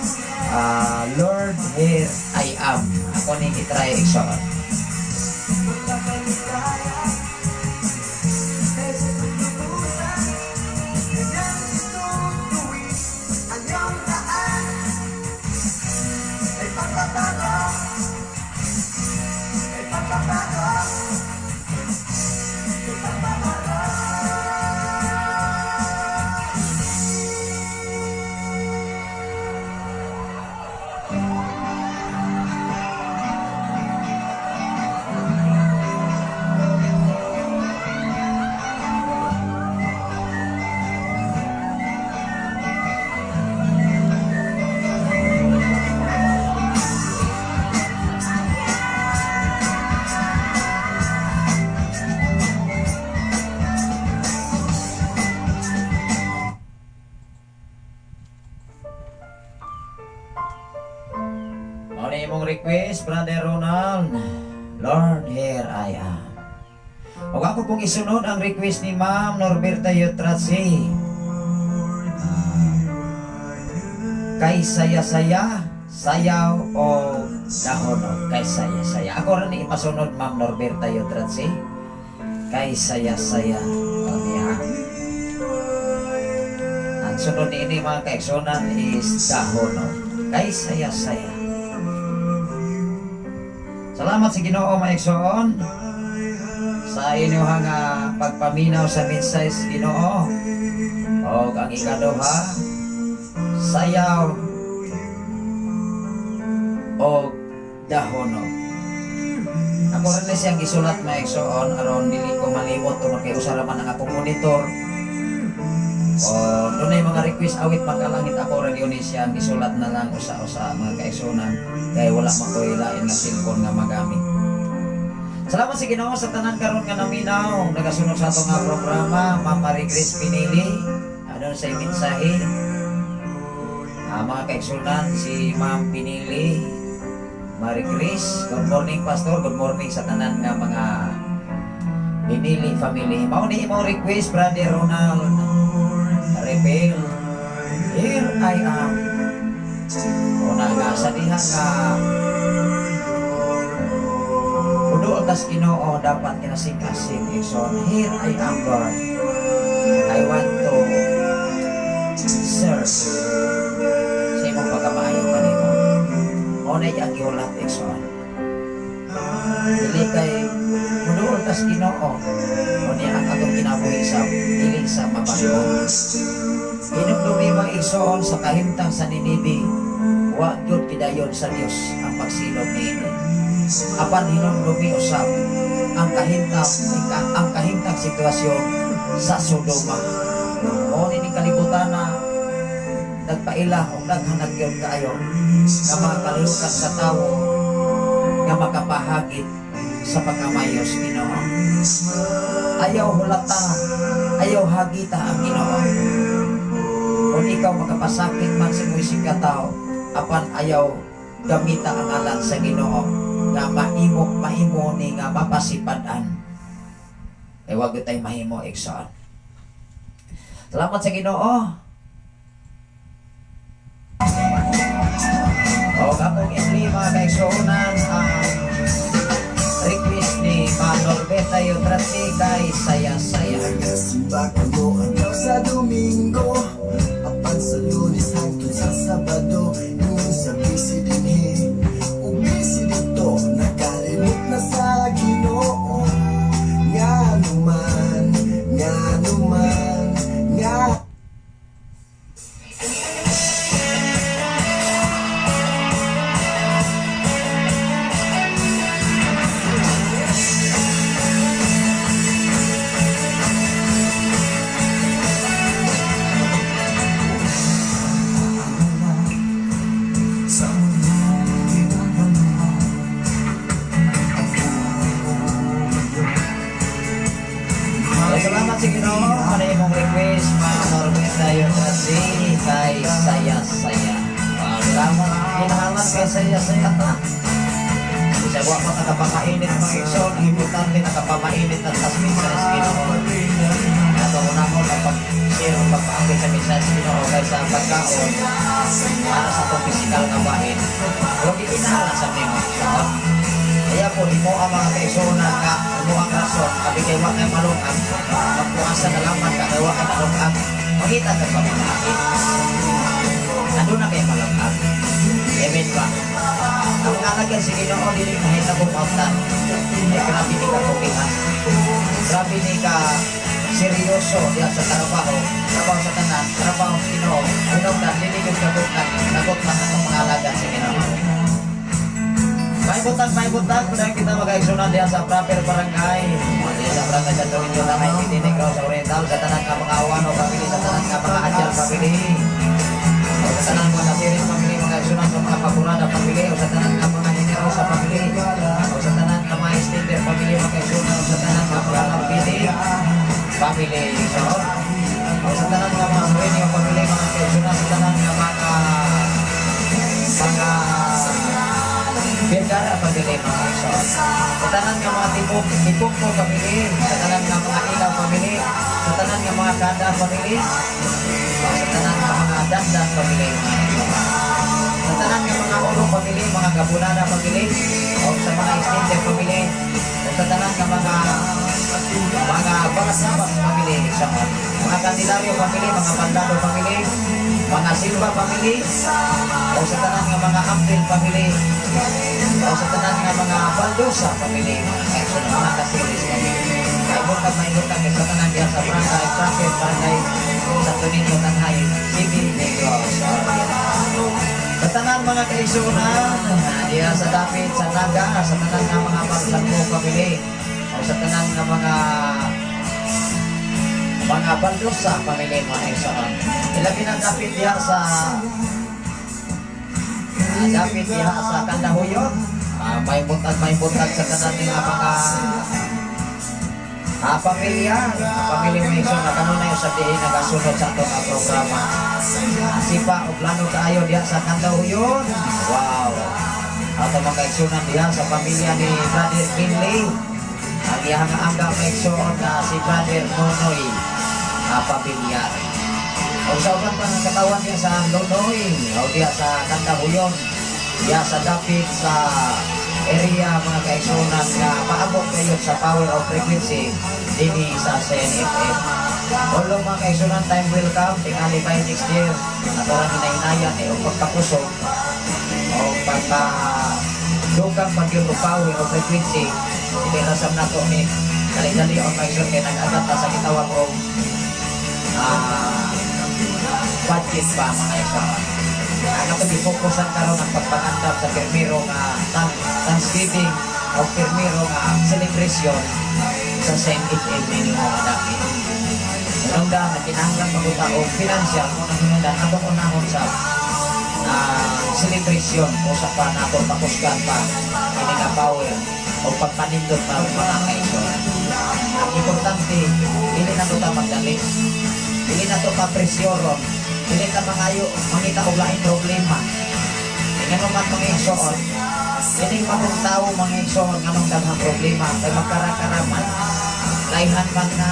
Speaker 5: Lord, Here I Am. Ako ning i-try, igsoon.
Speaker 6: Wala kaligaya Jesus lubusan Kanyang itutuwid ang iyong daan. Ay pagbabago. Ay pagbabago. Ay pagbabago.
Speaker 5: Mao na imong request, Brother Ronald. Lord, Here I Am. Ug ako pong isunod ang request ni Ma'am Norberta Yutratsi. Kay saya-saya, sayaw o dahono. Kay saya-saya. Ako rin ipasunod, Ma'am Norberta Yutratsi. Kay saya-saya. O niya. Ang sunod ni ini, mga kaigsunan, is dahono. Kay saya-saya. Salamat sa Ginoo, mga igsoon, sa inyong nga pagpaminaw sa mensahe sa Ginoo. Og ang ikaduha, sayaw og dahono. Ako rin na siyang gisulat, mga igsoon, aron dili ko malimot tungod kay usa ra man ang akong monitor. O dunay mga request awit makalangit, ako ra gyud ni siyang gisulat na lang usa-usa, mga kaigsunan, kay wala man koy lain nga cellphone nga magamit. Salamat sa Ginoo sa tanan karon nga naminaw, nagasunod sa ato nga programa, Ma'am Marie Grace Pinili, adon sa mensahe. Mga kaigsunan, si Ma'am Pinili Marie Grace, good morning, Pastor, good morning sa tanan nga mga Binili family. Mao ni imong request, Brother Ronald. Reveal. Here I am. Una nga sa diha nga Udo tas Ginoo, dapat kinasing-kasing, igsoon. Here I am, God. I want to serve sa imong pagkamaayo kanimo. Mao na ang gihulat, igsoon. Dili kay muduol tas Ginoo, unya ang atong kinabuhi sa dili sa mabago. Hinumdumi, mga igsoon, sa kahimtang sa Ninive, wa gyud gidayon sa Dios ang pagsilot niini. Apan hinumdumi usab ang kahimtang sitwasyon sa Sodoma. Mao ni kalibutan na nagpaila og daghan na gyud kaayo nga mga kalihukan sa tawo nga makapahagit sa pagkamayo sa Ginoo. Ayaw hulata, ayaw hagita ang Ginoo. Kung ikaw makapasakit man sa imong isig tao, apan ayaw gamita ang ngalan sa Ginoo nga maimo mahimo ni nga mapasipad-an. Kay wag gyud tay mahimo, igsoon. Salamat sa Ginoo. O akong emblema, kaigsuonan, ang request ni Ma Norbeta Yutrati kay Saya-Saya.
Speaker 6: Nagasimba ko adlaw sa Domingo, apan sa Lunes hangtod sa Sabado, ingon sa busy dinhi ug busy didto, nakalimot na sa Ginoo. Nga numan, nga numan, nga. Sa mundong ginagawa ang buhay mo ngayon.
Speaker 5: So, salamat sa Ginoo para imong request, Ma Norbeta Yutrati kay Saya-Saya. Wow, salamat. Kinahanglan kay Saya-Saya ta. Bisa wa pa nakapamainit, mga igsoon, ang importante nakapamainit ang tas mensahe sa Ginoo. Ato unahon ang pag-share o pagpaakit sa mensahe sa Ginoo kaysa pagkaon para sa atong pisikal nga bahin. Pero gikinahanglan sa nimo. Kaya po, imo ang mga kaigsuonan nga imo ang rason, abi kay wa kay malungag, magpuasa na lamang ka kay wa kay malungag, mangita ka sa mga. Ano na kay malungag? Amen ba? Ang alagad sa Ginoo dili mahitabo mauntan. Ay grabe ni ka kumihan. Grabe ni ka seryoso diya sa trabaho, trabaho sa tanan, trabaho sa Ginoo. Hinungdan dili gyud kagutnan, nagot man ang mga alagad sa Ginoo. May butang, kudayon kita magkaigsunan diya sa proper barangay. Diya sa barangay sa Tuwin na may City Negros Oriental, sa tanan nga mga Awano family, sa tanan nga mga Adyal family. O sa tanan mga Nasiris family, mga igsunan sa mga Pakurada family, o sa tanan nga mga Generosa family, o sa tanan nga mga Extender family, mga igsunan, o sa tanan nga mga Lampini family. So, o sa tanan nga mga Suenio family, mga kaigsunan, sa tanan nga mga Vergara family, mga igsoon. Sa tanan nga mga Tibok, Tibok ko family, sa tanan nga mga Ilaw family, sa tanan nga mga Kanda family, sa tanan nga mga Dandan family, mga igsoon. Sa tanan nga mga Oro family, mga Gabunada family, o sa mga Extended family, o sa tanan nga mga Balasabas family, igsoon. Mga Candelario family, mga Mandado family, mga Silva family, o sa tanan nga mga Ampil family, o sa tanan nga mga Baldosa family, mga kaigsoon, mga Kasilis family. May butang kay sa tanan diha sa barangay, Traffic, Barangay Santo Niño, Tanjay City, Negros Oriental. Sa tanan, mga kaigsuonan, diha sa dapit sa Naga, sa tanan nga mga Magsangko family, o sa tanan nga mga Baldosa family, mga kaigsuonan. Ilabi na dapit diha sa dapit diha sa Kandahuyon. May butang sa tanan nga mga pamilya, pamilya mo igsoon na kanunay usab dihi nagasunod sa atong programa. Sipa o plano kaayo diha sa Kandahuyon. Wow. Ato mga kaigsunan diha sa pamilya ni Brother Kinley. Ang iyang nga angga, mga igsoon, nga si Brother Nonoy Pabiliar. O sa uban pa nga katawan diya sa Nonoy o diya sa Kantahuyon, diya sa dapit sa area, mga kaigsunan, nga maabot kayo sa power of frequency dinhi sa CNFM. Although, mga kaigsunan, time will come, tingali by next year, ato rang hinahinayan eh, o pagkakusog, o pagka dugang pag yung power o frequency, hindi rasam nato ni dali-dali ang kaigsoon kay nag-agat ta sa gitawag og budget ba, mga igsoon. Ang ato gifokusan karon ang pagpangandam sa pirmiro nga Thanksgiving o pirmiro nga celebration sa CNFM ninyo mga dapit. Hinungdan na kinahanglan maguta og financial mo nang hinungdan atong unahon sa celebration usa pa nato pakusgan pa ini nga power o pagpanindot pa mga kaigsoon. Ang importante, dili na to ta magdali. Dili na to pa presyoron. Dili ta mangayo mangita og laing problema. Ngano man, mga igsoon, kining magong tao, mga igsoon, nganong daghang problema kay magkarakaraman. Laihan man na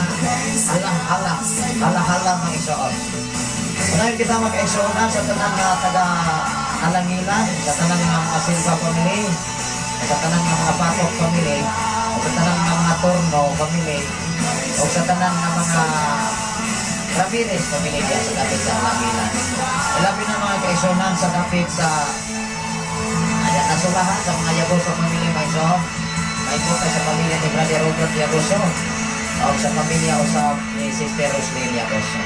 Speaker 5: hala-hala, hala-hala, mga igsoon. Unahin kita mga kaigsuonan sa tanan nga taga Alangilan, sa tanan nga mga Silva family, sa tanan nga mga Patok family, sa tanan nga mga Torno family, o sa tanan nga mga Ramirez family diya sa dapit sa Alangilan. Ilabi na, mga kaigsuonan, sa dapit sa Aya nasulahan sa mga Yagoso family, may so may punta sa pamilya ni Brother Robert Yagoso o sa pamilya o sa ni Sister Roslyn Yagoso.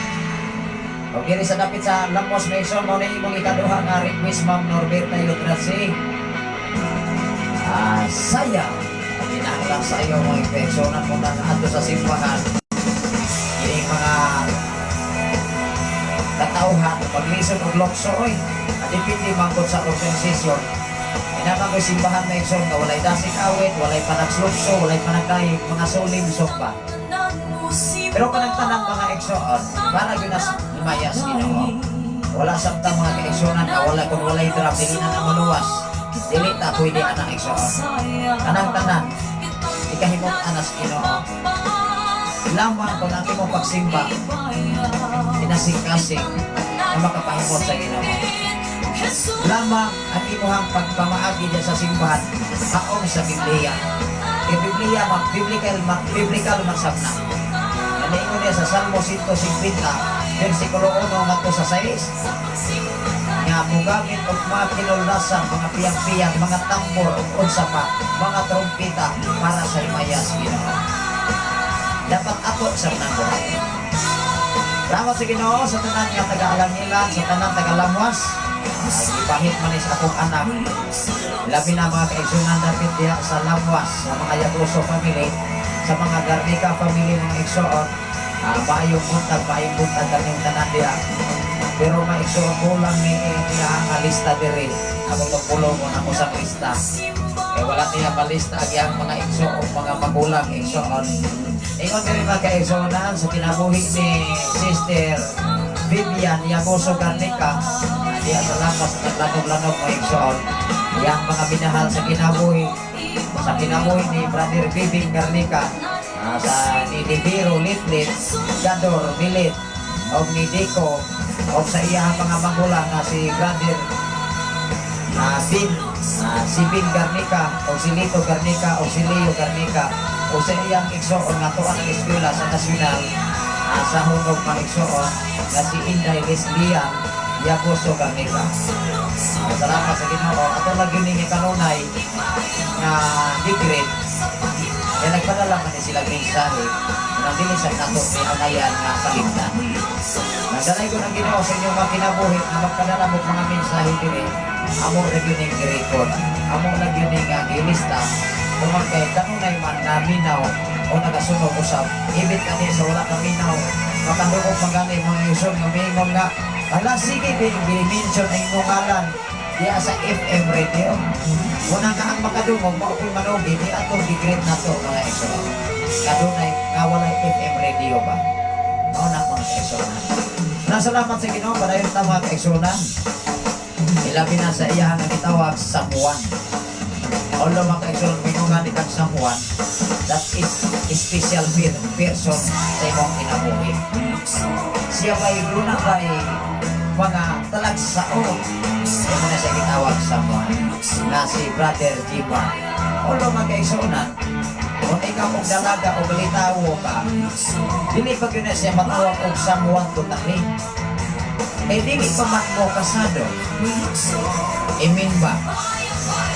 Speaker 5: O diri sa dapit sa Lamos Mason, mao na imong ikaduha nga request, Ma'am Norberta Ilutrasi. Ah, saya. Kinahanglan sa iyo, mga kaigsuonan mo na adto sa simbahan. Ini mga katauhan paglisod og lokso oy. Depende man gud sa organisasyon. Inama ko simbahan na igsoon nga walay dasig awit, walay panagslukso, walay panagdayeg, mga solemn song ba. Pero kanang tanan, mga igsoon, para gyud nas himayas Ginoo. Wala samtang, mga kaigsuonan, nga wala kung walay drum dili na na maluwas. Dili ta pwede ana, igsoon. Kanang tanan ikahimot anas Ginoo. Lamang kung ang imong pagsimba kinasing-kasing na makapahimot sa Ginoo. Lamang ang imuhang pagpamaagi diyan sa simbahan haong sa Biblia. Kay Biblia, mag biblical, mag biblical man sab na. Naniingon niya sa Salmo 150, versikulo 1 ngadto sa 6, nga mugamit og mga kinuldasan, mga piyang-piyang, mga tambor ug unsa pa, mga trompeta para sa himayas Ginoo. Dapat ato sa nang buhat. Salamat sa Ginoo sa tanan nga taga-Alangilan, sa tanan taga-Lamwas. Ay, ipahit man ni sa akong anak. Labi na, mga kaigsunan, dapit diha sa Lamwas, sa mga Yagoso family, sa mga Garnica family, mga igsoon. Maayong buntag kaming tanan diha. Pero mga igsoon, kulang ni niya ang lista diri. Ako itong pulong ako sa lista. Eh wala niya malista ang iyang mga igsoon, mga magulang, igsoon. Ingon diri, mga kaigsuonan, sa kinabuhi ni Sister Vivian Yagoso Garnica, diha sa Lamwas at naglanog-lanog, mga igsoon. Iyang mga minahal sa kinabuhi ni Brother Bibing Garnica, sa ni Libero Litlit, Gador Milit, o ni Dico, o sa iyang mga magulang na si Brother Bin, si Bin Garnica, o si Lito Garnica, o si Leo Garnica, o sa iyang igsoon nga tuan ang eskwela sa nasyonal sa Hunog, mga igsoon, nga si Inday Lesbian Yagoso Garnica. Salamat sa Ginoo. Ato lang yun nga kanunay nga gi-greet. Kaya nagpadala man ni sila mensahe na dili sa nato ni angayan nga kalimtan. Nagdalay ko ng Ginoo sa inyong mga kinabuhi na magpadala mo mga mensahe diri. Amo ra gyud ning record. Amo ra gyud ning gilista. Tungod kay kanunay man naminaw o nagasunog usab. Ibit kani sa wala kaminaw. Makadungog magani, mga igsoon, nga miingon nga, "Ala sige, bi mention ang imong ngalan diya sa FM radio." Una nga ang makadungog mao ko'y manugi ni atong gi-greet nato, mga igsoon. Kadunay nga walay FM radio ba? Mao na, mga kaigsuonan. Nasalamat sa Ginoo padayon ta, mga kaigsuonan. Ilabi na sa iya nga gitawag Samuan. Although, mga kaigsoon, mingon ni kang someone, that is special person sa imong kinabuhi. Siya may duna kay mga talagsaon. Imo na siya gitawag someone na si Brother Jimar. Although, mga kaigsuonan, kung ikaw og dalaga o galitawo ka, dili pa gyud na siya matawag og someone totally. Eh dili pa man mo kasado. Amen ba?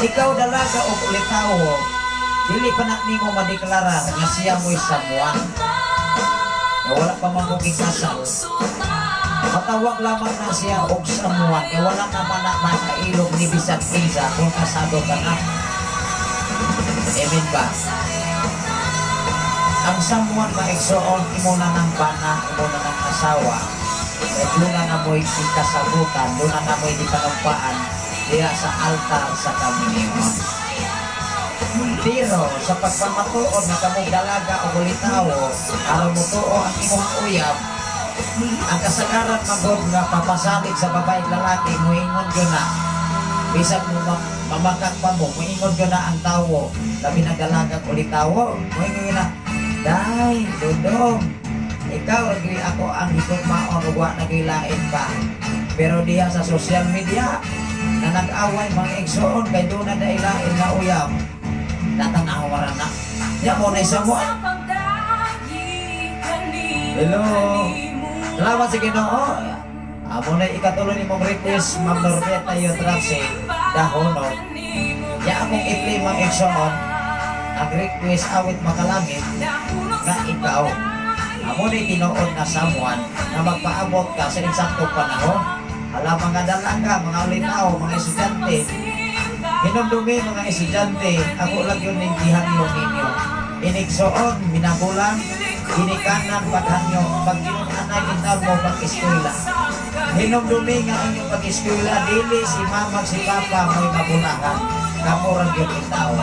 Speaker 5: Ikaw dalaga o ulitawo, dili pa na nimo madeklara nga siya mo'y someone. Eh, wala pa man mo gikasal. Matawag lamang na siya og someone. Eh wala naman na makailog ni bisan kinsa kung kasado ka na. Amen ba? Ang someone, maigsoon, imo na ng bana, imo na ng asawa. Eh, duna na mo'y ikasabutan, duna na mo'y ipanumpaan diya sa altar sa kaminyoan. Pero sa pagpamatuod nga kamong dalaga o ulitawo, aron mo ang imong uyab, ang kasagaran magod nga papasalig sa babae lalaki, muingon gyud na. Bisan mo mamakak pa mo, muingon gyud na ang tawo, labi na dalaga ulitawo, muingon gyud na, "Day, Dudong, ikaw ra gyud ako ang higugmaon ug wa na gyud lain pa." Pero diha sa social media, na nag-away mga igsoon kay doon na dailain nga uyab, natanaw ra na. Nya mo na isa mo. Hello. Salamat sa Ginoo. Amo na ikatulo ni mong request, Ma'am Norbeta Yotrace, Dahono. Ya akong i-play, mga igsoon, ang request awit makalangit nga ikaw. Amo ni tinuod na someone na magpaabot ka sa insaktong panahon. Alam mga dalaga, mga ulitaw, mga estudyante. Hinumdumi, mga estudyante, ako lang yun ning gihangyo ninyo. Inigsoon, minagulang, ginikanan, paghangyo, pag ginunanay intaw mo pag-eskwela. Hinumdumi nga ang inyong pag-eskwela, dili si mama, si papa mo'y mabulahan. Kamo ra gyud intaw.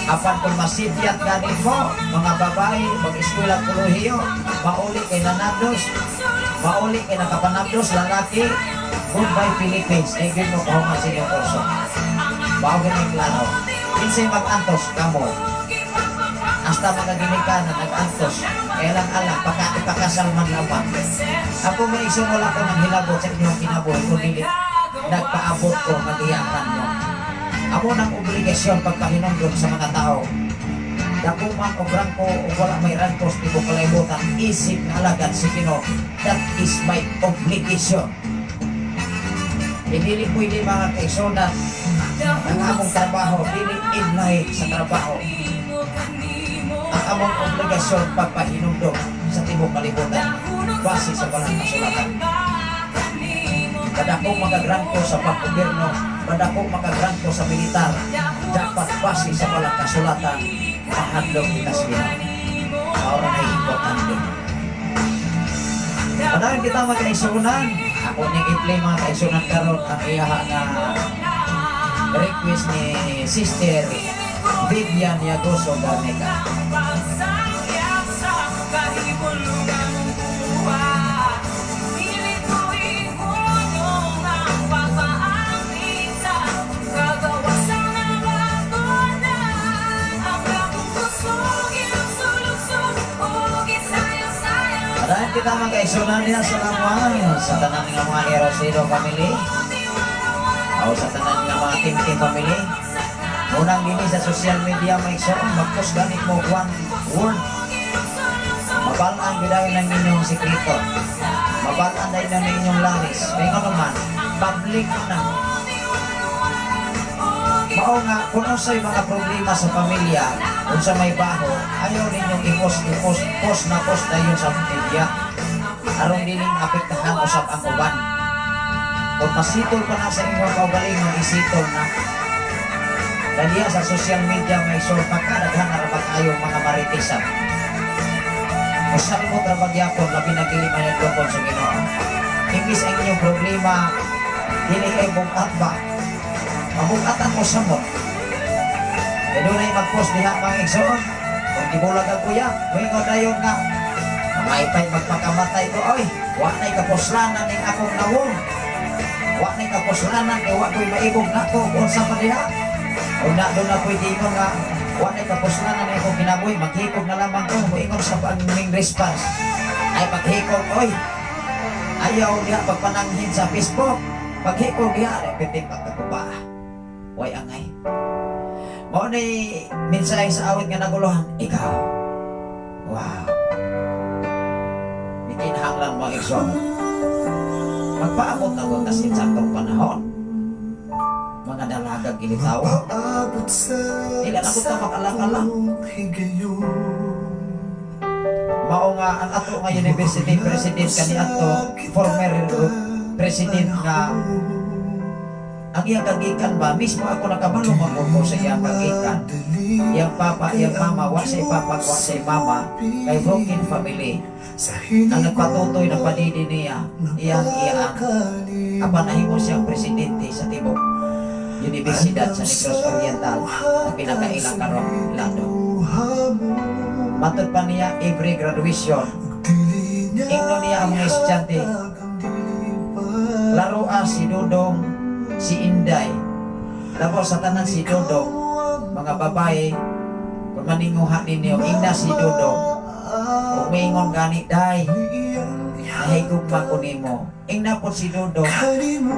Speaker 5: Apan kung masidyat ganin mo, mga babae, mag-eskwela kolehiyo, mauli kay nanabdos, mauli kay nakapanabdos, lalaki, goodbye Philippines, ay gyud mo kahuman sa inyong kurso. Mao gyud ang klaro. Kinsay mag-antos kamo? Hasta mga ginikanan nag-antos, kailang alam, paka ipakasal man lamang. Ako may igsoon, wala ko nang hilabot sa inyong kinabuhi kung dili nagpaabot ko magiyakan mo. Amo nang obligasyon pagpahinumdom sa mga tao. Dako man og rangko o wala may rangko sa tibuok kalibutan, isip nga alagad si Ginoo, that is my obligation. Hindi pwede, mga kaigsuonan, ang among trabaho, dili inlahi sa trabaho. Ang among obligasyon pagpahinumdom sa tibuok kalibutan base sa balang kasulatan. Kadako magagrangko sa paggobyerno, kadako magagrangko sa militar, dapat base sa balang kasulatan, mahadlok kita sa Ginoo. Mao ra nay importante. Padayon kita, mga kaigsuonan. Ako ning i-play, mga kaigsuonan, karon ang iyaha nga request ni Sister Vivian Yagoso Garnica. Padayon kita, mga kaigsuonan niya sa lamang sa tanan nga mga Erosino family o sa tanan nga mga Team Team family. Unang dini sa social media, mga igsoon, mag-post ganit mo one word. Mabalaan gyud ng inyong sekreto. Mabalaan dahil ng inyong laris. Kaya nga naman, public na. Mao nga, kung unsay mga problema sa pamilya, kung sa may baho, ayaw ninyong i-post, i-post, post na post dayon sa media. Aron dili maapektahan usab ang uban. Kung pasitol pa na sa inyong kaugalingon, isitol na. Daliya sa social media may so pagkadaghan na rabag ayo mga maritisan. Musalmot ra magyapon, labi na dili manidlokon sa Ginoo. Imbis ang inyong problema dili kay bugat ba? Mabugatan mo sa mo. Kaya doon ay mag-post diha, mga igsoon. Kung gibulag ang kuya, moingon dayon nga, "May magpakamatay ko, oy, wa na'y kapuslanan ning akong nawong. Wa na'y kapuslanan kay wa ko'y maibog nako kung unsa pa diha." O na doon na pwede ingon nga wa na kapuslan na akong kinabuhi, maghikog na lamang ko, moingon sa pang response. Ay paghikog, oy. Ayaw diha pagpananghin sa Facebook. Paghikog diha, ay pwede pagkakuba. Way angay. Mao ni mensahe sa awit nga naguluhan, ikaw. Wow. Mikinahanglan mga igsoon. Magpaabot na ko tas insaktong panahon. Mga dalagang kilitaw.
Speaker 6: Paabot sa
Speaker 5: Dili na ko ta makalang-alang.
Speaker 6: higayon.
Speaker 5: Mao nga ang ato nga university president kaniadto, former president nga ang iyang kagikan ba, mismo ako nakabalo man ko sa iyang kagikan. Iyang papa, iyang mama, wa say papa, wa say mama, kay broken family. Ang nagpatutoy ng padidi niya, iyang iyang apan nahimo siyang presidente sa tibok Universidad sa Negros Oriental, ang pinakailang karon lado. Matod pa niya, every graduation, ingno niya ang mga estudyante, laroa si Dodong, si Inday. Labaw sa tanan si Dodong, mga babae, kung maninguha ninyo, ingna si Dodong, kung maingon gani, "Day, nahigugma ko nimo." Ingna po si Dodong,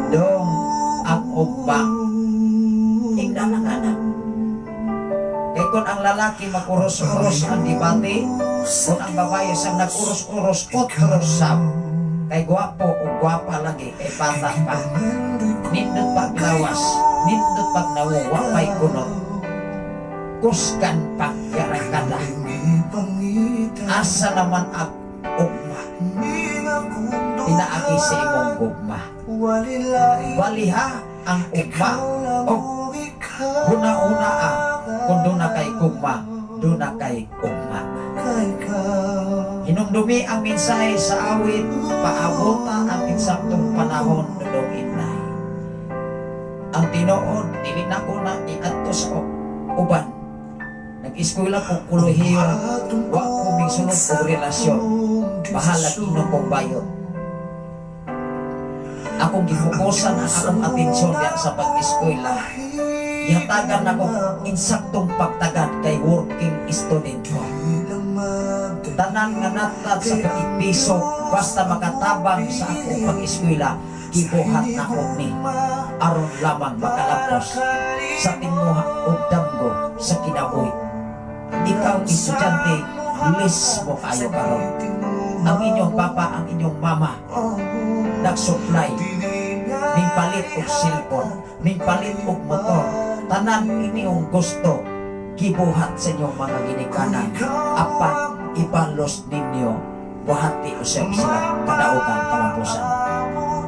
Speaker 5: "Dong, ang ugma." Ingna lang anak. Kay kung ang lalaki mag-uros-uros ang debate, kung ang babae sang nag-uros-uros, otro sab. Kay gwapo o gwapa lagi, kay bata pa. Nindot pag lawas, nindot pag nawo, wapay kunot. Kusgan pag yarakada. Asa naman ang ugma? Pinaagi sa imong gugma. Baliha ang ugma o huna-huna ah, kung doon na kay gugma, doon na kay ugma. Hinumdumi ang mensahe sa awit, paabota ang insaktong panahon, Dodong, Inday. Ang tinuod, dili na ko na iadto sa uban. Nag-eskwela ko kolehiyo, wa ko mingsulod og relasyon. Bahalag ino kong bayot. Akong gifokusan ang akong atensyon diya sa pag-eskwela. Gihatagan nako insaktong pagtagad kay working student ko. Tanan nga natad sa pag-piso basta makatabang sa akong pag-eskwela, gibuhat nako ni aron lamang makalapos sa tinguha og damgo sa kinabuhi. Ikaw, estudyante, bless mo kayo karon. Ang inyong papa, ang inyong mama, nag-supply, ning palit og cellphone, ning palit og motor, tanan inyong gusto, gibuhat sa inyong mga ginikanan. Apan ibalos ninyo, buhati usab sila kadaugan kamampusan.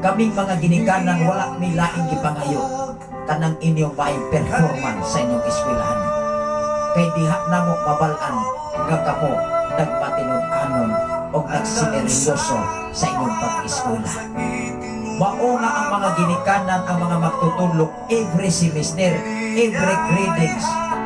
Speaker 5: Kaming mga ginikanan, wala mi laing gipangayo kanang inyong maayong performance sa inyong eskwelahan. Kay diha namo mabal-an nga kamo nagmatinud-anon o nagsineryoso sa inyong pag-eskwela. Mao nga ang mga ginikanan, ang mga magtutudlo, every semester, every gradings,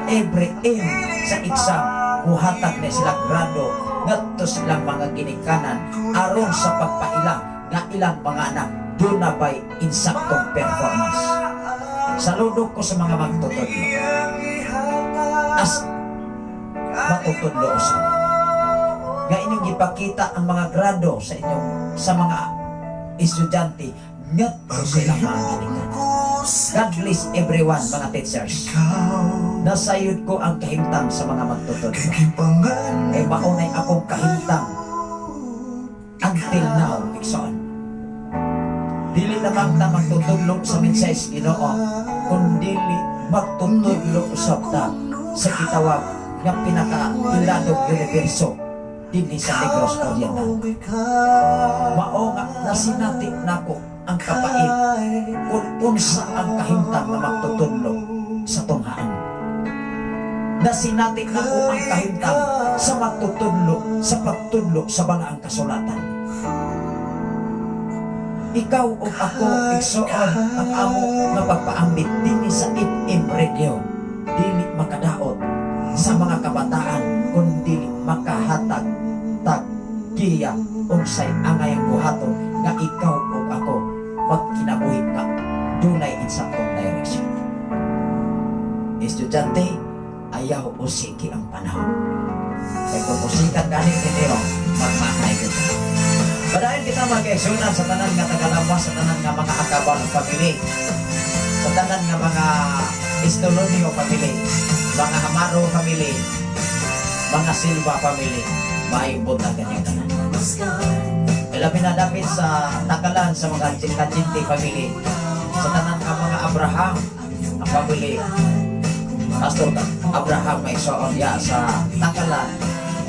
Speaker 5: every end sa exam, muhatag na sila grado ngadto silang mga ginikanan aron sa pagpaila nga ilang mga anak doon na ba'y insaktong performance. Saludo ko sa mga magtutudlo. As matutudlo usab nga inyong gipakita ang mga grado sa inyong sa mga estudyante ngadto sa ilang mga ginikanan. God bless everyone, mga teachers. Nasayod ko ang kahimtang sa mga magtutudlo. Kay maunay akong kahimtang until now, igsoon. Dili lamang ta magtutudlo sa mensahe sa Ginoo, kundi magtutudlo usab ta sa gitawag nga pinaka-iladong universo dinhi sa Negros Oriental. Mao nga nasinati nako ang kapait kung unsa ang kahimtang nga magtutudlo sa tunghaan. Nasinati nako ang kahimtang sa magtutudlo sa pagtudlo sa balaang kasulatan. Ikaw ug ako, igsoon, ang amo nga pagpaambit dinhi sa FM Radio dili makadaot sa mga kabataan kun dili makahatag tag giya unsay angay ang buhaton nga ikaw ug ako magkinabuhi nga dunay insaktong direction. Estudyante Usiki ang panahon. Kay kung usikan gani ninyo, magmahay gyud ta. Padayon kita, mga kaigsuonan, sa tanan nga tagalawas, sa tanan nga mga Akabal family, sa tanan nga mga Estolonio family, mga Amaro family, mga Silva family, maayong buntag kanyang tanan. Ilabi na dapit sa Takalan, sa mga Kajinti family, sa tanan nga mga Abraham, ang family Pastor Abraham, may soon ya sa Takalan,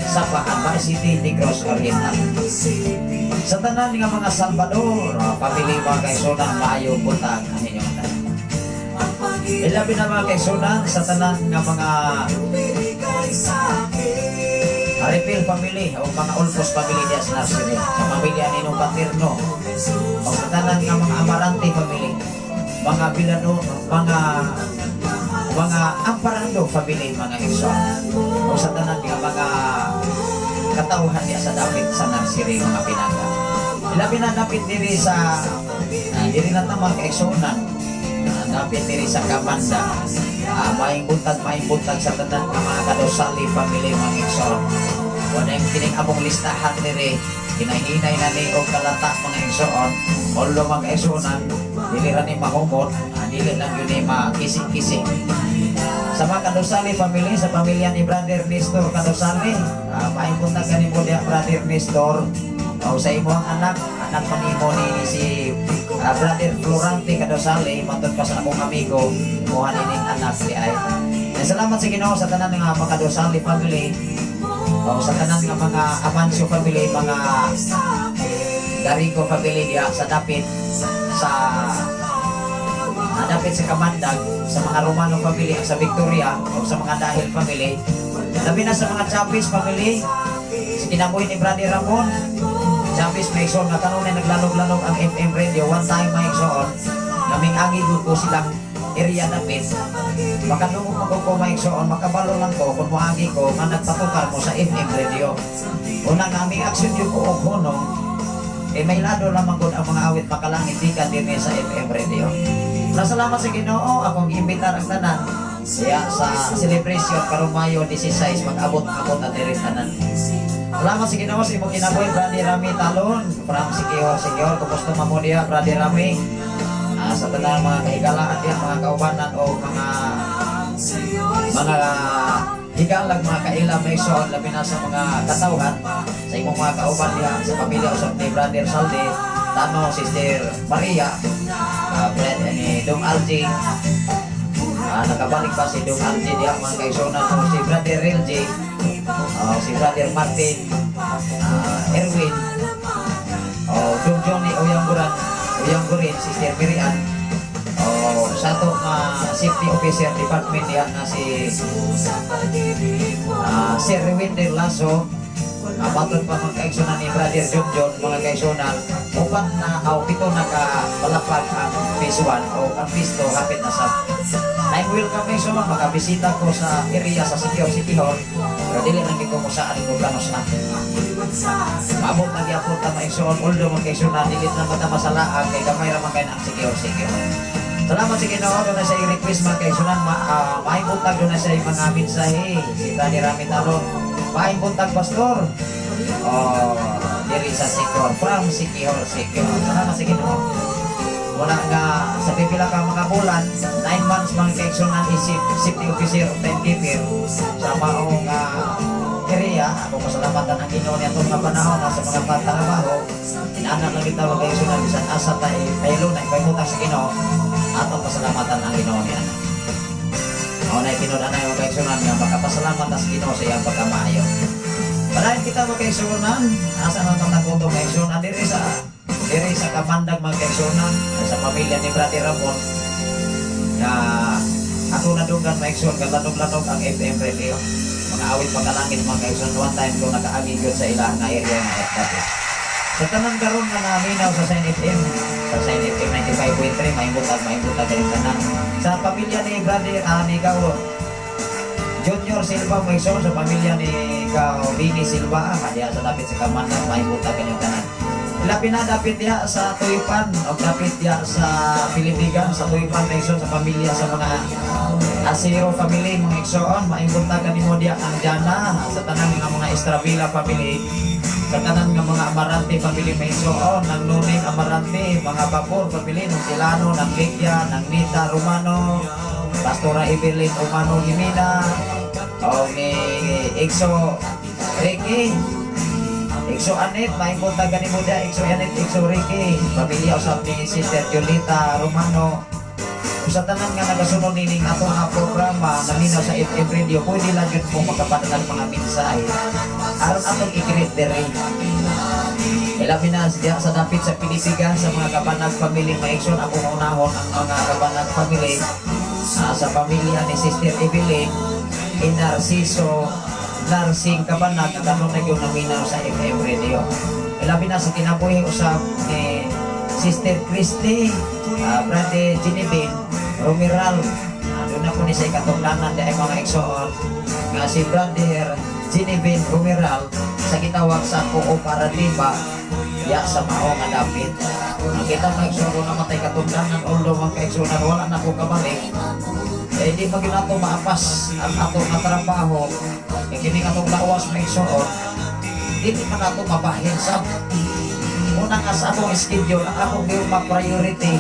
Speaker 5: sa Pahan City, Negros Oriental. Sa tanan nga mga Salvador family, mga kaigsuonan, maayong buntag ang inyong tanan. Ilabi na, mga kaigsuonan, sa tanan nga mga Aripil family o mga Ulfos family diya sa nursery, sa pamilya ni Nung Paterno, o sa tanan nga mga Amarante family, mga Bilano, mga Amparando family, mga igsoon, o sa tanan nga mga katawhan diya sa dapit sa nursery, mga pinangga. Ilabi na dapit diri sa diri na ta, mga kaigsuonan, dapit diri sa Kamanda. Maayong buntag sa tanan nga mga Kadosali family, mga igsoon. Wala yung kining among listahan diri, hinahinay na ni og kalata, mga igsoon. Although, mga kaigsuonan, dili ra ni mahumot, dili lang yun ni makisik-kisik. Sa mga Kadosali family, sa pamilya ni Brother Nestor Kadosali, maayong buntag kanimo diha, Brother Nestor. O sa imong anak, anak man nimo ni si Brother Florante Kadosali, matod pa sa akong amigo, muha nining anak ni ay. Eh, salamat sa Ginoo sa tanan nga mga Kadosali family, o sa tanan nga mga Amancio family, mga Garigo family diha sa dapit sa dapit sa Kamandag, sa mga Romano family, ang sa Victoria, o sa mga Dahil family. Labi na sa mga Chavez family, sa kinabuhi ni Brother Ramon Chavez, may igsoon nga kanunay naglanog-lanog ang FM radio. One time, may igsoon, naming agi ko silang area dapit. Makadungog man ko, may igsoon, makabalo lang ko kung moagi ko nga nagpatukar mo sa FM radio. Una nga aming aksyon yung ko og hunong, eh may lado lamang gud ang mga awit makalangit gikan dinhi sa FM radio. Nasalamat sa Ginoo, akong giimbitar ang tanan siya sa celebration karong Mayo 16, mag-abot-abot na diri tanan. Salamat sa Ginoo sa imong kinabuhi, Brother Rami Talon from Siquijor, Siquijor. Kumusta man mo diha, Brother Rami? Sa tanang mga kahigalaan diha, mga kaubanan o mga higalag, mga kaila, may igsoon, labi na sa mga katawhan sa imong mga kauban diha sa pamilya usab ni Brother Salde Tano, Sister Maria, Brad ni Dong Alji. Nakabalik pa si Dong Alji diha, mga kaigsuonan, o si Brother Rilji, si Brother Martin, Erwin, o Dong Johnny Uyangguran, Uyanggurin, Sister Miriam, o sa ato nga safety officer department diha nga si Sir Winder Lasso, matod pa, mga kaigsuonan, ni Brother John John, mga kaigsuonan, upat na o pito na ka palapag ang phase 1 o ang phase 2 hapit na sa. I'm welcome kayo makabisita ko sa area sa Siquijor, Siquijor, pero dili lang ko kung saan ko plano sa. Maabot na gyapon ta, maigsoon, although, mga kaigsuonan, dili na mata masalaag kay gamay ra man kay na ang Siquijor, Siquijor. Salamat sa Ginoo, doon na sa request, mga kaigsuonan, maayong buntag, doon na sa mga mensahe. Si Brother Rami Talon. Maayong buntag, pastor. Oh, diri sa Siquijor, from Siquijor, Siquijor. Salamat sa Ginoo. Wala nga sa pipila ka mga bulan, 9 months, mga kaigsuonan, isip safety officer o timekeeper sa maong area. Ako pasalamatan ang Ginoo niya itong mga panahon na sa mga patrabaho. Inanak lang kita, mga kaigsuonan, bisan asa tayo, tayo na ipahimutang sa Ginoo. Atong pasalamatan ang Ginoo niya. Mao na tinud anay, mga kaigsuonan, nga makapasalamat na sa Ginoo sa iyang pagkamaayo. Padayon kita, mga kaigsuonan, asa man matagutom, mga kaigsuonan, diri sa Kamandag, mga kaigsuonan, sa pamilya ni Brother Ramon nga ako nadunggan, mga igsoon, galanog-lanog ang FM radio. Mga awit pagkalangit, mga kaigsoon, one time ko nakaagi gyud sa ila nga area nga dati. Sa tanan karon nga naminaw sa Shine FM, sa Shine FM 95.3, maayong buntag kayong tanan. Sa pamilya ni Brother ni Kao Junior Silva, mga igsoon, sa pamilya ni Kao Bini Silva, diya sa dapit sa Kamandag, maayong buntag kayong tanan. Labi na dapit diha sa Tuyupan o dapit diha sa Pilipigan, sa Tuyupan mga igsoon, sa pamilya sa mga Asero family mga igsoon, maayong buntag kanimo diha ang Jana, sa tanan nga mga Estravila family, sa tanan nga mga Amarante family mga igsoon, ng Nuning Amarante, mga Bapor family, ng Silano, ng Ligya, ng Nita Romano, Pastora Evelyn Romano Gimina, o ni Igso Ricky, Igso Anet, maayong buntag kanimo diha, Igso Anet, Igso Ricky, pamilya usab ni Sister Julita Romano. Kung sa tanan nga nagasunod nining atong nga programa naminaw sa FM Radio, pwede lang yun po makapadala ng mga mensahe aron atong i-greet diri. Ilabi na diha sa dapit sa Pilipigan sa mga Kabanag family mga igsoon, ako maunahon ang mga Kabanag family, sa pamilya ni Sister Evelyn Narciso Narsing Kabanag nga karon na gyud naminaw sa FM Radio. Ilabi na sa kinabuhi usab ni Sister Christy, Brother Genevieve Romeral. Doon na po ni sa ikatungdanan di ay mga igsoon nga si Brother Genevieve Romeral sa gitawag sa Kooperatiba ya sa mao nga dapit. Ang kita mga igsoon na matay katungdanan, although mga kaigsuonan wala na ko kabalik, eh di pa ginato maapas ang atong nga trabaho kay kini atong lawas mga igsoon, dili man nato mabahin sa una nga sa akong schedule. Ang akong giyong ma-priority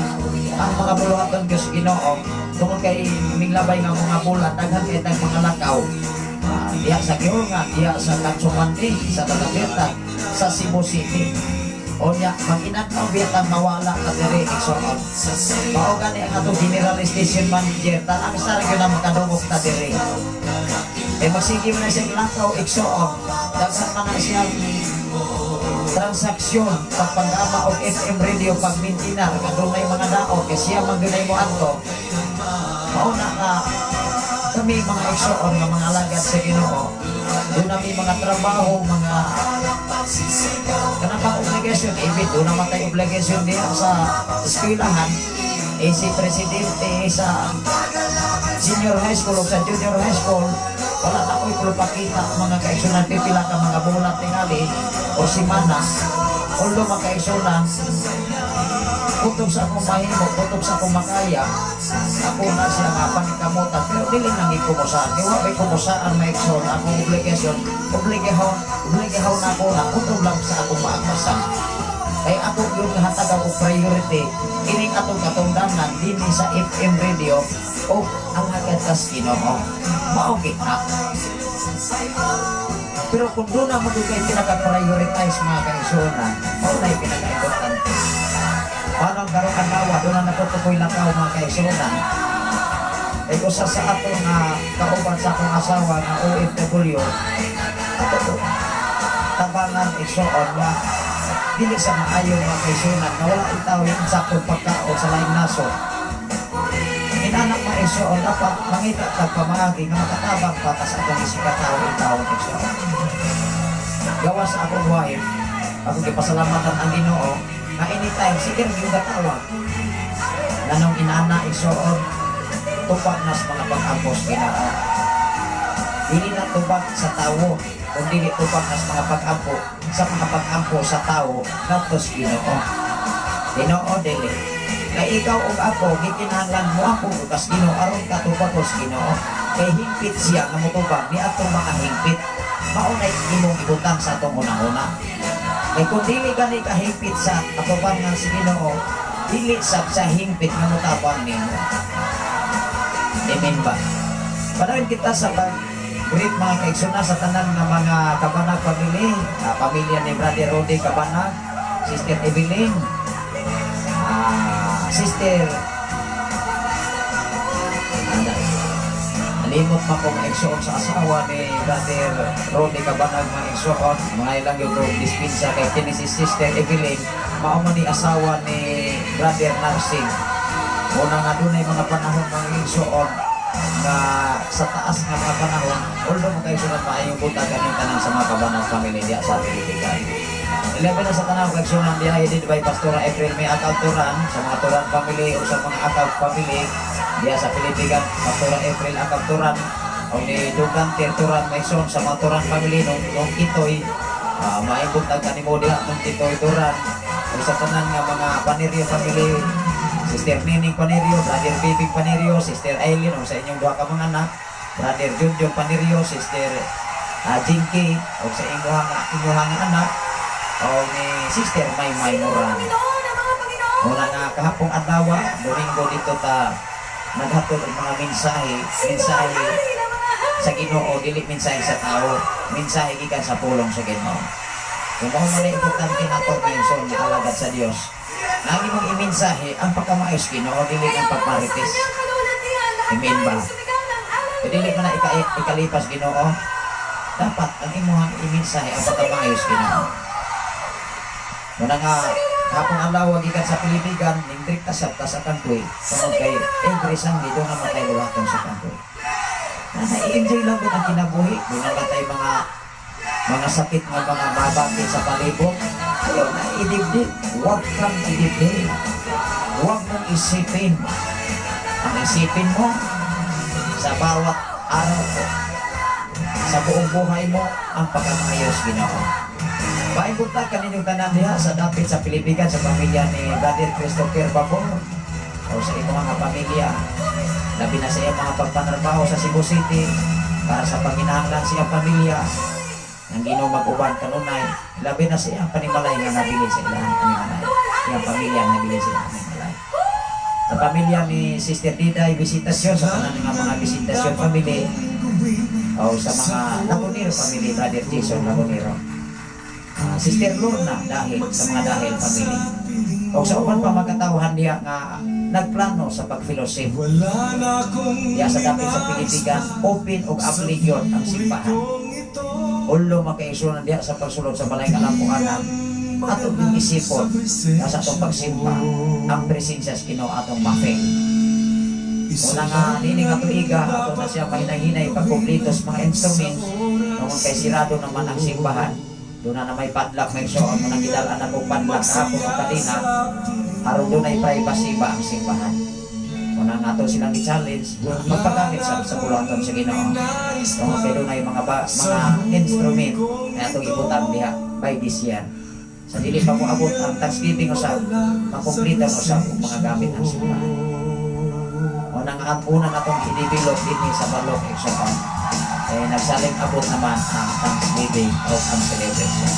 Speaker 5: ang mga buluhaton Diyos Ginoo tungod kay minglabay nga mga bulan daghan kay tag mga lakaw. Diha sa Giunga, diha sa Katsumandi, sa Talaberta, sa Cebu City. Onya, mag-inadlaw biya tang mawala ka diri igsoon. Mao gani ang atong general station manager, tanang sa gyud na makadungog ta diri. Eh magsige man na siyang lakaw igsoon. Daghan man na siyang transaksyon pagpangama og FM radio, pag maintainer nga dunay mga daot kay siya man dunay mo adto. Mao na nga kami mga igsoon nga mga alagad sa Ginoo, doon na may mga trabaho, mga kanang pang obligasyon, ibig doon naman tayo obligasyon diha sa eskwelahan, eh si presidente sa senior high school o sa junior high school, wala na ko'y pakita mga kaigsunan, pipila ka mga bulan tingali o simana. Although mga kaigsunan, kutob sa akong mahimo, kutob sa akong makaya, ako na siya nga panikamutan, pero dili nang ikumusaan. Kaya wa may kumusaan may igsoon, akong obligasyon, obligahon, obligahon ako na kutob lang sa akong maagmasan. Kaya ako yung hatagan og priority, kining atong katungdanan dinhi sa FM radio o ang hagad kas Ginoo. Mao kita. Pero kung doon na mo kay pinaka-prioritize mga kaigsuonan, mao na yung pinaka-importante. Paano ang karong adlaw, doon na natutukoy lakaw mga kaigsuonan. Ay usa sa atong kauban sa akong asawa nga OFW, ato to, tabangan igsoon nga dili sa maayo mga kaigsuonan nga wala itaw yung saktong pagkaon sa laing nasod. Inanak mga igsoon, dapat mangita tag pamaagi nga makatabang pa ta sa atong isikatawo itaw igsoon. Gawas sa akong wife, ako gipasalamatan ang Ginoo nga anytime sige yung gatawag. Nganong inana igsoon, tupad na sa mga pag-ambos Ginoo. Dili na tubag sa tawo, kung dili tupad na sa mga pag-ampo, sa mga pag-ampo sa tawo, ngadto sa Ginoo. Ginoo dili. Kay ikaw ug ako gikinahanglan mo ako ug kas Ginoo aron katubag ko sa Ginoo. Kay hingpit siya nga motubag ni atong mga hingpit. Mao na imong ibutang sa atong una-una. Kay kung dili gani ka hingpit sa atubangan sa Ginoo, dili sab sa hingpit nga motabang nimo. Amen ba? Padayon kita sa pag greet mga kaigsunan sa tanan nga mga Kabanag family, pamilya ni Brother Rudy Kabanag, Sister Evelyn, Sister ano, nalimot pa ko mga igsoon sa asawa ni Brother Rudy Kabanag mga igsoon, mga ilang yung dispensa kay kini si Sister Evelyn, mao man ni asawa ni Brother Narsing. Una nga dunay mga panahon mga igsoon nga sa taas nga mga panahon, although mga kaigsunan maayong buntag kaning tanan sa mga Kabanag family diya sa Pilipinas. 11 na sa tanan kaigsunan diya headed by Pastora April May Akab Turan sa mga Turan family o sa mga Akab family diya sa Pilipinas, Pastora April Akab Turan o ni Dugan Turan Maison sa mga Turan family nung Kitoy, maayong buntag kanimo diha nung Kitoy Turan. Ug sa tanan nga mga Panerio family, Sister Nining Panerio, Brother Bibing Panerio, Sister Eileen ug sa inyong duha ka mga anak, Brother Junjun Panerio, Sister Jinky ug sa inyong anak o ni Sister Maymay
Speaker 1: Sino ang
Speaker 5: Moran.
Speaker 1: Panginoon ng mga Panginoon?
Speaker 5: Una nga kahapong adlaw, Domingo, dito ta naghatod og mga mensahe,
Speaker 1: Sino ang
Speaker 5: mensahe
Speaker 1: hari ng mga hari?
Speaker 5: sa Ginoo, dili mensahe sa tao, mensahe gikan sa pulong sa Ginoo. Kung mao man na importante nato ngayon nga alagad sa Dios. Nga ang imong imensahe ang pagkamaayos Ginoo, dili
Speaker 1: Kaya
Speaker 5: ang
Speaker 1: para sa
Speaker 5: pagmarites.
Speaker 1: kanyang kaluwalhatian, lahat
Speaker 5: Amen
Speaker 1: tayo
Speaker 5: ba?
Speaker 1: sumigaw ng
Speaker 5: Kaya dili man na ikalipas Ginoo. Dapat ang imong imensahe ang pagkamaayos Ginoo. Muna nga hapong adlaw gikan sa Pilipigan, ning direkta sa ta sa country. Tungod kay every Sunday doon naman tayo luwaton sa country. Na na-enjoy lang gud ang kinabuhi. Doon naman tayo mga sakit nga mga babati sa palibot. Ayaw na idibdib. Huwag kang idibdib. Huwag mong isipin. Ang isipin mo sa bawat araw ko, sa buong buhay mo, ang pagkamaayos Ginoo. Paibunta kaninyong tanan diha sa dapit sa Pilipigan, sa pamilya ni Brother Christopher Babor o sa imong mga pamilya. Labi na sa iyang mga pagpanarbaho sa Cebu City para sa panginahanglan sa iyang pamilya. Nang Ginoo mag-uban kanunay, labi na sa iyang panimalay nga nabili sa ilang panimalay. Iyang pamilya nabili sa ilang panimalay. Sa pamilya ni Sister Diday Visitasyon, sa tanan nga mga Visitasyon family, o sa mga Lagunero family, Brother Jason Lagunero. Sister Lorna dahil sa mga dahil family. O sa uban pa makatawhan diha nga nagplano sa pag-fellowship.
Speaker 6: Wala na akong
Speaker 5: Diha sa dapit sa Pilipigan, open og apply ang simbahan. Ulo makaisunan diha sa pagsulod sa balay kalampuanan. Atong yung isipon na sa atong pagsimba, ang presensya sa Ginoo atong ma-feel. Una nga, nini nga tuiga, ato na siya pahinay-hinay pagkumpleto sa mga instrument. Nung kay sirado naman ang simbahan, doon na may padlock, may so mo nang gidalaan ako padlock hapon o kadina, aron doon ay privacy ba ang simbahan. Una nga ato silang i-challenge, magpagamit sa buluhaton sa Ginoo. Tungod kay doon ay mga instrument na atong ibutang diha by this year. Sa dili pa mo abot ang Thanksgiving usab, makumplito na usab ang mga gamit ang simbahan. Una nga at una na itong i-develop dinhi sa Balok, Exoon. Eh, nagsaling abot naman ang Thanksgiving o ang celebration.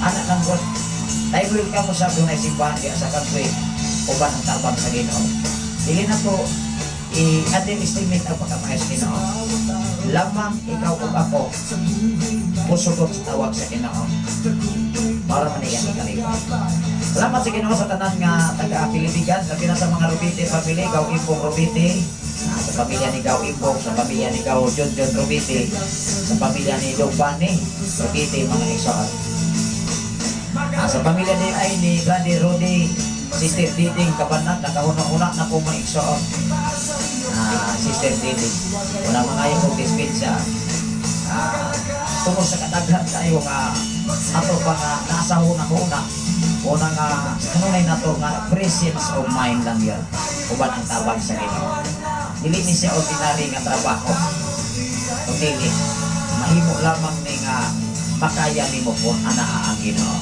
Speaker 5: Anak lang God, tayo welcome mo sa dunay simbahan diha sa country uban ang tabang sa Ginoo. Dili na po i-underestimate ang pagkamayos Ginoo. Lamang ikaw ug ako musugot sa tawag sa Ginoo para man iyang ikalipas. Salamat sa Ginoo sa tanan nga taga Pilipigan, labi na sa mga Rubite family, Gaw Impong Rubite, sa pamilya ni Gaw Impong, sa pamilya ni Gaw John John Rubite, sa pamilya ni Dong Bani Rubite, mga igsoon. Sa pamilya ni ay ni Brother Rudy, Sister Diding Kabanat, nakahuna-huna na po mga igsoon. Sister Diding. Wala mga ayaw kong dispensa. Tungod sa kadaghan kayo nga ato pa nga nasa huna-huna, una nga kanunay nato nga presence of mind lang yun uban ang tabang sa Ginoo. Dili ni siya ordinary nga trabaho. Kung dili mahimo lamang ni nga makaya nimo kung anaa ang Ginoo.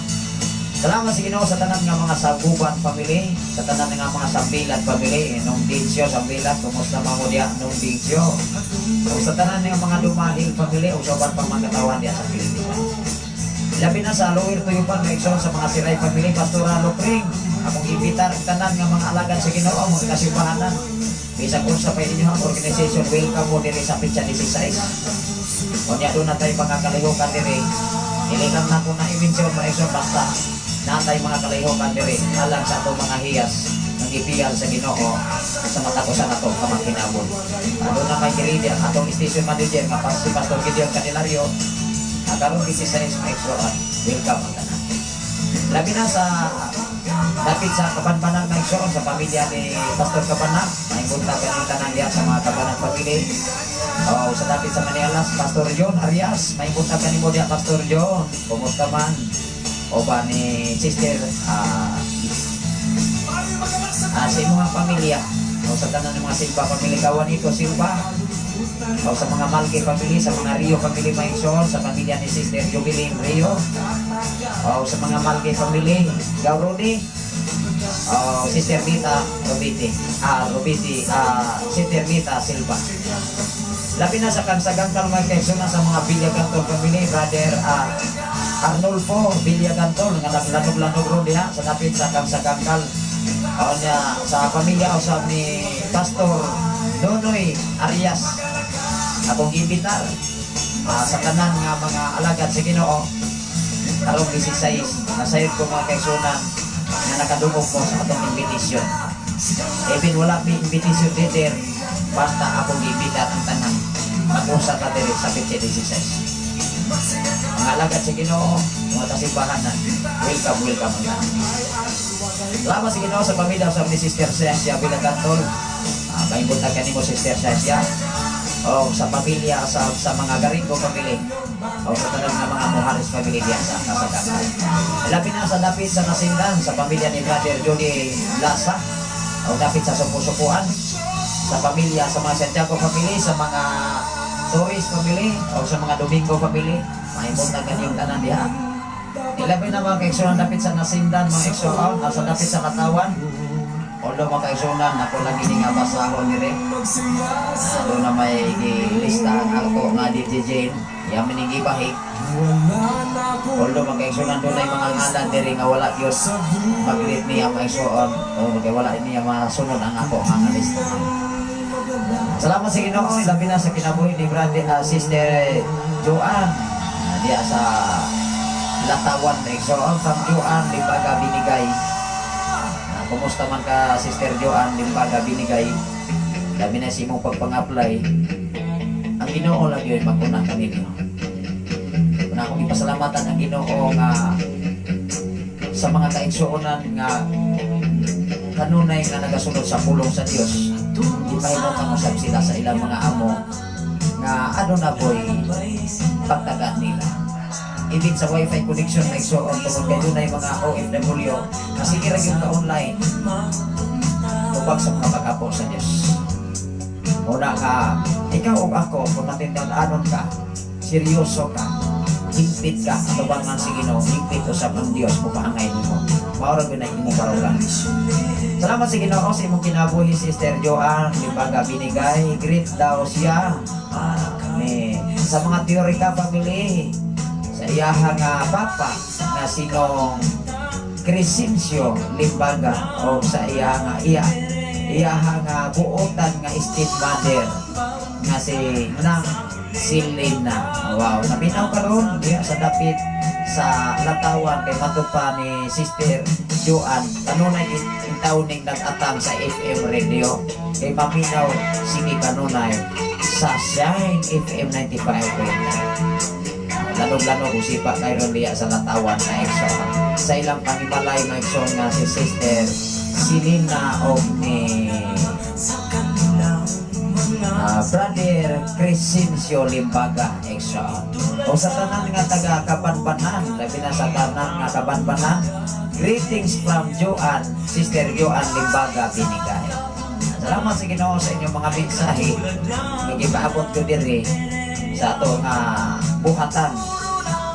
Speaker 5: Salamat sa Ginoo sa tanan nga mga Saguban family, sa tanan nga mga Sambilan family, nung Dincio Sambilan, kumusta man mo diya nung Dincio? O sa tanan nga mga Dumahil family, o sa uban pang mga katawan diya sa Pilipinas. Labi na sa Lower Tuyupan, may sa mga Siray family, Pastora Locring, akong imbitar ang tanan nga mga alagad sa Ginoo, mga kasimbahanan. Bisag unsa pa inyo ang organization, welcome mo diri sa Pitsa 16. Unya doon na tayo mga kalihukan diri. Dili lang nako na i-mention mga igsoon, basta natay mga kalihukan diri alang sa atong mga hiyas ng ipiyal sa Ginoo sa matag usa nato ka makinabot. Doon na may kiridi ang atong station manager nga si Pastor Gideon Candelario. Karon 16 mga igsoon, welcome ang tanan. Labi na sa dapit sa Kabanbanan mga igsoon, sa pamilya ni Pastor Kabanang, may buntag kaning tanan diha sa mga Kabanang family. Oh, sa dapit sa Manialas, Pastor John Arias, may buntag kanimo diha, Pastor John. Kumusta man? O ba ni Sister sa imong pamilya o sa tanan ng mga Silva family, Kawanito Silva. O sa mga Malki family, sa mga Rio family, mga igsoon, sa pamilya ni Sister Jubilin Rio. O sa mga Malki family, Gaurodi, o Sister Rita Robiti, Robiti, Sister Rita Silva. Labi na sa Kansagang Kalmay Quezon, sa mga Villagantol family, Brother Arnulfo Villagantol, nga naglanog-lanog ron diha sa dapit sa Kansagangkal. O niya, sa pamilya usab ni Pastor Nonoy Arias. Akong imbitar sa tanan nga mga alagad sa Ginoo karong 16, nasayod ko, mga kaigsuonan, nga nakadungog mo sa atong invitation. Even wala may invitation letter, basta akong giimbitar ang tanan. Mag-usa ka diri sa petsa 16. Mga alagad sa Ginoo, mga kasimbahanan, welcome, welcome ang tanan. Salamat sa Ginoo sa pamilya sa ni Sister Cesia Villagantol. Maayong buntag kanimo, Sister Cesia. O sa pamilya sa mga Garingo family. O sa tanan nga mga Moharis family diya sa Kasagatan. Labi na sa dapit sa Nasindan sa pamilya ni Brother Johnny Lasa. O dapit sa Supo-Supuan sa pamilya sa mga Santiago family, sa mga Torres family, o sa mga Domingo family. Maayong buntag kaninyong tanan diha. Ilabi na, mga kaigsuonan, dapit sa Nasindan, mga igsuon, sa dapit sa Katawan. Although, mga kaigsuonan, ako lang ini nga basahon dire. Doon na may gilista ang ako nga DJ Jane. Yamin ning gibahik. Although, mga kaigsuonan, doon ay mga ngalan diri nga wala gyud mag-greet niya, mga igsuon. O kay wala niya masunod ang ako nga lista. Salamat sa Ginoo, labi na sa kinabuhi ni Brother Sister Joanne. Diya sa Latawan, igsoon, from Joanne Limbaga Binigay. Kumusta man ka, Sister Joanne Limbaga Binigay? Labi na sa imong pagpang-apply. Ang Ginoo lang yun maguna kaninyo. Una akong ipasalamatan ang Ginoo nga sa mga kaigsuonan nga kanunay nga nagasunod sa pulong sa Dios. Ipahimutang usab sila sa ilang mga amo nga aduna po'y pagtagaan nila. Even sa wifi connection na, igsoon, tungod kay dunay mga OFW nga sige ra gyud ka online tubag sa mga pag-apo sa Dios. Una ka, ikaw ug ako, kung matindan-anon ka, seryoso ka, hingpit ka, atubangan si Ginoo, hingpit usab ang Dios mo paangay nimo. Mao ra gyud na imong barugan. Salamat sa Ginoo sa imong kinabuhi, Sister Joanne Limbaga Binigay. Greet daw siya ni sa mga Teorica family, sa iyaha nga papa nga sinong Crescencio Limbaga o sa iya nga iyaha nga buotan nga stepmother nga si Nang Silina. Wow, naminaw karon diha sa dapit sa Latawan kay matud pa ni Sister Joanne, kanunay intaw ning nag-atang sa FM radio kay maminaw sige kanunay sa Shine FM 95.9. Lanog-lanog usipa kay ron diya sa Latawan na igsoon. Sa ilang panimalay, mga igsoon, nga si Sister Selena og ni Brother Crescencio Limbaga, igsoon. O sa tanan nga taga Kabanbanan, labi na sa tanan nga Kabanbanan, greetings from Joanne, Sister Joanne Limbaga Binigay. Salamat sa Ginoo sa inyong mga mensahe nga gipaabot ko diri sa atong buhatan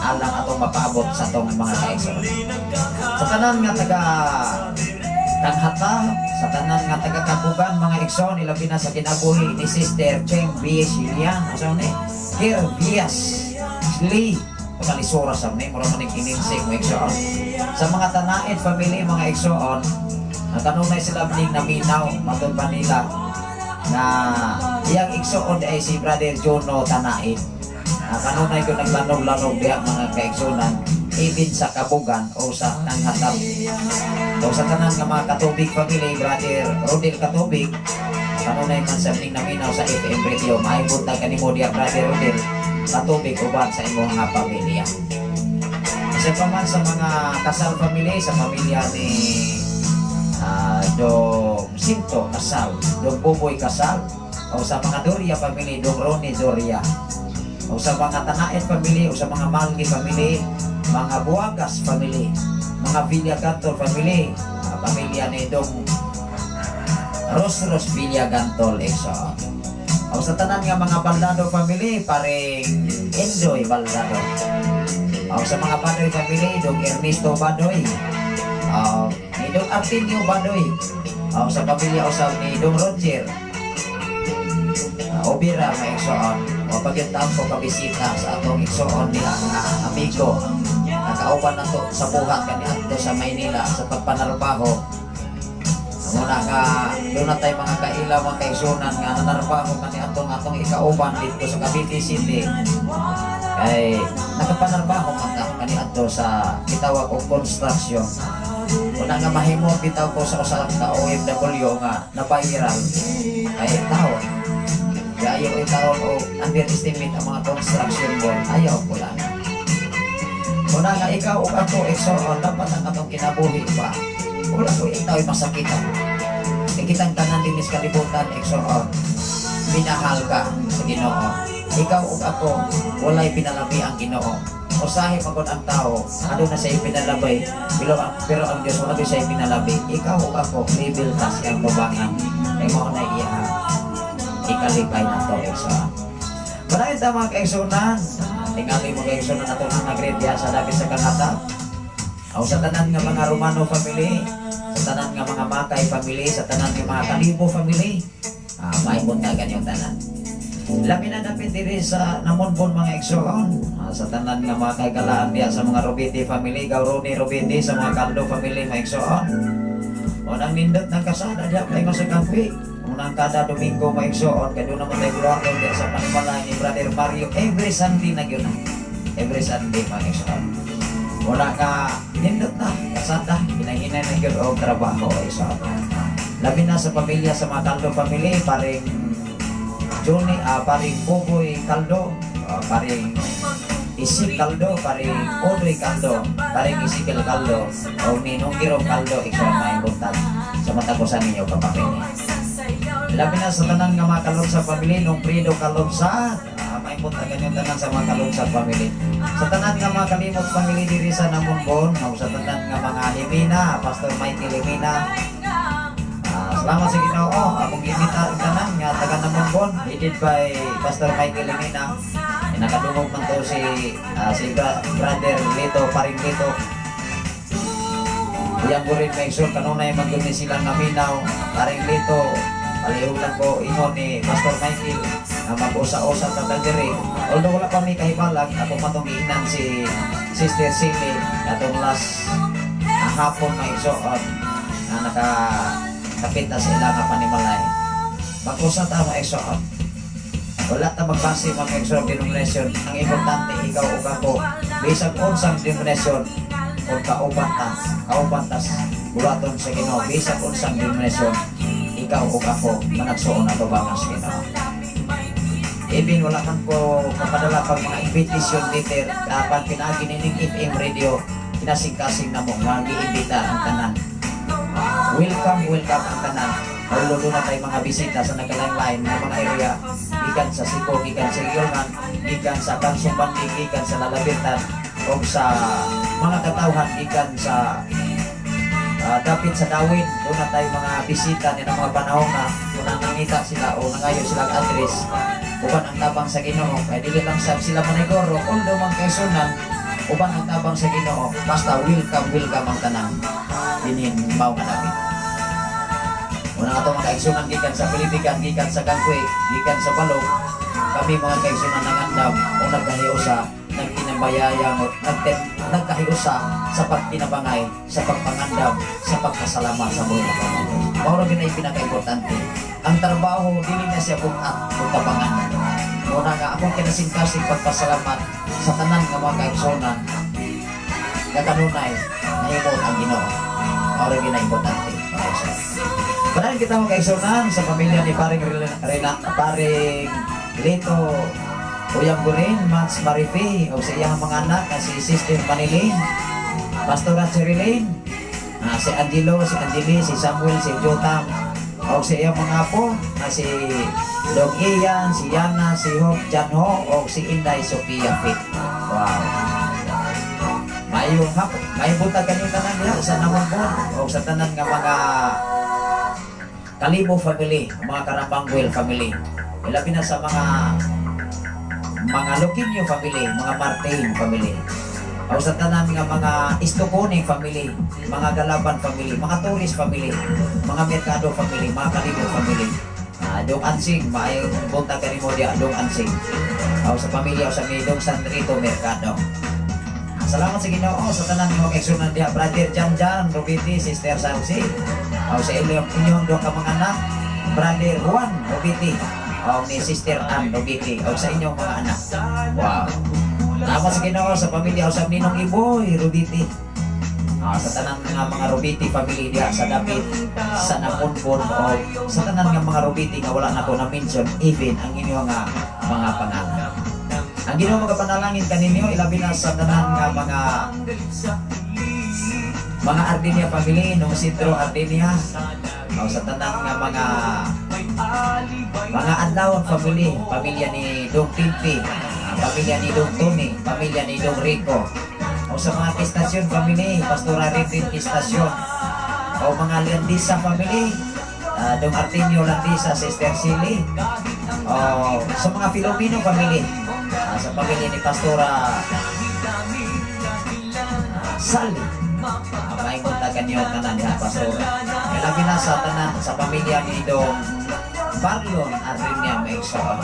Speaker 5: alang atong mapaabot sa atong mga kaigsoon. Sa tanan nga taga Tanghata, sa tanan nga taga Kabugan, mga igsoon, ilabi na sa kinabuhi ni Sister Cheng Viesilian, asa ni? Kir Vias Lee, pagkalisura sa ni, mura man ni kininsing, mga igsoon. Sa mga Tanaid family, mga igsoon, ang kanunay sila ning naminaw, matod pa nila, na iyang igsoon ay si Brother Jono Tanaid. Kanunay ko naglanog-lanog diha, mga kaigsunan, even sa Kabugan o sa Tanghatab. O sa tanan nga mga Katubig family, Brother Rodel Katubig, kanunay man sa ning naminaw sa FM radio, maayong buntag kanimo diha, Brother Rodel Katubig, uban sa imong nga pamilya. Isa pa man sa mga Kasal family, sa pamilya ni Dong Sinto Kasal, Dong Buboy Kasal, o sa mga Doria family, Dong Ronnie Doria, o sa mga Tanaet family, o sa mga Malgi family, mga Buagas family, mga Villagantol family, pamilya ni Dong Ros Ros Villagantol, igsoon. O sa tanan nga mga Baldado family, paring Endoy Baldado. O sa mga Badoy family, Dong Ernesto Badoy. O ni Dong Artinio Badoy. O sa pamilya usab ni Dong Roger. Obira, mga igsoon. O pagyud ko kabisita sa atong igsoon ni amigo. Nakauban na to sa buhat kaniadto sa Maynila sa pagpanarbaho. Muna nga doon na tayo mga kaila, mga kaigsunan nga nanarbaho kani atong atong ikauban dito sa Cavite City. Kay nakapanarbaho man ta kaniadto sa gitawag og construction. Una nga mahimo bitaw ko sa usa ka OFW nga na-viral kay taon. Kaya ayaw taon o underestimate ang mga construction boy. Ayaw ko lang. Una nga ikaw ug ako, igsoon, dapat ang atong kinabuhi ba. Wala ko itaw masakitan. Kay kitang tanan dinhi sa kalibutan, igsoon, minahal ka sa Ginoo. Ikaw ug ako, walay pinalabi ang Ginoo. Usahay magod ang tao, aduna siya pinalabay, pero ang Diyos wala siya pinalabi. Ikaw ug ako, level ta sa iyang tubangan. Kay mao na iya ikalipay na to, igsoon. Maraming ta, mga kaigsunan. Tingali, mga kaigsunan, ato nang nag sa dapit sa Kangata. O sa tanan nga mga Romano family, sa tanan nga mga Makay family, sa tanan nga mga Kalibo family, may buntagan yung tanan. Labi na dapit diri sa Namonbon, mga igsoon. Sa tanan nga mga kaigalaan diya sa mga Robiti family, Gauroni Robiti, sa mga Caldo family, mga igsoon. O nang nindot ng kasada diya paingon sa Kampi. Unang kada Domingo, mga igsoon, kay doon naman tayo buhaton diya sa panimalay ni Brother Mario every Sunday na gyud na. Every Sunday, mga igsoon. Wala ka nindot na kasada, hinahinay na gyud og trabaho, igsoon. Labi na sa pamilya sa mga Caldo family, paring Johnny, paring Buboy Caldo, paring Isik Caldo, paring Audrey Caldo, paring Ezekiel Caldo, o Ninong Giro Caldo, igsoon, may buntag sa matapusan ninyo kapamilya. Labi na sa tanan nga mga Kalugsa family, nung Prido Kalugsa, may buntagan yung tanan sa mga Kalugsa family. Sa tanan nga mga Kalimot family diri sa Namunbon, o sa tanan nga mga Limina, Pastor Michael Limina, salamat sa Ginoo. Akong imita ang tanan nga taga Namunbon, headed by Pastor Michael Limina. Eh, nakadungog man to si Brother Lito, paring Lito. Iyang ko rin make sure kanunay man gyud ni sila nga minaw, paring Lito. Palihulan ko ingon ni Pastor Michael na mag-usa-usa ta ta diri. Although wala pa mi kahibalag, ako man tong giingnan si Sister Silly atong last hapon, mga igsoon, na naka kapit na sa ilang nga panimalay. Mag-usa ta, mga igsoon. Wala ta magbase, mga igsoon, denomination. Ang importante, ikaw ug ako, bisag unsang denomination, kung kauban ta bulaton sa Ginoo, bisag unsang denomination, ikaw ug ako managsuon atubangan sa Ginoo. Even wala man ko kapadala pag mga invitation letter, dapat pinaagi nining FM radio, kinasing-kasing na mo nga giimbita ang tanan. Welcome, welcome ang tanan. Although doon na tayo mga bisita sa nagkalain-lain nga mga area, gikan sa Cebu, gikan sa Guilman, gikan sa Kansong Bandig, gikan sa Lalabitan, o sa mga katawhan gikan sa dapit sa Dawin, doon na tayo mga bisita nila mga panahon na kung nangangita sila o nangayo sila ang address, uban ang tabang sa Ginoo, kay dili lang sab sila maniguro, although mga kaigsunan, uban ang tabang sa Ginoo, basta welcome, welcome ang tanan dinhin mao nga dapit. Una ato mga kaigsunan gikan sa Pilipikan, gikan sa Kangkwe, gikan sa Balog, kami, mga kaigsunan, nangandam o nagkahiusa, nagtinabayayang o nagkahiusa sa pagtinabangay, sa pagpangandam, sa pagpasalamat sa buhay na Panginoon. Mao ra gyud na pinaka-importante. Ang trabaho dili na siya bugat o tabangan. Muna nga akong kinasingkasing pagpasalamat sa tanan nga mga kaigsunan nga kanunay nahimot ang Ginoo. Mao ra gyud na importante, mga kaigsunan. Padayon kita, mga kaigsunan, sa pamilya ni paring Rena, paring Lito Uyang Gurin, Max Marife, o sa iyang mga anak, na si Sister Manilin, Pastora Cherilyn, si Angelo, si Angeli, si Samuel, si Jotam, o sa iyang mga apo, na si Dog Ian, si Yana, si Hope Janho, o si Inday Sophia Fit. Wow. Mayong hapon, may buntag kanyong tanan diha sa Namonbon, o sa tanan nga mga Kalibo family, mga Karambangwel family. Ilabi na sa mga Luquinio family, mga Martin family. O sa tanan nga mga Istoconing family, mga Galaban family, mga Torres family, mga Mercado family, mga Kalibo family. Dong Ansing, maayong buntag kanimo diya, Dong Ansing. O sa pamilya o sa mi Dong Sandrito Mercado. Salamat sa Ginoo sa tanan nga mga kaigsunan diha, Brother Jan Jan Robiti, Sister Sarsi. O sa inyong duha ka mga anak, Brother Juan Robiti o ni Sister Ann Robiti o sa inyong mga anak. Wow. Salamat sa Ginoo sa pamilya o sa Ninong Iboy Robiti. Sa tanan nga mga Robiti family diha sa dapit sa Napunpon o sa tanan nga mga Robiti nga wala nako na mention even ang inyong nga mga pangalan. Ang Ginoo magapanalangin kaninyo, ilabi na sa tanan nga mga Ardinia family nung Sidro Ardinia o sa tanan nga mga Adlawon family, pamilya ni Dong Timpi, pamilya ni Dong Tony, pamilya ni Dong Rico, o sa mga Kistasyon family, Pastora Rinrin Kistasyon, o mga Landisa family, Dong Artemio Landisa, Sister Silly, o sa mga Filipino family, sa pamilya ni Pastora Sally, may kontakan niyo tanan diha, Pastora. Labi na sa tanan sa pamilya ni Dong Barlon Ardinia Maigsoon.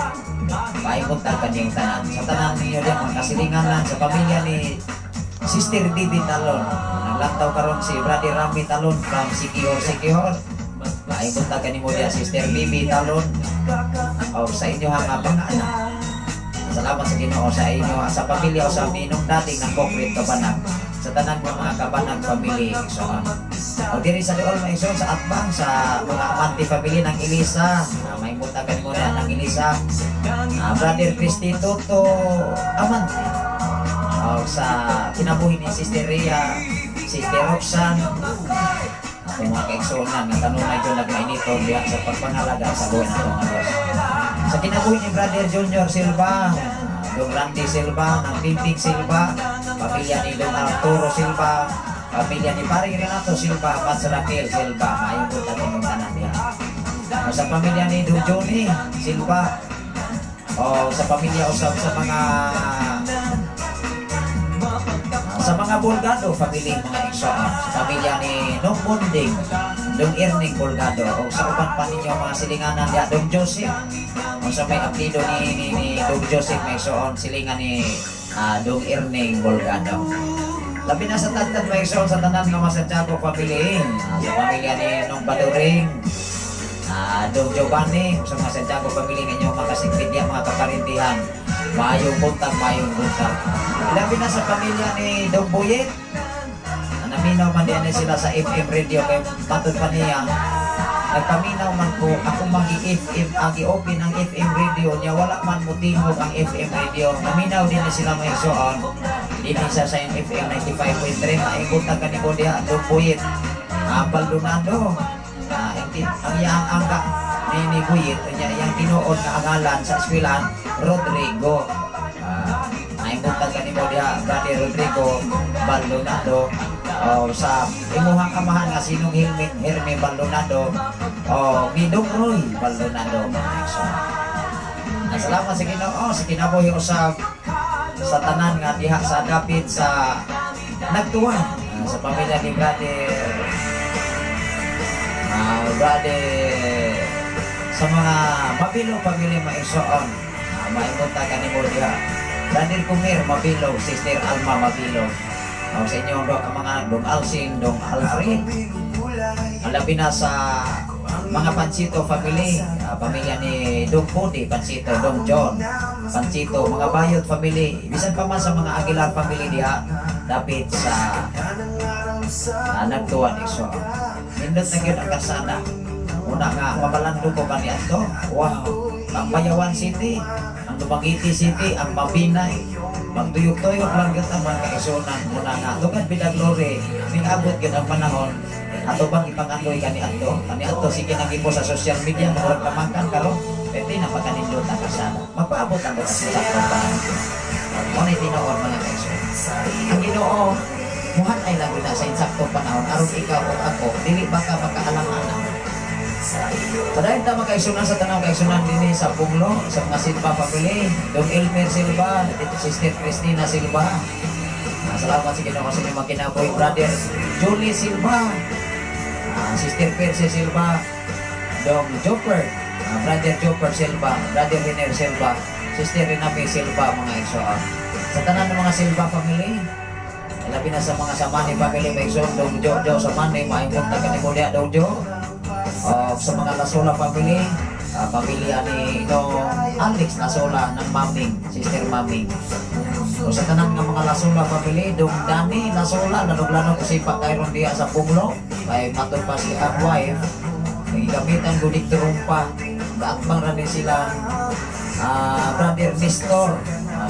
Speaker 5: May kontakan niyong tanan. Sa tanan ninyo diha mga kasilinganan sa pamilya ni Sister Bibi Talon. Naglantaw karon si Brother Rami Talon from Siquijor, Siquijor. May kontakan nimo diha, Sister Bibi Talon. O sa inyo nga mga anak. Salamat sa Ginoo sa inyo, sa pamilya o sa minong dating ng Concrete Kabanag. Sa tanan ng mga Kabanag family, igsoon. O diri sa Dool, mga igsoon, sa Atbang, sa mga Amante family ng Elisa. May mutakan mo na ng Elisa. Brother Christy Toto Amante. O sa kinabuhi ni Sister Rhea, Sister Roxanne, atong mga kaigsuonan nga kanunay jud nagmainito diha sa pagpangalaga sa buhay nato nga Dios. Sa kinabuhi ni Brother Junior Silva, Dong Randy Silva, ng Tinting Silva, pamilya ni Dong Arturo Silva, pamilya ni Paring Renato Silva, Mats Raquel Silva, maayong buntag inyong tanan diha. O sa pamilya ni Dong Johnny Silva, o sa pamilya usab sa mga Bulgado family, mga igsoon, sa pamilya ni Dong Bunding, Dong Erning Bulgado, o sa uban pa ninyo mga silinganan diha, Dong Joseph, o sa may apelyido ni Dong Joseph, may igsoon, silingan ni Dong Erning Bulgado. Labi na sa tagtag, may igsoon, sa tanan nga mga Santiago family, sa pamilya ni Nong Baduring, Dong Giovanni, sa mga Santiago family nga inyong makasigpit diha, mga kaparintihan. Maayong buntag, maayong buntag. Labi na sa pamilya ni Dong Buyet. Naminaw man din sila sa FM radio kay matod pa niya. Nagpaminaw man ko ako magi FM agi open ang FM radio niya, wala man mo tingog ang FM radio. Naminaw din ni sila, mga igsoon. Dinhi sa Shine FM 95.3, maayong buntag kanimo diha, Dong Buyet. Baldonado. Ang iyang angka ni Buyet, niya iyang tinuod nga angalan sa eskwelahan, Rodrigo. Maayong buntag kanimo diha, Brother Rodrigo Baldonado. O sa imuhang amahan nga sinong Hilmi, Herme Baldonado o ni Dong Roy Baldonado, mga igsoon. Salamat sa Ginoo sa kinabuhi usab sa tanan nga diha sa dapit sa Nagtuwan, sa pamilya ni brother sa mga Mabilo pamilya, mga igsoon. Maayong buntag kanimo diha. Brother Kumir Mabilo, Sister Alma Mabilo. O, sa inyong dok, ang mga Dong Alcin, Dong Alfred. Ang labi na sa mga Pancito family, pamilya ni Dong Pudi Pancito, Dong John Pancito, mga Bayot family, bisan pa man sa mga Aguilar family diha dapit sa Nagtuwan, igsoon. Nindot na gyud ang karsada. Una nga mabalando ko kaniadto. Wow. Ang Bayawan City, ang Dumaguete City, ang Mabinay. Magtuyok-tuyok lang gyud ang mga kaigsuonan. Una nga to God be the glory. Mingabot gyud ang panahon ato bang ipangandoy kaniadto? Kaniadto sige nang sa social media, murag pamangkan karon. Pwede na pagkanindot ang karsada. Magpaabot ang sa saktong panahon. Mo na tinuod, mga kaigsuonan. Ang Ginoo muhan ay lang na sa insaktong panahon aron ikaw o ako dili baka makaalang-alang. Padayon ta, mga kaigsunan, sa tanang kaigsunan dinhi sa Punglo, sa mga Silva family, Dong Elmer Silva, dito Sister Christina Silva. Salamat sa Ginoo sa inyong mga kinabuhi, Brother Julie Silva, Sister Percy Silva, Dong Joper, Brother Joper Silva, Brother Riner Silva, Sister Rename Silva, mga igsoon. Sa tanan ng mga Silva family, labi na sa mga Samani family, mga igsoon, Dong Jojo Samani, maayong buntag kanimo diha, Dong Jo. Sa mga Lasola family, pamilya ni no Alex Lasola ng Maming, Sister Maming. O sa tanan nga mga Lasola family, Dong Dani Lasola, lanog-lanog usipa kayron diha sa Punglo, kay matod pa si ang wife, gamitan gudik trumpa, gaatbang ra ni sila Brother Nestor,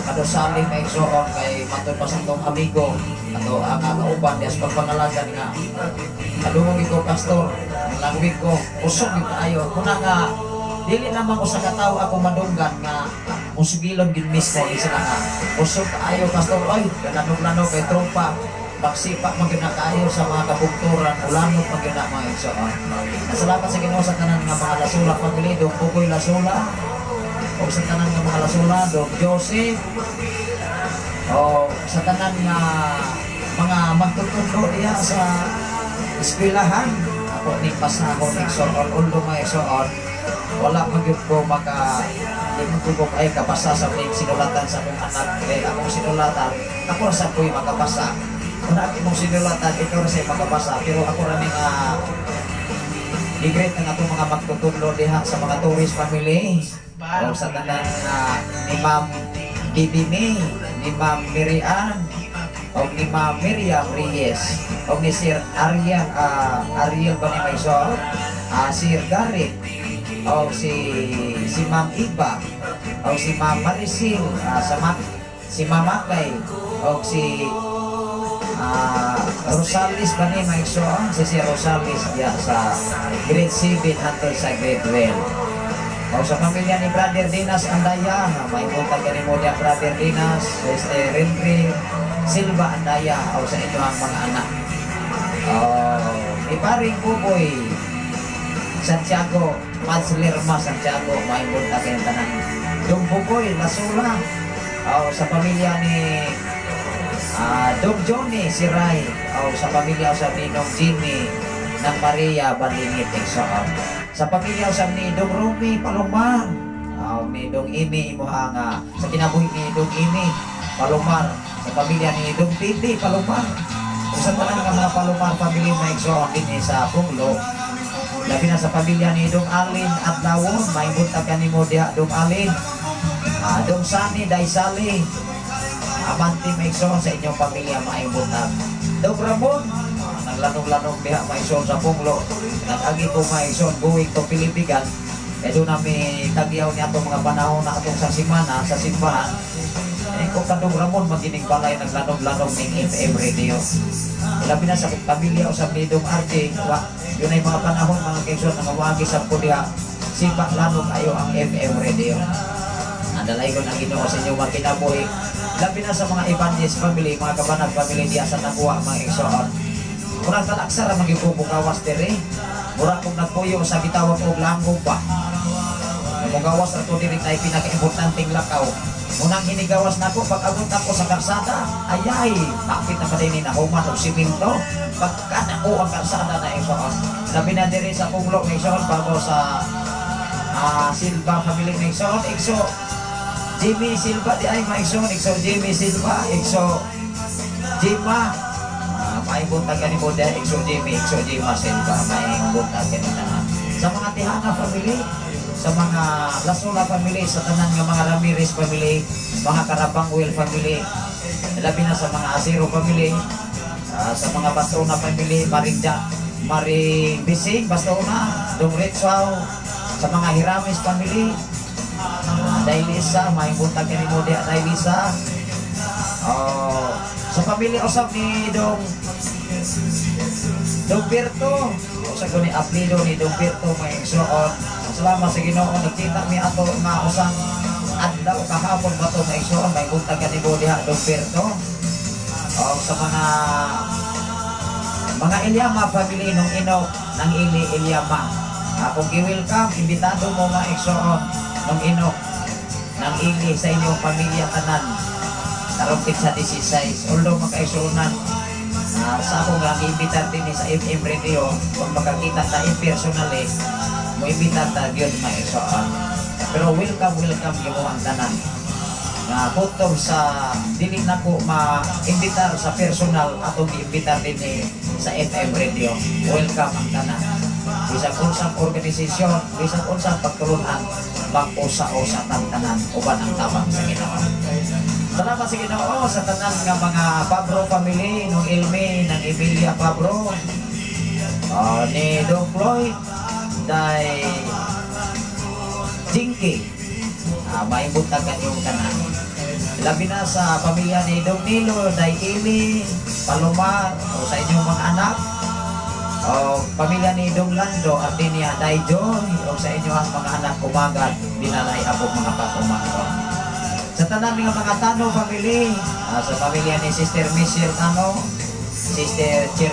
Speaker 5: kadosali may igsoon kay matod pa sa atong amigo, ato ang kauban diha sa pagpangalagan nga kadungog ko, pastor, ang langwig ko usog gyud kaayo. Kuna nga dili lamang usa ka tawo ako madunggan nga musugilon gid mismo isa na nga usog kaayo, pastor, oy, lanog-lanog kay trompa baksipa man gyud na kaayo sa mga kabugturan, ulanok man gyud na, mga igsoon. Salamat sa Ginoo sa tanan nga mga Lasula family, Dong Bugoy Lasula, o sa tanan nga mga Lasula, Dong Joseph, o sa tanan nga mga magtutudlo diha sa eskwelahan. Ako ni pasahon, igsoon, although, mga igsoon, wala man gyud ko maka di man ko ay kabasa sa mga sinulatan sa akong anak, kay akong sinulatan, ako ra sa ko'y makabasa. Kung ang imong sinulatan, ikaw ra say makabasa, pero ako ra ni nga i-greet ang atong mga magtutudlo diha sa mga tourist family o sa tanan nga ni Ma'am Bibi May, ni Ma'am Miriam, o ni Ma'am Miriam Reyes, o ni Sir Ariel, Ariel ba ni Maysor? Sir Garrett, o si si Ma'am Iba, o si Ma'am Marisil, si Ma'am Akay, o si Rosales ba ni Maigsoon? Si Sir Rosales diya sa grade 7 hangtod sa grade 12. O sa pamilya ni Brother Dinas Andaya, may buntag kanimo diya, Brother Dinas, Sister Henry Silva Andaya, o sa inyong mga anak. O, ni Paring Buboy Santiago, Mads Lerma Santiago, may buntag kayong tanan. Dong Buboy Lasula, o sa pamilya ni Dong Johnny Siray, o sa pamilya sa Ninong Jimmy ng Maria Balingit Igsoon. Sa pamilya sa ni Dong Rumi Palomar, o ni Dong Imi imuha nga sa kinabuhi ni Dong Imi Palomar, sa pamilya ni Dong Titi Palomar. O sa tanan nga mga Palomar family, mga igsoon, dinhi sa Punglo, labi na sa pamilya ni Dong Alin Adlawon, may buntag kanimo diha, Dong Alin. Dong Sani Daisali, Amanti, may igsoon, sa inyong pamilya, maayong buntag. Dong Ramon, naglanog-lanog diha, may igsoon, sa Punglo. Nag-agi ko, may igsoon, going to Pilipigan. Eh doon nami tagyaw ni atong mga panahon na atong sa simana, sa simbahan. Eh kung kadong Ramon magining balay naglanog-lanog ning FM radio. Labi na sa pamilya usab ni Dong RJ, wa, yun ay mga panahon, mga kaigsoon, nga wagi sa ko diha, sipa lanog ayo ang FM radio. Nadalaygon ang Ginoo sa inyong mga kinabuhi. Labi na sa mga Evangelist family, mga Kabanag family diya sa Nakuha, mga igsoon. Murag talaksa ra magyud ko mugawas diri. Mura kong nagpuyo sa gitawag og langob ba. Mugawas ra to diri na pinaka-importanteng lakaw. Unang hinigawas nako, pag abot ako sa karsada, ayay, hapit na pa din na human og simento. Pagkana ko ang karsada na, igsoon. Labi na diri sa Punglo, igsoon, bago sa Silva family, igsoon, igso Jimmy Silva di ay maigsoon, igso Jimmy Silva, igso Jima. May buntag kani mo diha, igso Jimmy, igso Jima Silva, may buntag kani tanan. Sa mga Tihana family, sa mga Lasula family, sa tanan nga mga Ramirez family, mga Karabangwil family, labi na sa mga Asiro family, sa mga Bastona family, Maringja, Maring Bising, Bastona, Dong Ritsaw, sa mga Hiramis family, Dailisa, may buntag kani mo diha, Dailisa. Oh, sa pamilya usab ni Dong Dong Berto, usa ko ni apelyido ni Dong Berto, may igsoon. Salamat sa Ginoo, nagkita mi ato nga usang adlaw kahapon ba to, may igsoon, may buntag kani mo diha, Dong Berto. Oh, sa mga mga Ilyama family nung Inok ng Ili Ilyama. Akong gi-welcome, imbitado mo mga igsoon ng Inok, ng Ili sa inyong pamilya tanan. Karong sa 16. Although mga kaigsuonan, sa ako nga giimbitar din sa FM Radio, kung makakita ta in personally, mo imbitar ta gyud, mga igsoon. Pero welcome, welcome gyud mo ang tanan. Nga kutob sa dili na ko ma-imbitar sa personal, atong giimbitar din sa FM Radio. Welcome ang tanan. Bisan unsang organisasyon, bisan unsang pagtulunan, mag-usa-usa tang tanan uban ang tabang sa Ginoo. Salamat sa Ginoo sa tanan nga mga Pabro family, nung Ilmi, ng Emilia Pabro, ni Don Floyd, day Jinky, may buntag kanyong tanan. Labi na sa pamilya ni Dong Nilo, Day Ili, Palomar, o sa inyong mga anak, o pamilya ni Dong Lando, Artinia, Day Joy, o sa inyong mga anak kumagat, binalay ako mga pag-umangkon. Sa tanan nga mga Tano family, sa pamilya ni Sister Michelle Tano, Sister Chir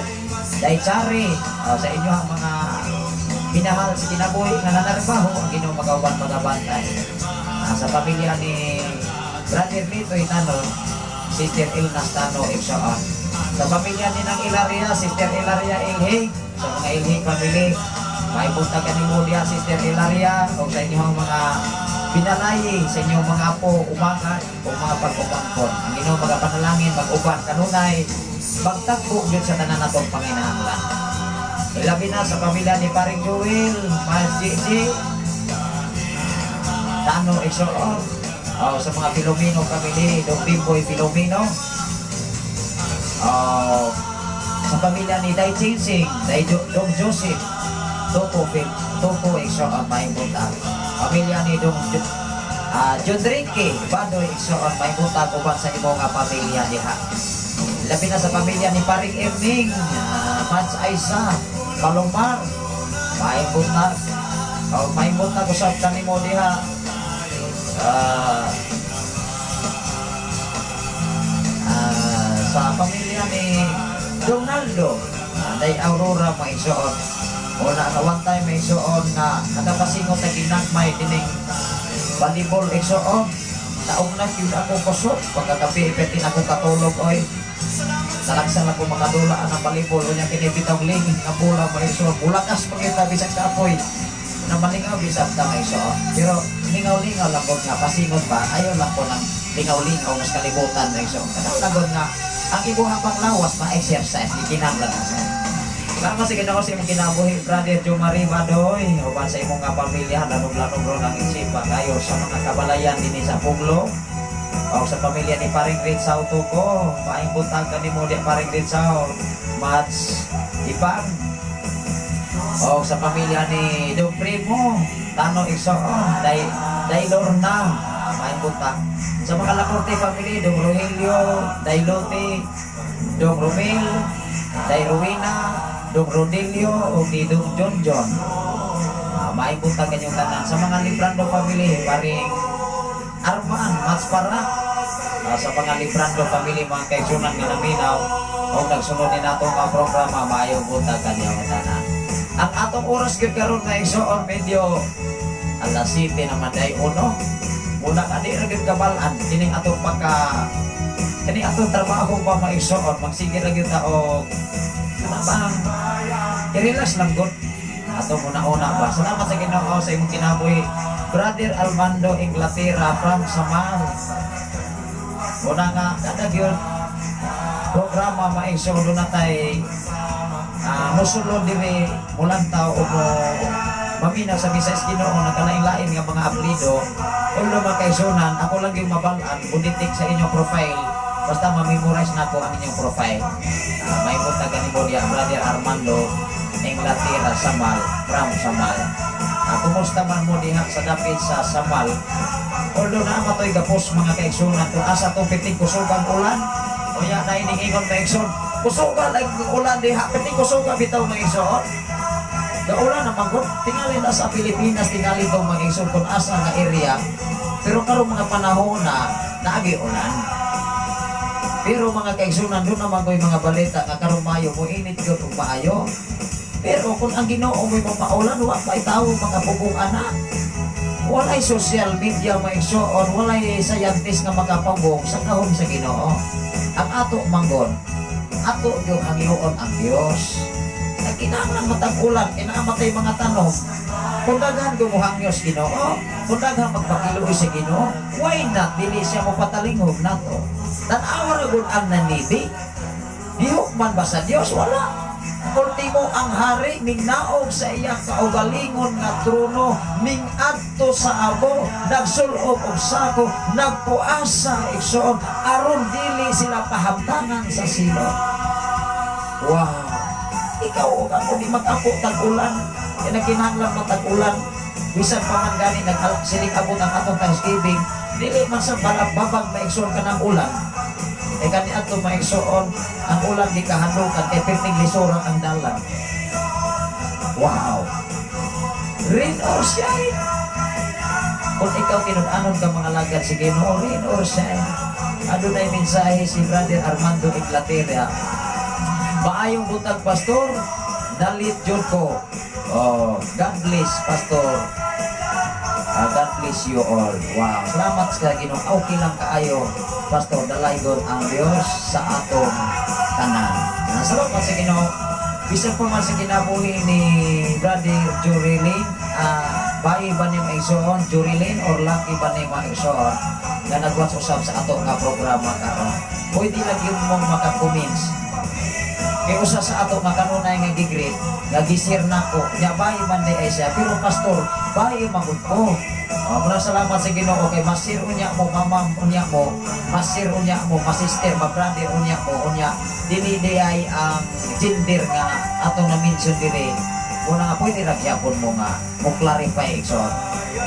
Speaker 5: Day Chari, sa inyong mga minahal sa kinabuhi nga nanarbaho, ang Ginoo magauban magabantay. Sa pamilya ni Brother Lito Tano, Sister Ilnas Tano Iksoon. Sa pamilya ni Nang Ilaria, Sister Ilaria Ilhig, sa mga Ilhig family, may buntag kanimo diha, Sister Ilaria, o sa inyong mga binalayi, sa inyong mga apo, umaga, o mga pag-umangkon. Ang Ginoo magapanalangin, mag-uban kanunay, magtagbo gyud sa tanan natong panginahanglan. Ilabi na sa pamilya ni Paring Joel, Mas Gigi, Tano Igsoon, oh, sa mga Filomeno family, Dong Bimboy Filomeno, oh, sa pamilya ni Dai Chingsing, Dai Dong Joseph, Topo, Topo Igsoon, may buntag. Pamilya ni Dong John Ricky, Badoy Igsoon, may buntag uban sa imo nga pamilya diha. Labi na sa pamilya ni Paring Erning, Mats Aisa, Palomar, may buntag. Oh, may buntag usab kanimo diha. Sa pamilya ni Donaldo, Day Aurora maigsoon. Una nga one time maigsoon nga nakapasingot na ginagmay dining volleyball, igsoon. Taong na gyud ako kusog pagkagabi ipetin ako katulog oy. Salaksan ako makadula ang volleyball unya kini bitong lingin nga bola, maigsoon. Bulakas pagita bisag kapoy na malingaw bisag ta, maigsoon. Pero lingaw-lingaw lang ko nga pasingot ba, ayaw lang ko ng lingaw-lingaw mas kalibutan, maigsoon. Kanang lagon nga ang ibuha pang lawas ma-exercise gikinahanglan na sa. Salamat sa Ginoo sa imong kinabuhi, Brother Jomari Badoy, uban sa imong nga pamilya, lanog-lanog ron ang isipa kayo sa mga kabalayan dinhi sa Puglo. O sa pamilya ni Paring Ritsaw Tuko, maayong buntag kanimo di Paring Ritsaw, Mats Ipang. O sa pamilya ni Dong Primo, Tano Igsoon, Day, Day Lorna, maayong buntag. Sa mga Lacorte family, Dong Rogelio, Day Lote, Dong Romel, Day Rowena, Dong Rodelio, o ni Dong John John. Maayong buntag kanyong tanan. Sa mga Librando family, paring Arman, Mats Para. Sa mga Librando family, mga kaigsunan nga naminaw, o nagsunod ni nato nga programa, maayong buntag kanyong tanan. Ang atong oras gyud karon na igsoon medyo alas 7 naman day uno. Muna ka di ra gyud kabalaan kining atong pagka kini atong trabaho pa, maigsoon, magsige ra gyud ta og kana bang i-relax lang gud ato muna-una ba. Salamat sa Ginoo sa imong kinabuhi, Brother Armando Inglaterra from Samal. Una nga kada gyud programa, maigsoon, doon na tay musulod diri mulantaw o mo maminaw sa misa sa Ginoo nagkalain-lain nga mga apelyido. Although mga kaigsunan, ako lang yung mabal-an buditik sa inyong profile, basta ma-memorize na ko ang inyong profile. May buntag kanimo diya, Brother Armando Inglaterra Samal from Samal. Kumusta man mo diha sa dapit sa Samal? Although naa matoy gapos, mga kaigsunan, kung asa to piting kusugang ulan. Unya na ining ingon, kaigsoon, kusugan ang ulan diha, piting kusuga bitaw, mga igsoon. Gaulan naman gud, tingali na sa Pilipinas, tingali to, mga igsoon, kung asa nga area. Pero karong mga panahon na naagi ulan. Pero mga kaigsunan, doon naman ko'y mga balita nga karong Mayo mo init gyud ug maayo. Pero kung ang Ginoo mo'y mapaulan, wa pa'y tao makapugong ana. Walay social media, mga igsoon, walay scientist nga makapugong sa gahom sa Ginoo. Ang ato manggod, ato yung hangyoon ang Dios. Na kinahanglan matag-ulan, kinahanglan mga tanom. Kung daghan gumuhangyo sa Ginoo, kung daghan magpakiluoy sa Ginoo, why not dili siya mo patalinghog nato? Tan-awa ra gud ang Nineveh. Gihukman ba sa Dios? Wala. Ultimo ang hari mingnaog sa iyang kaugalingon nga trono, mingadto sa abo, nagsulob og sako, nagpuasa, igsoon, aron dili sila pahamtangan sa silot. Wow. Ikaw ug ako di mag-ampo tag-ulan. Kaya nagkinahanglan mo tag-ulan. Bisan pa man gani nag siling abot ang atong Thanksgiving, dili man sa babag, maigsoon, ka ng ulan. Eh kani ato, maigsoon, ang ulan di kahanukan kay pirting lisura ang dalan. Wow. Rain or shine. Kung ikaw tinud-anon ka mga lagad si Ginoo, rain or shine. Adunay mensahe si Brother Armando Inglaterra. "Maayong buntag, Pastor. Dalit jud ko. Oh, God bless, Pastor. Ah, God bless you all." Wow. Salamat sa Ginoo. Okay lang kaayo, Pastor. Dalaygon ang Dios sa atong tanan. Ah, salamat sa Ginoo. Bisan pa man sa kinabuhi ni Brother Jurilin, bayi ba ni maigsoon, Jurilin or laki ba ni maigsoon, nga nag-watch usab sa ato nga programa karon. Pwede lang yun mong makakoments. Kay usa sa ato nga kanunay nga gi-greet, nga gi-share nako, nya bayi man di ay siya, pero "Pastor, bayi man gud ko." Oh, muna salamat sa Ginoo kay masir unya mo, mama unya mo, masir unya mo, masister, ma-brother unya mo, unya dili di ay ang gender nga atong na-mention dire. Muna nga pwede ra gyapon mo nga mo clarify, igsoon.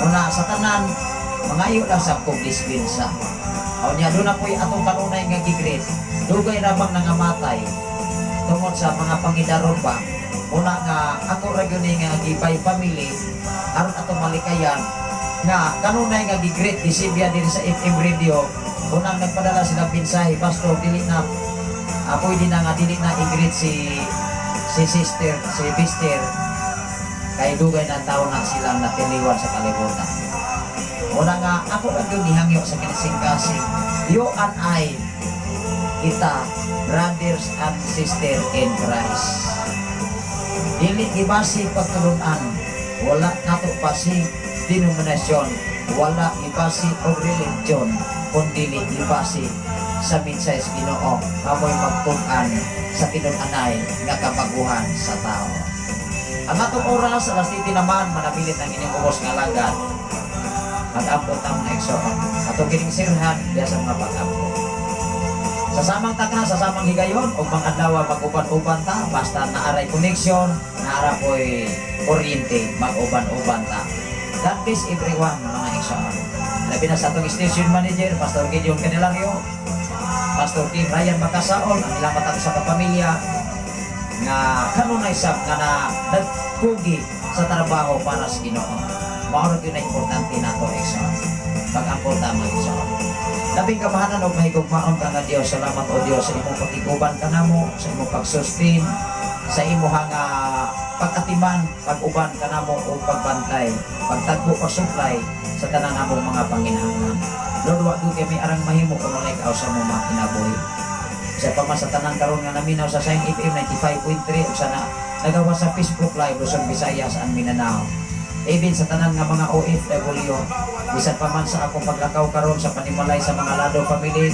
Speaker 5: Muna sa tanan mangayo lang sa kong dispensa. O nya doon na po'y atong kanunay nga gi-greet. Dugay ra bang nangamatay tungod sa mga pangidaron ba. Muna nga ako ra gyud ni nga gibay family aron atong malikayan nga kanunay nga gi-greet gisibya diri sa FM radio. Unang nagpadala sila mensahe, "Pastor, dili na pwede na nga dili na i-greet si sister, si Bister, kay dugay na taon na silang natiliwan sa kalibutan." Una nga ako ra gyud nihangyo sa kinasing-kasing, you and I, kita brothers and sister in Christ. Dili gibasi pagtulunan, wala nato basi denominasyon, wala gibasi og religion, kundi gibasi sa mensahe sa Ginoo kamoy magtun-an sa tinun-anay nga kabaguhan sa tao. Ang atong oras alas 7 naman, manabilit ang inyong ubos nga alagad. Mag-ampo ta, mga igsoon. Atong kining sirhan diya sa mga pag-ampo. Sa samang taka, sa samang higayon, ug mga adlaw mag-uban-uban ta, basta naaray connection, naara po'y kuryente, mag-uban-uban ta. God bless everyone, mga igsoon. Labi na sa atong station manager, Pastor Gideon Candelario, Pastor Tim Ryan Makasaol, ang ilang matag sa kapamilya, nga kanunay sab nga na nagkugi sa trabaho para sa Ginoo. Mao ra gyud na importante nato, igsoon. Pag-ampo ta, mga igsoon. Labing kamahalan og mahigugmaon ka nga Dios, salamat o Dios sa imong pakiguban kanamo, sa imong pagsustain, sa imong nga pag-atiman, pag-uban kanamo o pagbantay, pagtagbo, pagsuplay sa tanan namong mga panginahanglan. Lord, wa gyud kay may arang mahimo kung walay ka sa among mga kinabuhi. Sa pa man sa tanan karon nga naminaw sa Shine FM 95.3 ug sa na nagawa sa Facebook Live Luzon, Visayas and Mindanao. Even sa tanan nga mga OFW, bisan pa man sa akong paglakaw karon sa panimalay sa mga Lado family,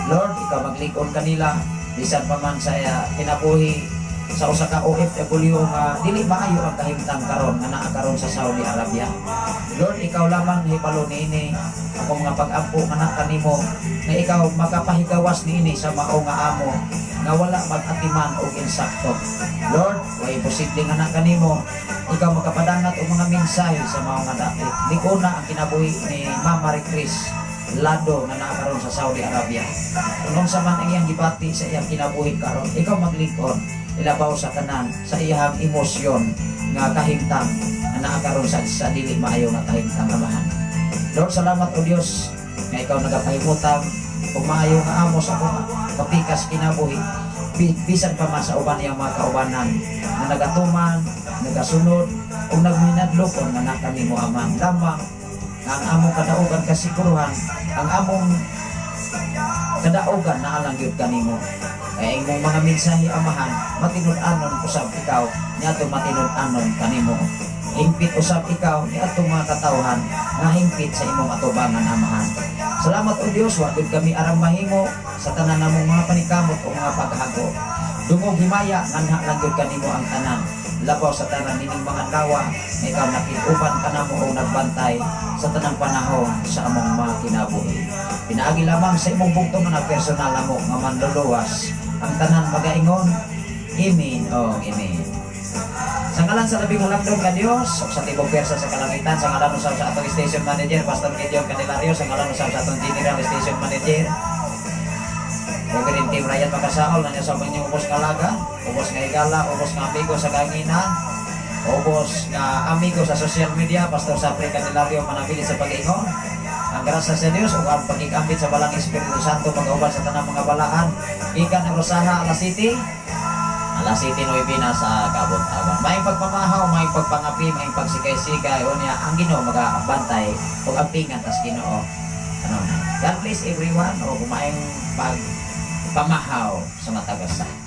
Speaker 5: Lord, ikaw maglig-on kanila, bisan pa man sa kinabuhi sa usa ka OFW nga dili maayo ang kahimtang karon nga naa karon sa Saudi Arabia. Lord, ikaw lamang hibalo niini. Ako mga pag-ampo nga naa kanimo nga ikaw makapahigawas niini sa mao nga amo nga wala mag-atiman og insakto. Lord, way posible nga naa kanimo ikaw makapadangat og mga mensahe sa mao nga dapit. Lig-ona ang kinabuhi ni Mama Chris Lado nga naa karon sa Saudi Arabia. Kung unsa man ang iyang gibati sa iyang kinabuhi karon, ikaw maglig-on ilabaw sa tanan sa iyang emosyon nga kahimtang nga naa karon sa dili maayo nga kahimtang, Amahan. Lord, salamat o Dios nga ikaw nagapahimutang ug maayo nga amo sa akong kapikas kinabuhi. Bisan pa man sa uban niyang mga kaubanan nga nagatuman, nagasunod ug nagminadlokon nga naa kanimo, Amahan, lamang nga ang among kadaugan, kasiguruhan, ang among kadaugan naa lang gyud kanimo. Kay imong mga mensahe, Amahan, matinud-anon usab ikaw niadto, matinud-anon kanimo. Hingpit usab ikaw niadto mga katawhan nga hingpit sa imong atubangan, Amahan. Salamat, O Dios. Wa gyud kami arang mahimo sa tanan namong mga panikamot o mga paghago. Dungog himaya, nganha lang gyud kanimo ang tanan. Labaw sa tanan nining mga adlaw nga ikaw nakig-uban kanamo o nagbantay sa tanang panahon sa among mga kinabuhi. Pinaagi lamang sa imong bugtong na personal namo nga manluluwas. Ang tanan magaingon, Amen o Amen. Sa ngalan sa labing halangdon nga Dios, ug sa tibok pwersa sa kalangitan, sa ngalan usab sa atong station manager, Pastor Gideon Candelario, sa ngalan usab sa atong general station manager, Reverend Tim Ryan Makasaol, nanyo sa inyong ubos nga laga, ubos nga higala, ubos nga amigo sa kahanginan, ubos nga amigo sa social media, Pastor Sapre Candelario, manabili sa pag-ingon. Ang grasya sa Dios ug ang pagkikambit sa Balang Espiritu Santo mag-uban sa tanang mga balaan. Gikan ang Rosaha, Alas City, alas 7:09 na sa kabuntagon. May pagpamahaw, may pagpangapi, may pagsikay-sikay, unya ang Ginoo magabantay ug ampingan tas Ginoo. Ano na. God bless everyone o kumaing pagpamahaw sa matag usa.